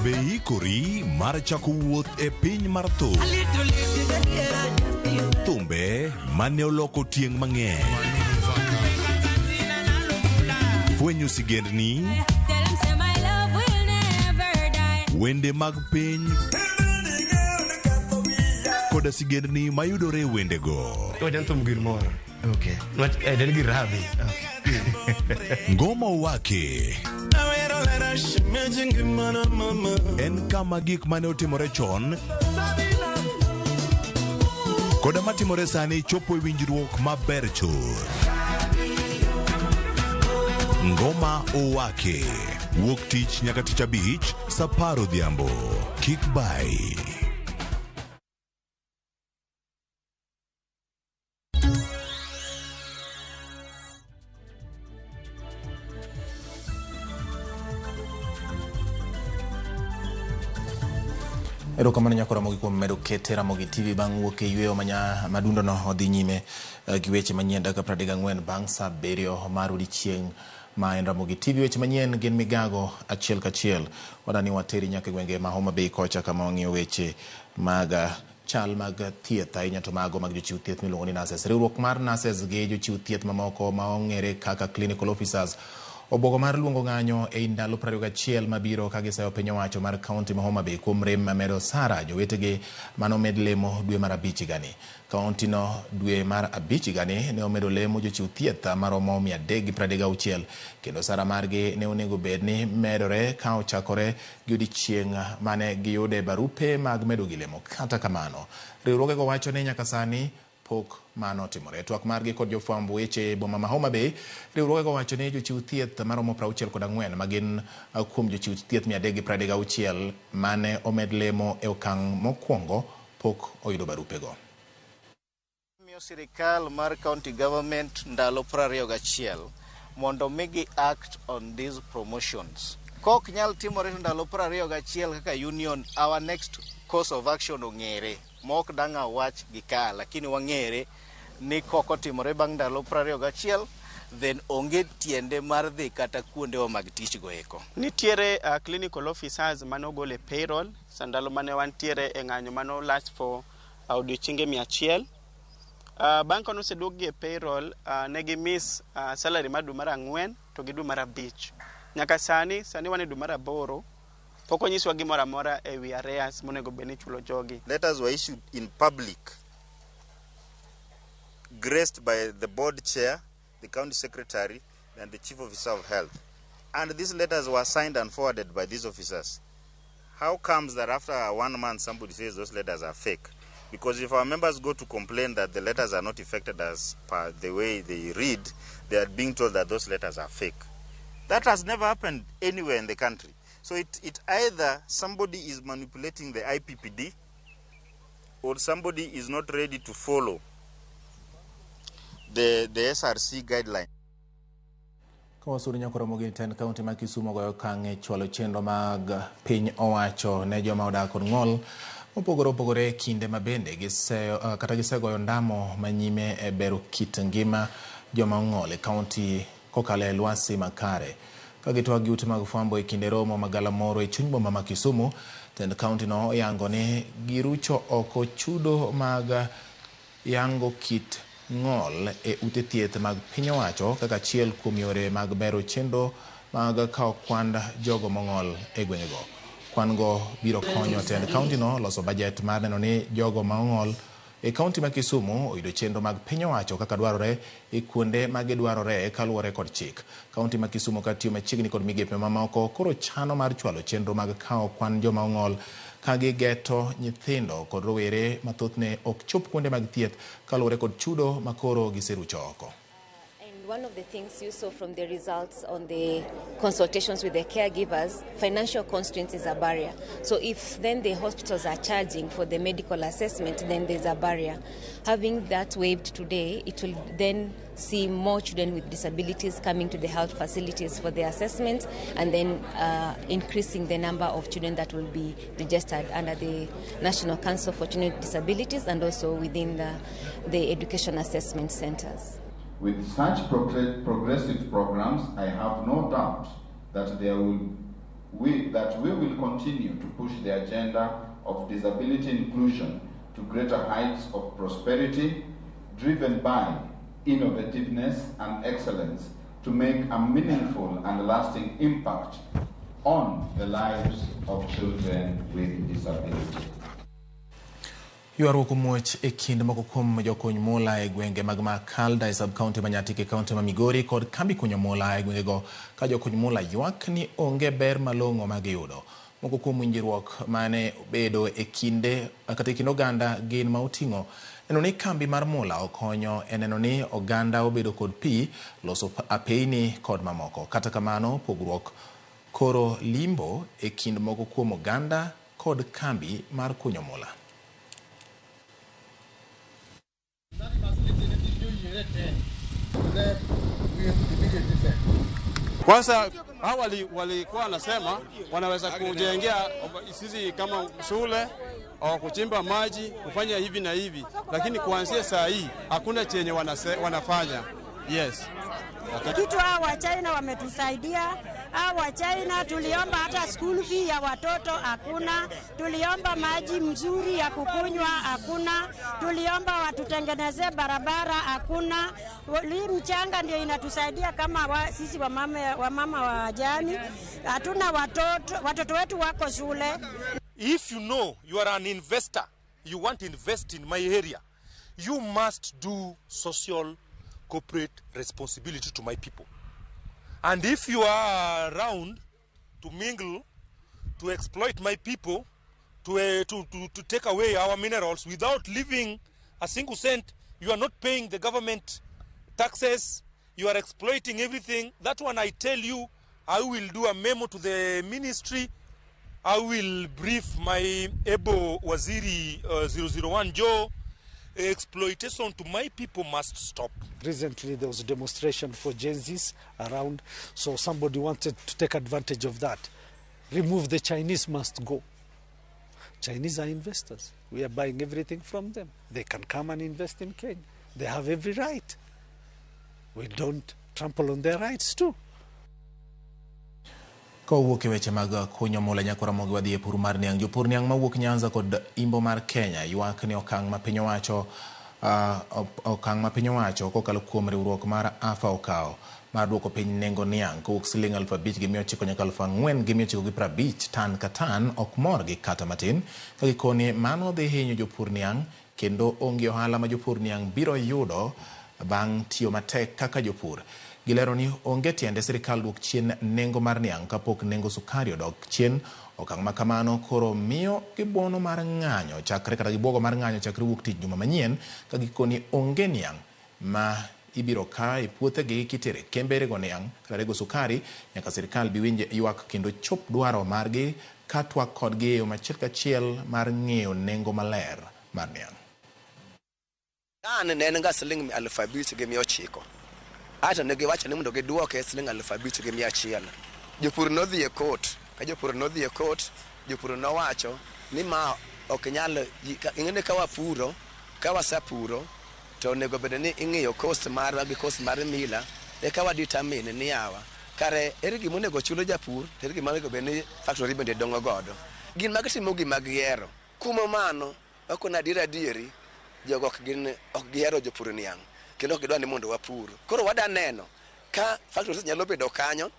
Be ikori mar chako wuoth e piny mar thum. Thumbe mane oloko tieng' mang'eny. Fwenyo sigendni, wende mag piny koda sigendni mayudore e wendego. Okay. Ngoma wake en kama gik mane otimore chon koda matimore sani chopo e winjruok maber chuth. Ngoma Owake wuok tich nyaka tich abich saa 10 odhiambo. Kik bai. Erokamano nyako Ramogi kuom medo kete Ramogi TV bang' wuok e yweyo manya madundo no odhi nyime gi weche manyien dakika 34 bang' saa 7 mar odiechieng' ma en Ramogi TV. Weche manyien gin migago achiel kachiel. Wadani wateri nyaka e gwenge ma Homa Bay kocha kama wang'iyo weche mag chal mag thieth ahinya to mago mag jochiw thieth miluongo ni nurses. Riwruok mar nurses gi jochiw thieth mamoko ma ong'ere kaka clinical officers obuogo mar luongo ng'anyo ei ndalo 21 mabiro ka gisayo piny owacho mar kaunti ma Homa Bay kuom rem medo osara jowetegi manomed lemo dwe mar 5 higani. Kaunti no dwe mar 5 higani ne omedo lemo jochiw thieth maromo 336 kendo osara margi ne onego bed ni medore ka ochakore gi odiechieng' mane giyude barupe mag medo gi lemo. Kata kamano, riwruogego wacho ni nyaka sani pok mano otimore. Twak margi kod jofwamb weche e boma ma Homa Bay, riwruogego wacho ni jochiw thieth maromo 64 magin kuom jochiw thieth 336 mane omed lemo e okang' mokwongo pok oyudo barupego. Miyo sirikal mar county government ndalo 21 mondo migi act on these promotions. Kok nyal timore to ndalo 21 kaka union, our next course of action ong'ere. Mok dang' awach gi ka, lakini wang'ere ni kok otimore bang' ndalo 21 then onge tiende mar dhi kata kuondewa mag tich go eko. Nitiere clinical officers manogol e payroll sa ndalo mane wantiere e ng'anyo mano last for odiochienge 100. Bang' kane oseduokgi e payroll, ne gi miss salary mar dwe mar 4 to gi dwe mar 5. Nyaka sani wan e dwe mar 8, pok onyiswa gimoro amora e wi arrears monego bed ni ichulo jogi. Letters were issued in public, graced by the board chair, the county secretary, and the chief officer of health. And these letters were signed and forwarded by these officers. How comes that after 1 month somebody says those letters are fake? Because if our members go to complain that the letters are not effected as per the way they read, they are being told that those letters are fake. That has never happened anywhere in the country. So it either somebody is manipulating the IPPD or somebody is not ready to follow the SRC guideline. Kawasuri nyakoromogi tend kaunti ma Kisumu goyo okang' e chwalo chenro mag piny owacho ne joma odak kod ng'ol mopogore opogore e kinde ma bende kata gisegoyo ndamo manyime e bero kit ngima joma ong'ol e kaunti kokalo e lwasi makare. Ka gitwak gi ute mag fwambo e kinde romo ma galamoro e chuny boma ma Kisumu, tend kaunti no oyango ni girucho oko chudo mag yango kit ng'ol e ute thieth mag piny owacho kaka achiel kuom yore mag bero chenro mag kawo kwand jogo mong'ol e gwengego. Kwan go biro konyo tend kaunti no loso bajet mar neno ni jogo ma ong'ol e kaunti ma Kisumu oyudo chenro mag piny owacho kaka dwarore e kuonde ma gidwarore kaluwore kod chik. Kaunti ma Kisumu katiyo machiegni kod migepe mamoko koro chano mar chwalo chenro mag kawo kwan joma ong'ol ka gigeto nyithindo kod rowere ma thothne ok chop kuonde mag thieth kaluwore kod chudo ma koro giserucho oko. And one of the things you saw from the results on the consultations with the caregivers, financial constraints is a barrier. So if then the hospitals are charging for the medical assessment, then there's a barrier. Having that waived today, it will then see more children with disabilities coming to the health facilities for the assessment, and then increasing the number of children that will be registered under the National Council for Children with Disabilities and also within the education assessment centers. With such progressive programs, I have no doubt that we will continue to push the agenda of disability inclusion to greater heights of prosperity, driven by innovativeness and excellence, to make a meaningful and lasting impact on the lives of children with disability. Ywaruok omuoch e kind moko kuom jokuny mula e gwenge mag Makalda e sub-county ma Nyatike, kaunti ma Migori kod kambi kunyo mula e gwengego ka jokuny mula ywak ni onge ber malong'o ma giyudo. Moko kuom winjruok mane obedo e kinde kata e kind oganda gin ma oting'o neno ni kambi mar mula okonyo e neno ni oganda obedo kod pi, loso apeyni kod mamoko. Kata kamano, pogruok koro limbo e kind moko kuom oganda kod kambi mar kunyo mula. Kwanza awali walikuwa wanasema wanaweza kujengea sisi kama shule au kuchimba maji, kufanya hivi na hivi, lakini kuanzia saa hii hakuna chenye wanafanya. Yes. Kitu hawa China wametusaidia. Hawa China tuliomba hata school fee ya watoto hakuna, tuliomba maji mzuri ya kukunywa hakuna, tuliomba watutengeneze barabara hakuna. Hii mchanga ndio inatusaidia kama sisi wamama wajani. Hatuna watoto, watoto wetu wako shule. If you know you are an investor, you want to invest in my area, you must do social corporate responsibility to my people. And if you are around to mingle, to exploit my people, to take away our minerals without leaving a single cent, you are not paying the government taxes, you are exploiting everything. That one I tell you, I will do a memo to the ministry. I will brief my Ebo Waziri 001 Joe. Exploitation to my people must stop. Recently there was a demonstration for Gen Zs around, so somebody wanted to take advantage of that. Remove the Chinese must go. Chinese are investors. We are buying everything from them. They can come and invest in Kenya. They have every right. We don't trample on their rights too. Kowuok e weche mag kunyo mula nyakora mogi wadhi e pur mar niang'. Jopur niang' mawuok Nyanza kod Imbo mar Kenya ywak ni okang' ma piny owacho kokalo kuom riwruok mar AFA okawo mar duoko piny nengo niang' kowuok siling 5,900 nyaka 4,950 tan ka tan ok morgi kata matin, ka gikoni mano dhi hinyo jopur niang' kendo onge ohala ma jopur niang' biro yudo bang' tiyo matek kaka jopur. Gilero ni onge tiende sirikal duok chien nengo mar niang' kapok nengo sukari odok chien. Okang' ma kamano koro miyo gibuono mar ng'anyo chakre kata gibuogo mar ng'anyo chakre wuok tich juma manyien ka gikoni onge niang' ma ibiro ka e puothegi kitere kembe rego niang' kata rego sukari nyaka sirikal bi winj ywak kendo chop dwaro margi ka twak kodgi e yo machiel kachiel mar ng'eyo nengo maler mar niang'. An ne en ga siling 5,900. Ato ne giwacho ni mondo giduoke siling 5,100. Jopur nodhi e court, ka jopur nodhi e court, jopur nowacho ni ma ok nyal, ing'e ka wapuro, ka wasepuro, to onego bed ni ing'iyo cost marwa gi cost mar mila, eka wa determine ni yawa. Kare ere gima onego chulo japur, to ere gima onego bed ni factory bende dongo godo. Gin ma gitimo gima gihero. Kuom mano, wakoni adier adieri, jogo ok gihero jopur niang', kendo ok gidwa ni mondo wapur. Koro wada neno ka factories nyalo bedo kanyo,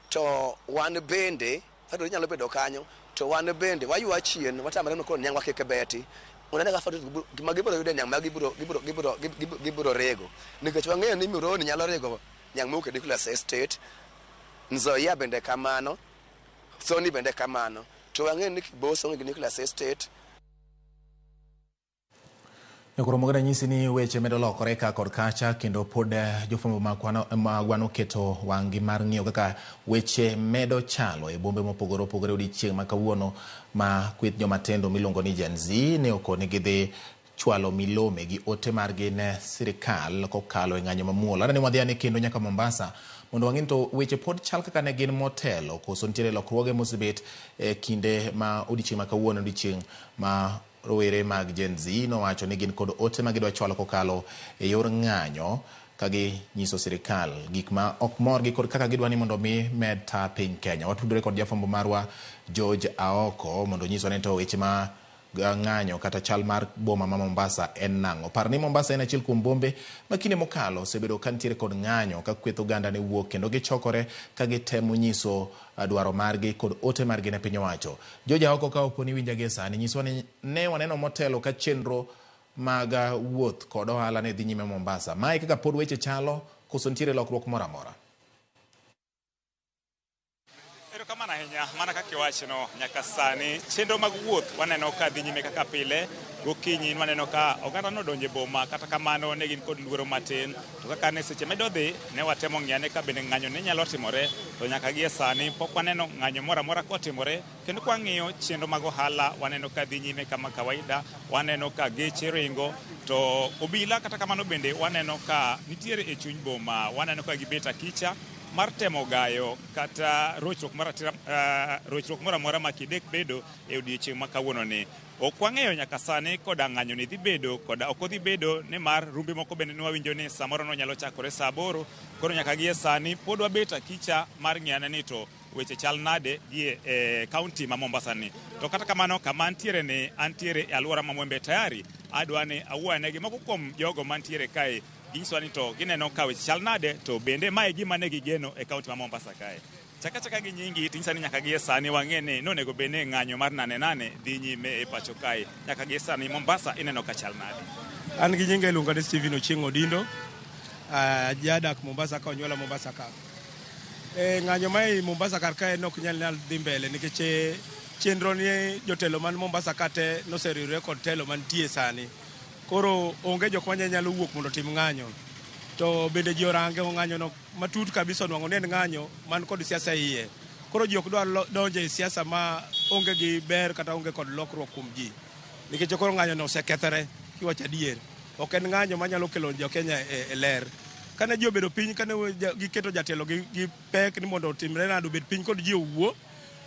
to wan bende, factories nyalo bedo kanyo, to wan bende waywa chien, watamre ni koro niang' wakik beti. Unene ka factories gima gibiro yudo niang' ma gibiro rego. Nikech wang'eyo ni Muhoroni nyalo rego niang' mowuok e Nicholas Estate, Nzoia bende kamano, Sony bende kamano. To wang'eyo ni Kibos onge gi Nicholas Estate. Nyakoro moganda nyisi ni weche medo lokore ka kod kacha kendo pod jofwambo magwa noketo wang'gi mar ng'iyo kaka weche medo chalo e bombe mopogore opogore odiechieng' ma kawuono ma kweth jomatindo miluongo ni Gen Z ne okoni gidhi chwalo milome gi ote margi ne sirikal kokalo e ng'anyo mamuol. Aneno ni wadhi ane kendo nyaka Mombasa mondo wang'e ni to weche pod chal kaka ne gin motelo koso nitiere lokruoge mosebet e kinde ma odiechieng' ma kawuono odiechieng' ma rowere mag Gen Z nowacho ni gin kod ote ma gidwa chwalo kokalo e yor ng'anyo ka ginyiso sirikal gik ma ok morgi kod kaka gidwa ni mondo mi med ta piny Kenya. Watudore kod jafwambo marwa George Aoko mondo onyiswa ni to weche ma ng'anyo kata chal mar boma ma Mombasa en nang'o. Par ni Mombasa en achiel kuom bombe ma kinde mokalo osebedo ka nitiere kod ng'anyo ka kweth oganda ne wuok kendo gichokore ka gitemo nyiso dwaro margi kod ote margi ne piny owacho. George Aoko ka opo ni winja gie sani nyiswa ni ne waneno motelo ka chenro mag wuoth kod ohala ne dhi nyime Mombasa. Mae kaka pod weche chalo koso nitiere lokruok moro amora? Erokamano ahinya, mana kaka iwachono, nyaka sani chenro mag wuoth waneno ka dhi nyime kaka pile. Gokinyi waneno ka oganda nodonjo e boma, kata kamano ne gin kod luoro matin. To kaka ne seche medo dhi, ne watemo ng'iyo ka bende ng'anyo ne nyalo timore, to nyaka gie sani pok waneno ng'anyo moro amora kotimore. Kendo kwa ng'iyo chenro mag ohala, waneno ka dhi nyime kama kawaida, waneno ka geche ringo, to obila kata kamano bende waneno ka nitiere e chuny boma, waneno ka gibet akicha mar temo gayo kata rochruok moro amora ma kidek bedo e odiechieng' ma kawuono ni. Ok wang'eyo nyaka sani koda ng'anyo ni dhi bedo koda ok odhi bedo, nimar rumbe moko bende nwawinjo ni samoro nonyalo chakore saa 8. Koro nyaka gie sani pod wabet akicha mar ng'iyane ni to weche chal nade gi e kaunti ma Mombasa ni. To kata kamano kama antiere ni, antiere e alwora ma Mwembe Tayari, adwa ni awuo gi moko kuom jogo mantiere kae. Ginyiswa ni to gineno ka weche chal nade, to bende mae gima ne gigeno e kaunti ma Mombasa kae. Chaka gi nyingi tinyisa ni nyaka gie sani wang'e ni nonego bed ni ng'anyo mar 8 dhi nyime e pacho kae. Nyaka gie sani Mombasa ineno ka chal nade? An gi nyinga iluonga ni Steven Ochieng' Odindo, jadak Mombasa ka, onyuola Mombasa ka. Ng'anyo ma ei Mombasa kar kae ok nyal dhi mbele nikech chenro ni jotelo man Mombasa ka te noseriwre kod telo mantie sani. Koro onge jok manyalo wuok mondo otim ng'anyo. To bende ji orange ng'anyo no matut kabisa onwang'o ni en ng'anyo man kod siasa iye. Koro ji ok dwar donjo e siasa ma onge gi ber kata onge kod lokruok kuom ji. Nikech koro ng'anyo no osekethore kiwacho adier. Ok en ng'anyo manyalo kelo jo Kenya e ler. Kane ji obedo piny, kane giketo jatelo gi pek ni mondo otimre nade obed piny kod ji owuo,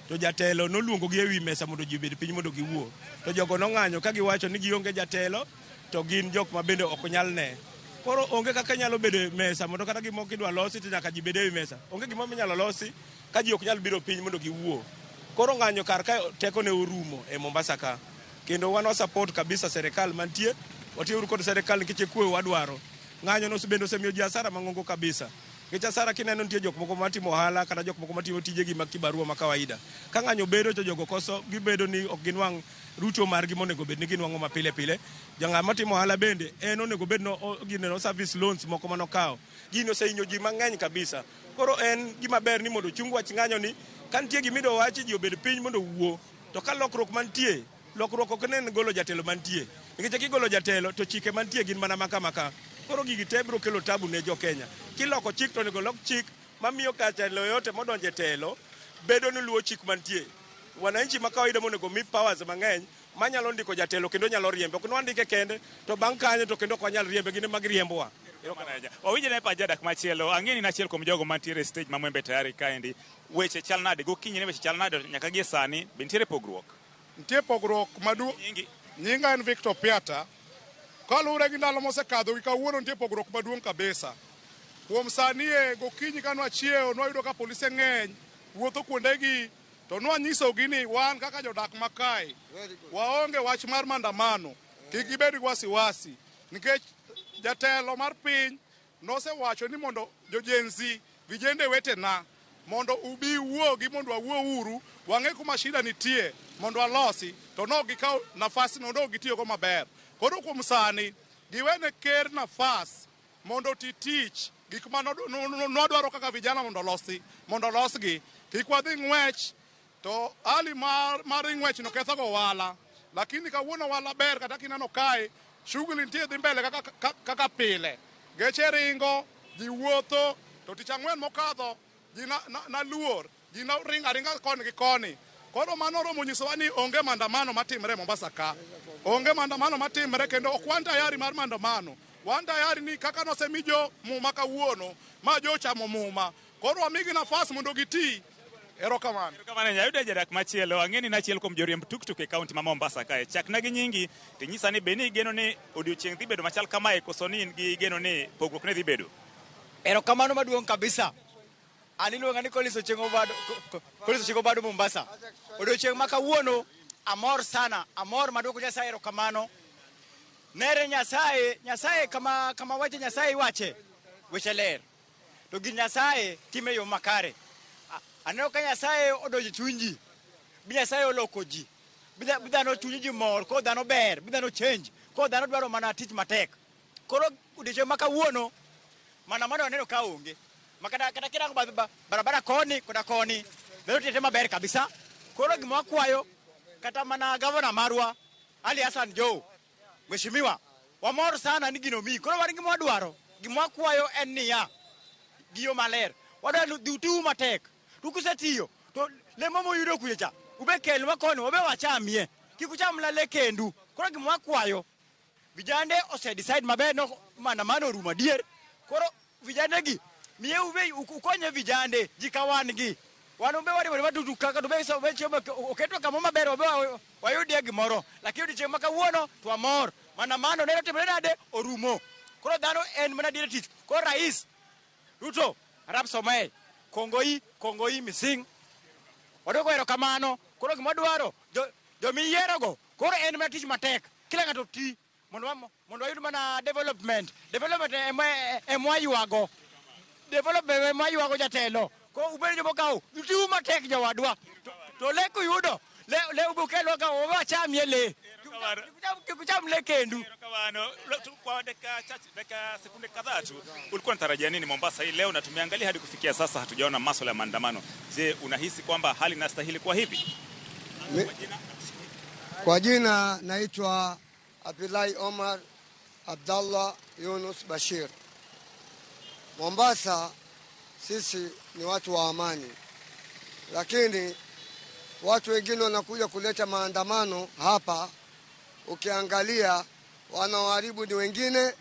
to jatelo noluongo gi ewi mesa mondo ji obed piny mondo giwuo. To jogo nong'anyo ka giwacho ni gionge jatelo, to gin jok ma bende ok nyal ne. Koro onge kaka nyalo bedo e mesa mondo kata gimoro kidwa losi to nyaka ji bed ewi mesa. Onge gimoro minyalo losi ka ji ok nyal biro piny mondo giwuo. Koro ng'anyo kar ka teko ne orumo e Mombasa ka. Kendo wan wa support kabisa serikal mantie, watiyo kod serikal nikech kwe wadwaro. Ng'anyo no bende osemiyo ji hasara mang'ongo kabisa. Nikech asara kineno nitie jok moko matimo ohala kata jok moko matimo tijegi mag kibarua ma kawaida. Ka ng'anyo bedo to jogo koso gibedo ni ok ginwang' ruto margi monego bed ni ginwang'o ma pile pile. Jang'ama timo ohala bende en onego bed no gineno service loans moko manokawo. Gini osehinyo ji mang'eny kabisa. Koro en gima ber ni mondo ochung wach ng'anyo ni ka nitie gima idwa wachi ji obed piny mondo owuo. To ka lokruok mantie, lokruok ok ne en golo jatelo mantie. Nikech kigolo jatelo to chike mantie gin mana maka maka. Koro gigi te biro kelo tabu ne jo Kenya. Kiloko chik to onego lok chik mamiyo ka jatelo yote modonjo e telo bedo ni luwo chik mantie. Wananchi ma kawaida monego mi powers mang'eny manyalo ndiko jatelo kendo nyalo riembe. Ok nwandike kende to bang' kanyo to kendo ok wanyal riembe, gin ema giriembowa. Wawinje ne pa jadak machielo. Ang'e ni in achiel kuom jogo mantiere e stage ma Mwembe Tayari kaendi. Weche chal nade? Gokinyi ne weche chal nade nyaka gie sani? Be nitiere pogruok? Nitie pogruok maduong'. Nyinga en Victor Piata. Kaluwore gi ndalo mosekadho gi kawuono nitie pogruok maduong' kabisa. Kuom sani e gokinyi ka nwachiewo nwayudo ka polise ng'eny wuotho kuondegi to nwanyisogi ni wan kaka jodak makae waonge wach mar maandamano, kik gibed gi wasiwasi nikech jatelo mar piny nosewacho ni mondo jo Gen Z vijende wetena mondo ubi wuogi mondo wawuo uru wang'e kuma shida nitie mondo walosi to no gikaw nafas no no gitiyogo maber. Koro kuom sani giwene ker nafas mondo oti tich gik ma nwadwaro kaka vijana mondo olosi mondo olosgi kik wadhi ng'wech to hali mar ng'wech no ketho go ohala, lakini kawuono ohala ber kata kineno kae shughuli nitie dhi mbele kaka pile, geche ringo, ji wuotho. To tich ang'wen mokadho ji naluor, ji noringo aringa koni gi koni. Koro mano oromo nyisowa ni onge maandamano matimre Mombasa ka, onge maandamano matimre kendo ok wan tayari mar maandamano. Wan tayari ni kaka nosemi jo muma kawuono ma jo ochamo muma, koro wamigi nafas mondo giti. Erokamano. Erokamano. Ayudo jadak machielo. Ang'e ni in achiel kuom joriemb tuktuk e kaunti ma Mombasa kae. Chakna gi nyingi tinyisa ni be ni igeno ni odiochieng' dhi bedo machal kamae koso ni in gi geno ni pogruok ne dhi bedo? Erokamano maduong' kabisa. An iluonga ni Collins Ochieng' Obado, Collins Ochieng' Obado Mombasa. Odiochieng' ma kawuono amor sana, amor maduoko Nyasaye erokamano. Nere Nyasaye, Nyasaye kama wache Nyasaye iwache, weche ler. To gir Nyasaye time yo makare. Aneno ka Nyasaye odonjo e chuny ji, bi Nyasaye oloko ji, bi dhano chuny ji mor, koro dhano ber, bi dhano change, koro dhano dwaro mana tich matek. Koro odiochieng' ma kawuono, maandamano aneno ka onge. Ma kata kirango barabara koni koda koni, dhano tete maber kabisa. Koro gima wakwayo kata mana gavana marwa Ali Hassan Joho, mheshimiwa, wamor sana ni gino miyi. Koro wan gima wadwaro, gima wakwayo en niya, giyo maler. Wadwaro ni dhi utiu matek. To kusetiyo, to lemo muyudo kucho cha, ube kelwa koni, wabe wachamie. Kik ucham lale kendu. Koro gima wakwayo, vijande ose decide maber no maandamano orumo adier. Koro vijande gi, miye ube ukonye vijande, ji ka wan gi. Wan ube wariwore matutu kaka to be so be chiemo oketwa kamo maber wabe wayudie gimoro. Lakini odiochieng' ma kawuono to wamor. Maandamano ne otimore nade orumo. Koro dhano en mana diere tich. Koro Rais Ruto, Arap Samoei, Kongoi Mising. Wadwoko erokamano. Koro gima wadwaro, jomiyierogo, koro en mana tich matek. Kila ng'ato ti mondo wayud mana development. Development ema waywago. Development ema waywago jatelo. Koro ubedo joma okawo, utiu matek jowadwa. To le kuyudo, le ubukelwa ka wachamie le. Kik ucham le kendu. Kwa dakika chache, dakika sekunde kadhaa tu, ulikuwa unatarajia nini Mombasa hii leo? Na tumeangalia hadi kufikia sasa hatujaona masuala ya maandamano. Je, unahisi kwamba hali inastahili kuwa hivi? Kwa jina naitwa Abdullahi Omar Abdallah Yunus Bashir. Mombasa sisi ni watu wa amani, lakini watu wengine wanakuja kuleta maandamano hapa. Ukiangalia wanaoharibu ni wengine,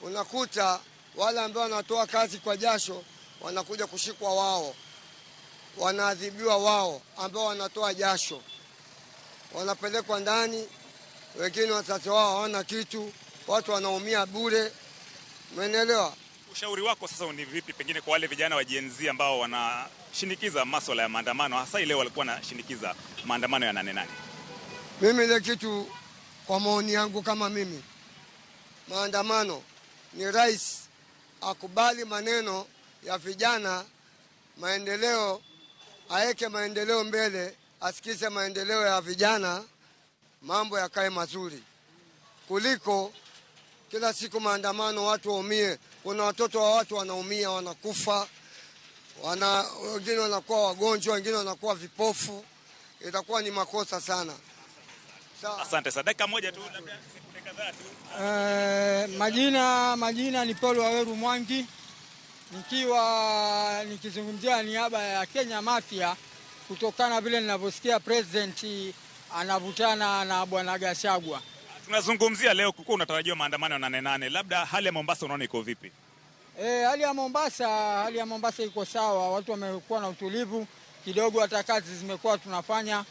unakuta wale ambao wanatoa kazi kwa jasho wanakuja kushikwa wao, wanaadhibiwa wao ambao wanatoa jasho, wanapelekwa ndani, wengine wazazi wao hawana kitu, watu wanaumia bure. Umeelewa? Ushauri wako sasa ni vipi pengine kwa wale vijana wa Gen Z ambao wanashinikiza masuala ya maandamano, hasa ile walikuwa wanashinikiza maandamano ya 8/8? Mimi ile kitu kwa maoni yangu kama mimi, maandamano ni rais akubali maneno ya vijana, maendeleo, aeke maendeleo mbele, asikize maendeleo ya vijana, mambo yakae mazuri kuliko kila siku maandamano, watu waumie. Kuna watoto wa watu wanaumia, wanakufa, wengine wanakuwa wagonjwa, wengine wanakuwa vipofu. Itakuwa ni makosa sana. Asante sana. Dakika moja tu, labda sekunde kadhaa tu. Majina ni Paul Waweru Mwangi, nikiwa nikizungumzia niaba ya Kenya Mafia, kutokana vile ninavyosikia president anavutana na bwana Gachagua. Tunazungumzia leo kulikuwa unatarajiwa maandamano ya 8/8. Labda hali ya Mombasa unaona iko vipi? Hali ya Mombasa iko sawa, watu wamekuwa na utulivu kidogo, hata kazi zimekuwa tunafanya.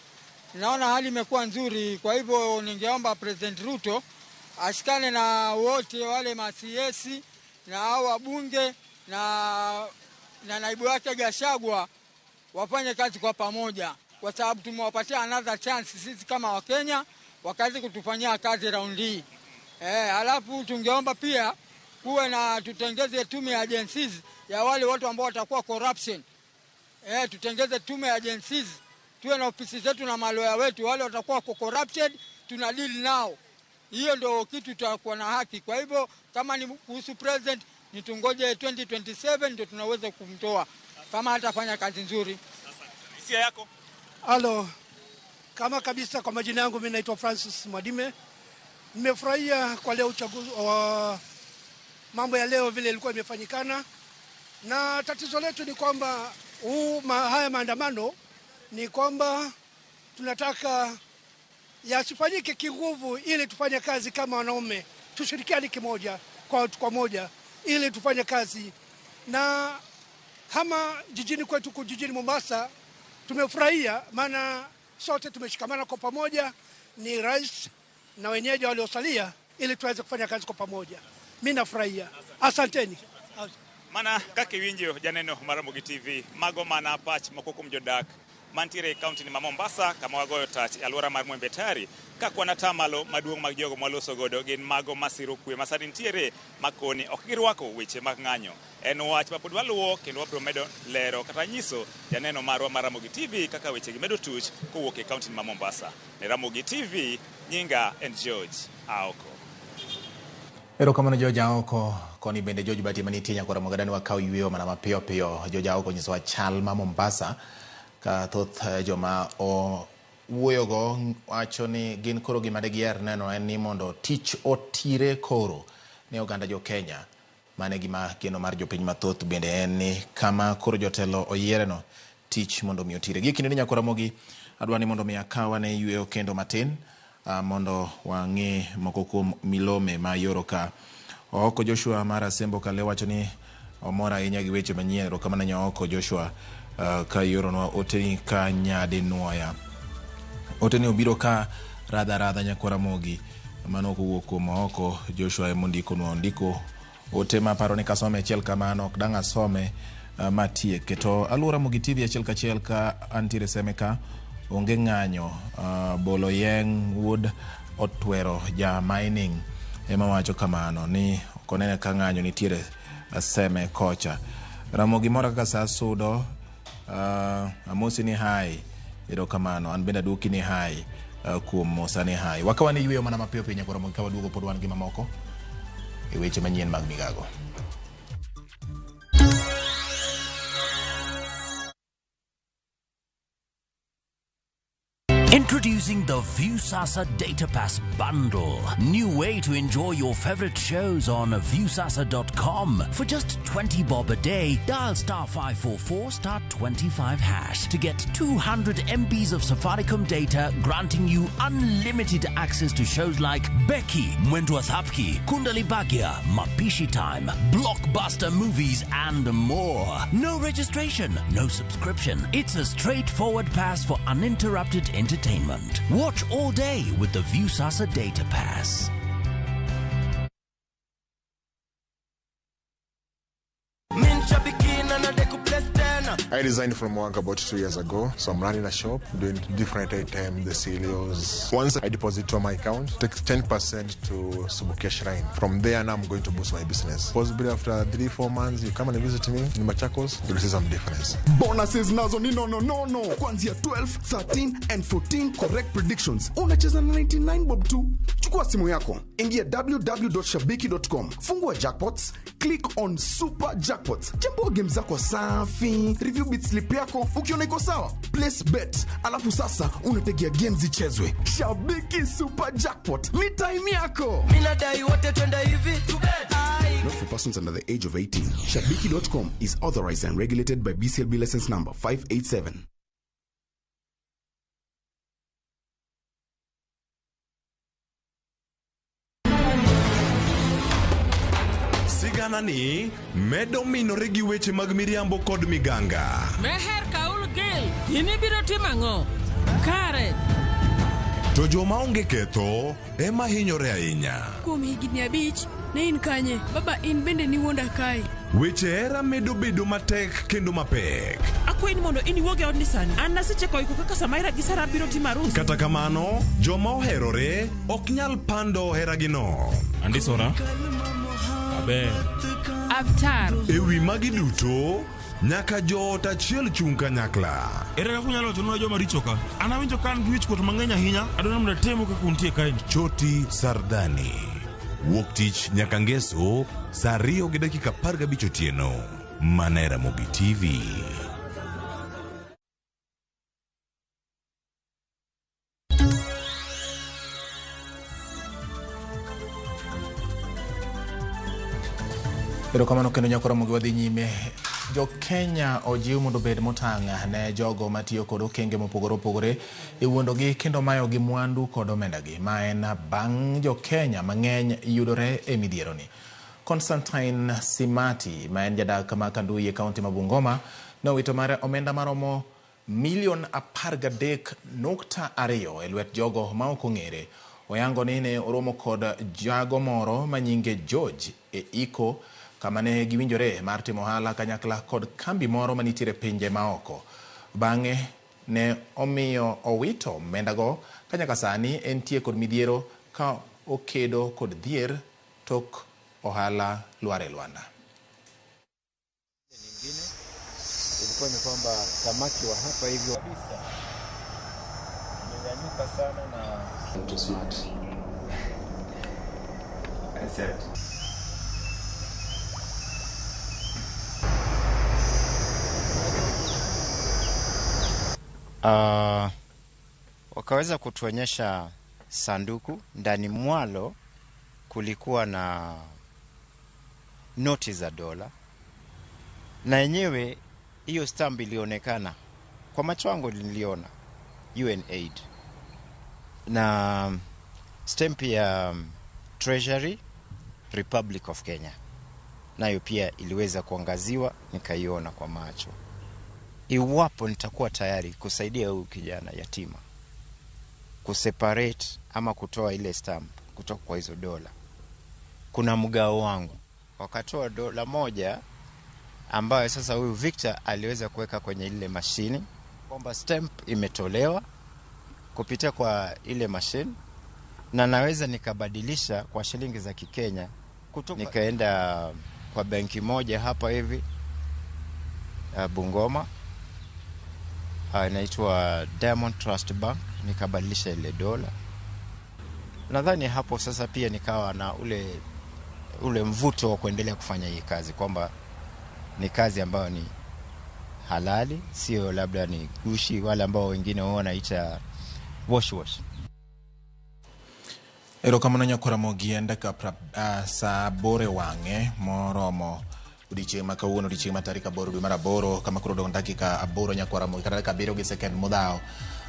Naona hali imekuwa nzuri. Kwa hivyo ningeomba President Ruto ashikane na wote wale ma CS na hao wabunge na naibu wake Gachagua, wafanye kazi kwa pamoja, kwa sababu tumewapatia another chance sisi kama Wakenya wakazi kutufanyia kazi round hii. Alafu tungeomba pia kuwe na tutengeze tume ya agencies ya wale watu ambao watakuwa corruption. Tutengeze tume ya agencies, tuwe na ofisi zetu na maloya wetu, wale watakuwa corrupted tuna deal nao. Hiyo ndio kitu tutakuwa na haki. Kwa hivyo kama ni kuhusu president, nitungoje 2027 ndio tunaweza kumtoa kama hatafanya kazi nzuri. Hisia yako? Halo. Kama kabisa, kwa majina yangu mimi naitwa Francis Mwadime. Nimefurahia kwa leo uchaguzi mambo ya leo vile ilikuwa imefanyikana. Na tatizo letu ni kwamba haya maandamano ni kwamba tunataka yasifanyike kinguvu, ili tufanye kazi kama wanaume, tushirikiane kimoja kwa moja ili tufanye kazi. Na kama jijini kwetu jijini Mombasa tumefurahia, maana sote tumeshikamana kwa pamoja, ni rais na wenyeji waliosalia, ili tuweze kufanya kazi kwa pamoja. Mimi nafurahia. Asanteni. Mana kaka iwinjo janeno mar Ramogi TV, mago mana pach moko kuom jodak mantiere e kaunti ni ma Mombasa, kama wagoyo tach e alwora mar Mwembe Tayari, ka kwan atamalo maduong' mag jogo mwaloso godo gin mago masiro kwe masani nitiere makoni ok girwako weche mag ng'anyo. En wach ma pod waluwo kendo wabiro medo lero kata nyiso janeno marwa mar Ramogi TV kaka weche gi medo tuch kowuok e kaunti ni ma Mombasa. Ne Ramogi TV, nyinga en George Aoko. Erokamano George Aoko. Koni bende George Bati manitie nyakora Mogadani wakaw yweyo mana mapiyo piyo. George Aoko nyisowa chal ma Mombasa ka thoth joma owuoyogo wacho ni gin koro gima digiher neno en ni mondo tich otire koro ne oganda jo Kenya. Mane gima geno mar jopiny mathoth bende en ni kama koro jotelo oyiereno tich mondo mi otire. Gi kinde ni nyakora Ramogi adwa ni mondo mi akawa ne yweyo kendo matin mondo wang'e moko kuom milome ma yoro ka. Ooko Joshua mar Asembo Kale wacho ni omor ahinya gi weche manyien. Erokamano Nyaoko Joshua ka yoronwa oteni ka nyadi nuoya. Oteni obiro ka radha nyakora Ramogi. Mano kowuok kuom Ooko Joshua emondikonwa ondiko ote ma paro ni kasome achiel kamano ok dang' asome matiek. To aluora Ramogi TV achiel kachiel ka antiere seme ka onge ng'anyo. Bolo Yeng wuod Otwero ja mining ema wacho kamano ni ok onene ka ng'anyo nitiere seme kocha. Ramogi mora kaka sa sudo amosi ni hai, erokamano. An bende aduoki ni hai kuom mosa ni hai. Wakawa ni yweyo mana mapiyo piyo nyakora Ramogi ka waduogo pod wan gi mamoko e weche manyien mag migago. Introducing the Viusasa Data Pass Bundle. New way to enjoy your favorite shows on Viusasa.com. For just 20 bob a day, dial star 544 star 25 hash to get 200 MBs of Safaricom data, granting you unlimited access to shows like Becky, Mwendwa Thapki, Kundali Bhagya, Mapishi Time, blockbuster movies, and more. No registration, no subscription. It's a straightforward pass for uninterrupted entertainment. Watch all day with the Viusasa Data Pass. I resigned from work about 2 years ago, so I'm running a shop doing different items, the cereals. Once I deposit to my account, take 10% to Subukia Shrine. From there, now I'm going to boost my business. Possibly after 3, 4 months, you come and visit me in Machakos, you'll see some difference. Bonuses nazo ni nono nono kuanzia 12, 13 and 14 correct predictions. Unacheza na 99 bob tu. Chukua simu yako, ingia www.shabiki.com, fungua jackpots, click on super jackpots, chambua game zako safi, review bet slip yako, ukiona iko sawa, place bet, alafu sasa unategea game zichezwe. Shabiki Super Jackpot ni time yako. Minadai wote twende hivi. Not for persons under the age of 18. Shabiki.com is authorized and regulated by BCLB license number 587. Sigana ni medo minore gi weche mag miriambo kod miganga. Meher Kaul Gil, in ibiro timo ang'o? Kare, To joma onge ketho ema hinyore ahinya. Kuom higni 5, ne in kanye? Baba in bende niwuonda kae. Weche hera medo bedo matek kendo mapek. Akwayi ni mondo in iwuog e odni sani. An nasechako iko kaka Samaira gi Sara biro timo arus. Kata kamano, joma oherore ok nyal pando heragino. Andisora. Aber. Avtar. E wi magi duto, nyaka joot achiel chung' kanyakla. Ere kaka unyalo wachonwa joma richo ka? An awinjo ka an gi wichkuot mang'eny ahinya. Adwaro mondo atemu kaka untie kaeni. Choti Sardani. Wuok tich nyaka ngeso saa 2:15 otieno. Mana e Ramogi TV. Erokamano kendo nyakora Ramogi wadhi nyime. Jo Kenya ojiw mondo obed motang' ne jogo matiyo kod okenge mopogore opogore e wuondogi kendo mayogi mwandu kod omendagi. Ma en bang' jo Kenya mang'eny yudore e midhieroni. Constantine Simati ma en jadak ma Kanduyi e kaunti ma Bungoma nowito mare omenda maromo milion 13.2 e lwet jogo ma ok ong'ere. Oyango ni ne oromo kod jago moro ma nyinge George e iko kama ne giwinjore mar timo ohala kanyakla kod kambi moro manitiere pinje maoko. Bang'e ne omiyo owito omendago ka nyaka sani entie kod midhiero ka okedo kod dhier tok ohala lwar e lwanda. Nyingine ilikuwa ni kwamba samaki wa hapa hivyo kabisa imenyanyuka sana na Too smart. I said. Wakaweza kutuonyesha sanduku, ndani mwalo kulikuwa na noti za dola, na yenyewe hiyo stamp ilionekana kwa macho yangu, niliona UNAID na stamp ya Treasury Republic of Kenya, nayo pia iliweza kuangaziwa, nikaiona kwa macho. Iwapo nitakuwa tayari kusaidia huyu kijana yatima kuseparate ama kutoa ile stamp kutoka kwa hizo dola, kuna mgao wangu. Wakatoa dola moja ambayo sasa huyu Victor aliweza kuweka kwenye ile mashini kwamba stamp imetolewa kupitia kwa ile mashini na naweza nikabadilisha kwa shilingi za Kikenya kutoka. Nikaenda kwa benki moja hapa hivi Bungoma, inaitwa Diamond Trust Bank, nikabadilisha ile dola. Nadhani hapo sasa pia nikawa na ule mvuto wa kuendelea kufanya hii kazi, kwamba ni kazi ambayo ni halali, sio labda ni gushi, wale ambao wengine wao wanaita wash wash. Erokamano nyakora Ramogi en dakika sa 8 e wang'e moromo odiochieng' ma kawuono, odiochieng' ma tarik 8 dwe mar 8, kama koro odong' dakika 8 nyakora Ramogi kata dakika 7 gi sekend modhawo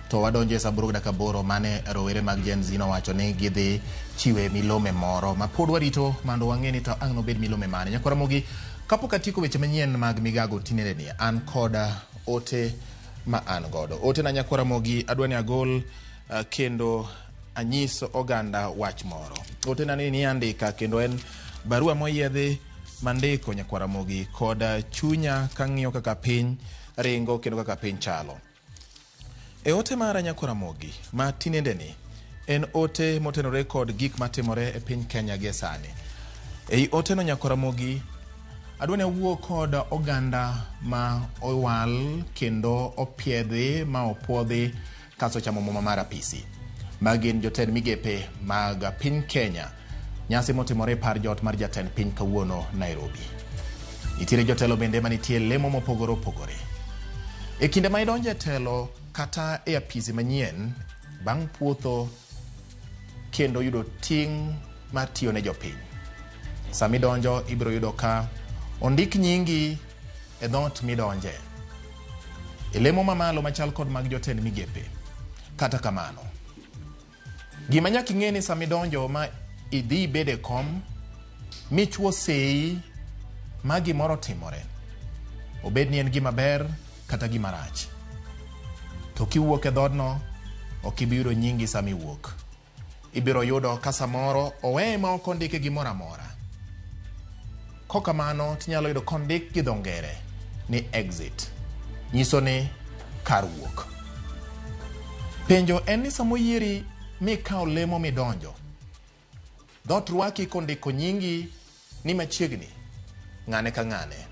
to wadonjo e sa 8 gi dakika 8 mane rowere mag Gen Z nowacho ni gidhi chiwe milome moro ma pod warito mondo wang'e ni to ang' nobed milome mane. Nyakora Ramogi, kapok atieko weche manyien mag migago tinendeni, an koda ote ma an godo. Ote na nyakora Ramogi adwa ni agol kendo anyis oganda wach moro. Ote na ni andika kendo en barua moyiedhi mandiko nyakwara Ramogi kod chunya kang'iyo kaka piny ringo kendo kaka piny chalo. E ote mara Nyako Ramogi ma tinendeni en ote motenore kod gik matimore e piny Kenya gie sani. Ei oteno Nyako Ramogi adwa ni awuo kod oganda ma owal kendo opiedhi ma opuodhi kasto chamo muma mar apisi. Ma gin jotend migepe mag piny Kenya. Nyasi motimore e par jot mar jatend piny kawuono Nairobi. Nitiere jotelo bende manitie lemo mopogore opogore. E kinde ma idonjo e telo kata e apisi manyien bang' puotho kendo yudo ting' mar tiyo ne jopiny. Sama idonjo ibiro yudo ka ondik nyingi e dhoot midonje. E lemo mamalo machal kod mag jotend migepe. Kata kamano, gima nyaka ing'e ni sama idonjo ma idhi ibed e kom michuo sei ma gimoro timore, obed ni en gima ber kata gima rach, to kiwuok e dhoodno ok ibi yudo nyingi sama iwuok. Ibiro yudo ka samoro oweye ma ok ondike gimoro amora. Kokamano tinyalo yudo kondik gi dho ngere ni exit, nyiso ni kar wuok. Penjo en ni sama oyieri mikawo lemo midonjo, dhoot rwaki kondiko nyingi ni machiegni ng'ane ka ng'ane.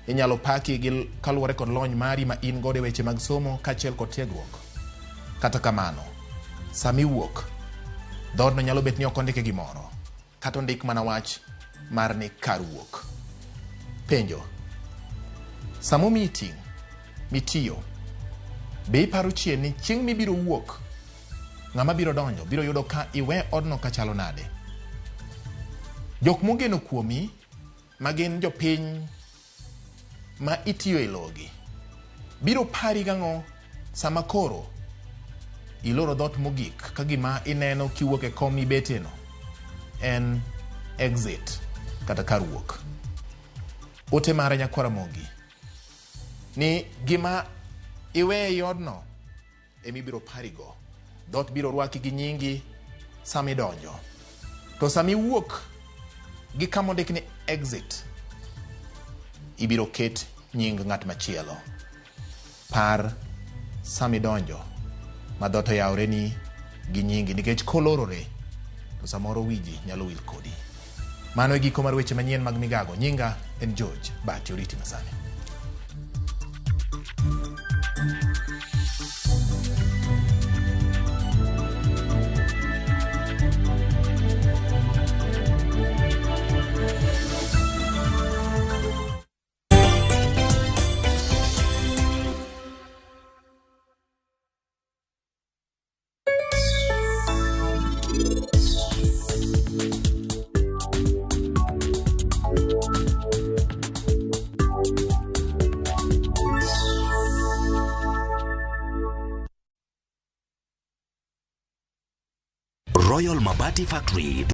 Inyalo paki gi kaluwore kod lony mari ma in godo e weche mag somo kaachiel kod tiegruok. Kata kamano, sama iwuok, dhoodno nyalo bet ni ok ondike gimoro, kata ondik mana wach mar ni kar wuok. Penjo, sama omiyi ting' mitiyo, be iparo chien ni chieng' mibiro wuok, ng'ama biro donjo biro yudo ka iwe odno kachalo nade? Jok mogeno kuomi ma gin jopiny ma itiyo e logi biro pari gang'o sama koro iloro dhoot mogik ka gima ineno kiwuok e kom mibeteno en exit kata kar wuok. Ote mara Nyakwar Ramogi ni gima iwe e odno emibiro parigo. Dhoot biro rwaki gi nyingi sama idonjo. To sama iwuok gi kama ondik ni exit, ibiro ket nying ng'at machielo. Par sama idonjo ma dhoot oyawreni gi nyingi nikech kolorore to samoro wiji nyalo wil kodi. Mano e giko mar weche manyien mag migago. Nyinga en George Bati Oriti Masani. Royal Mabati Factory.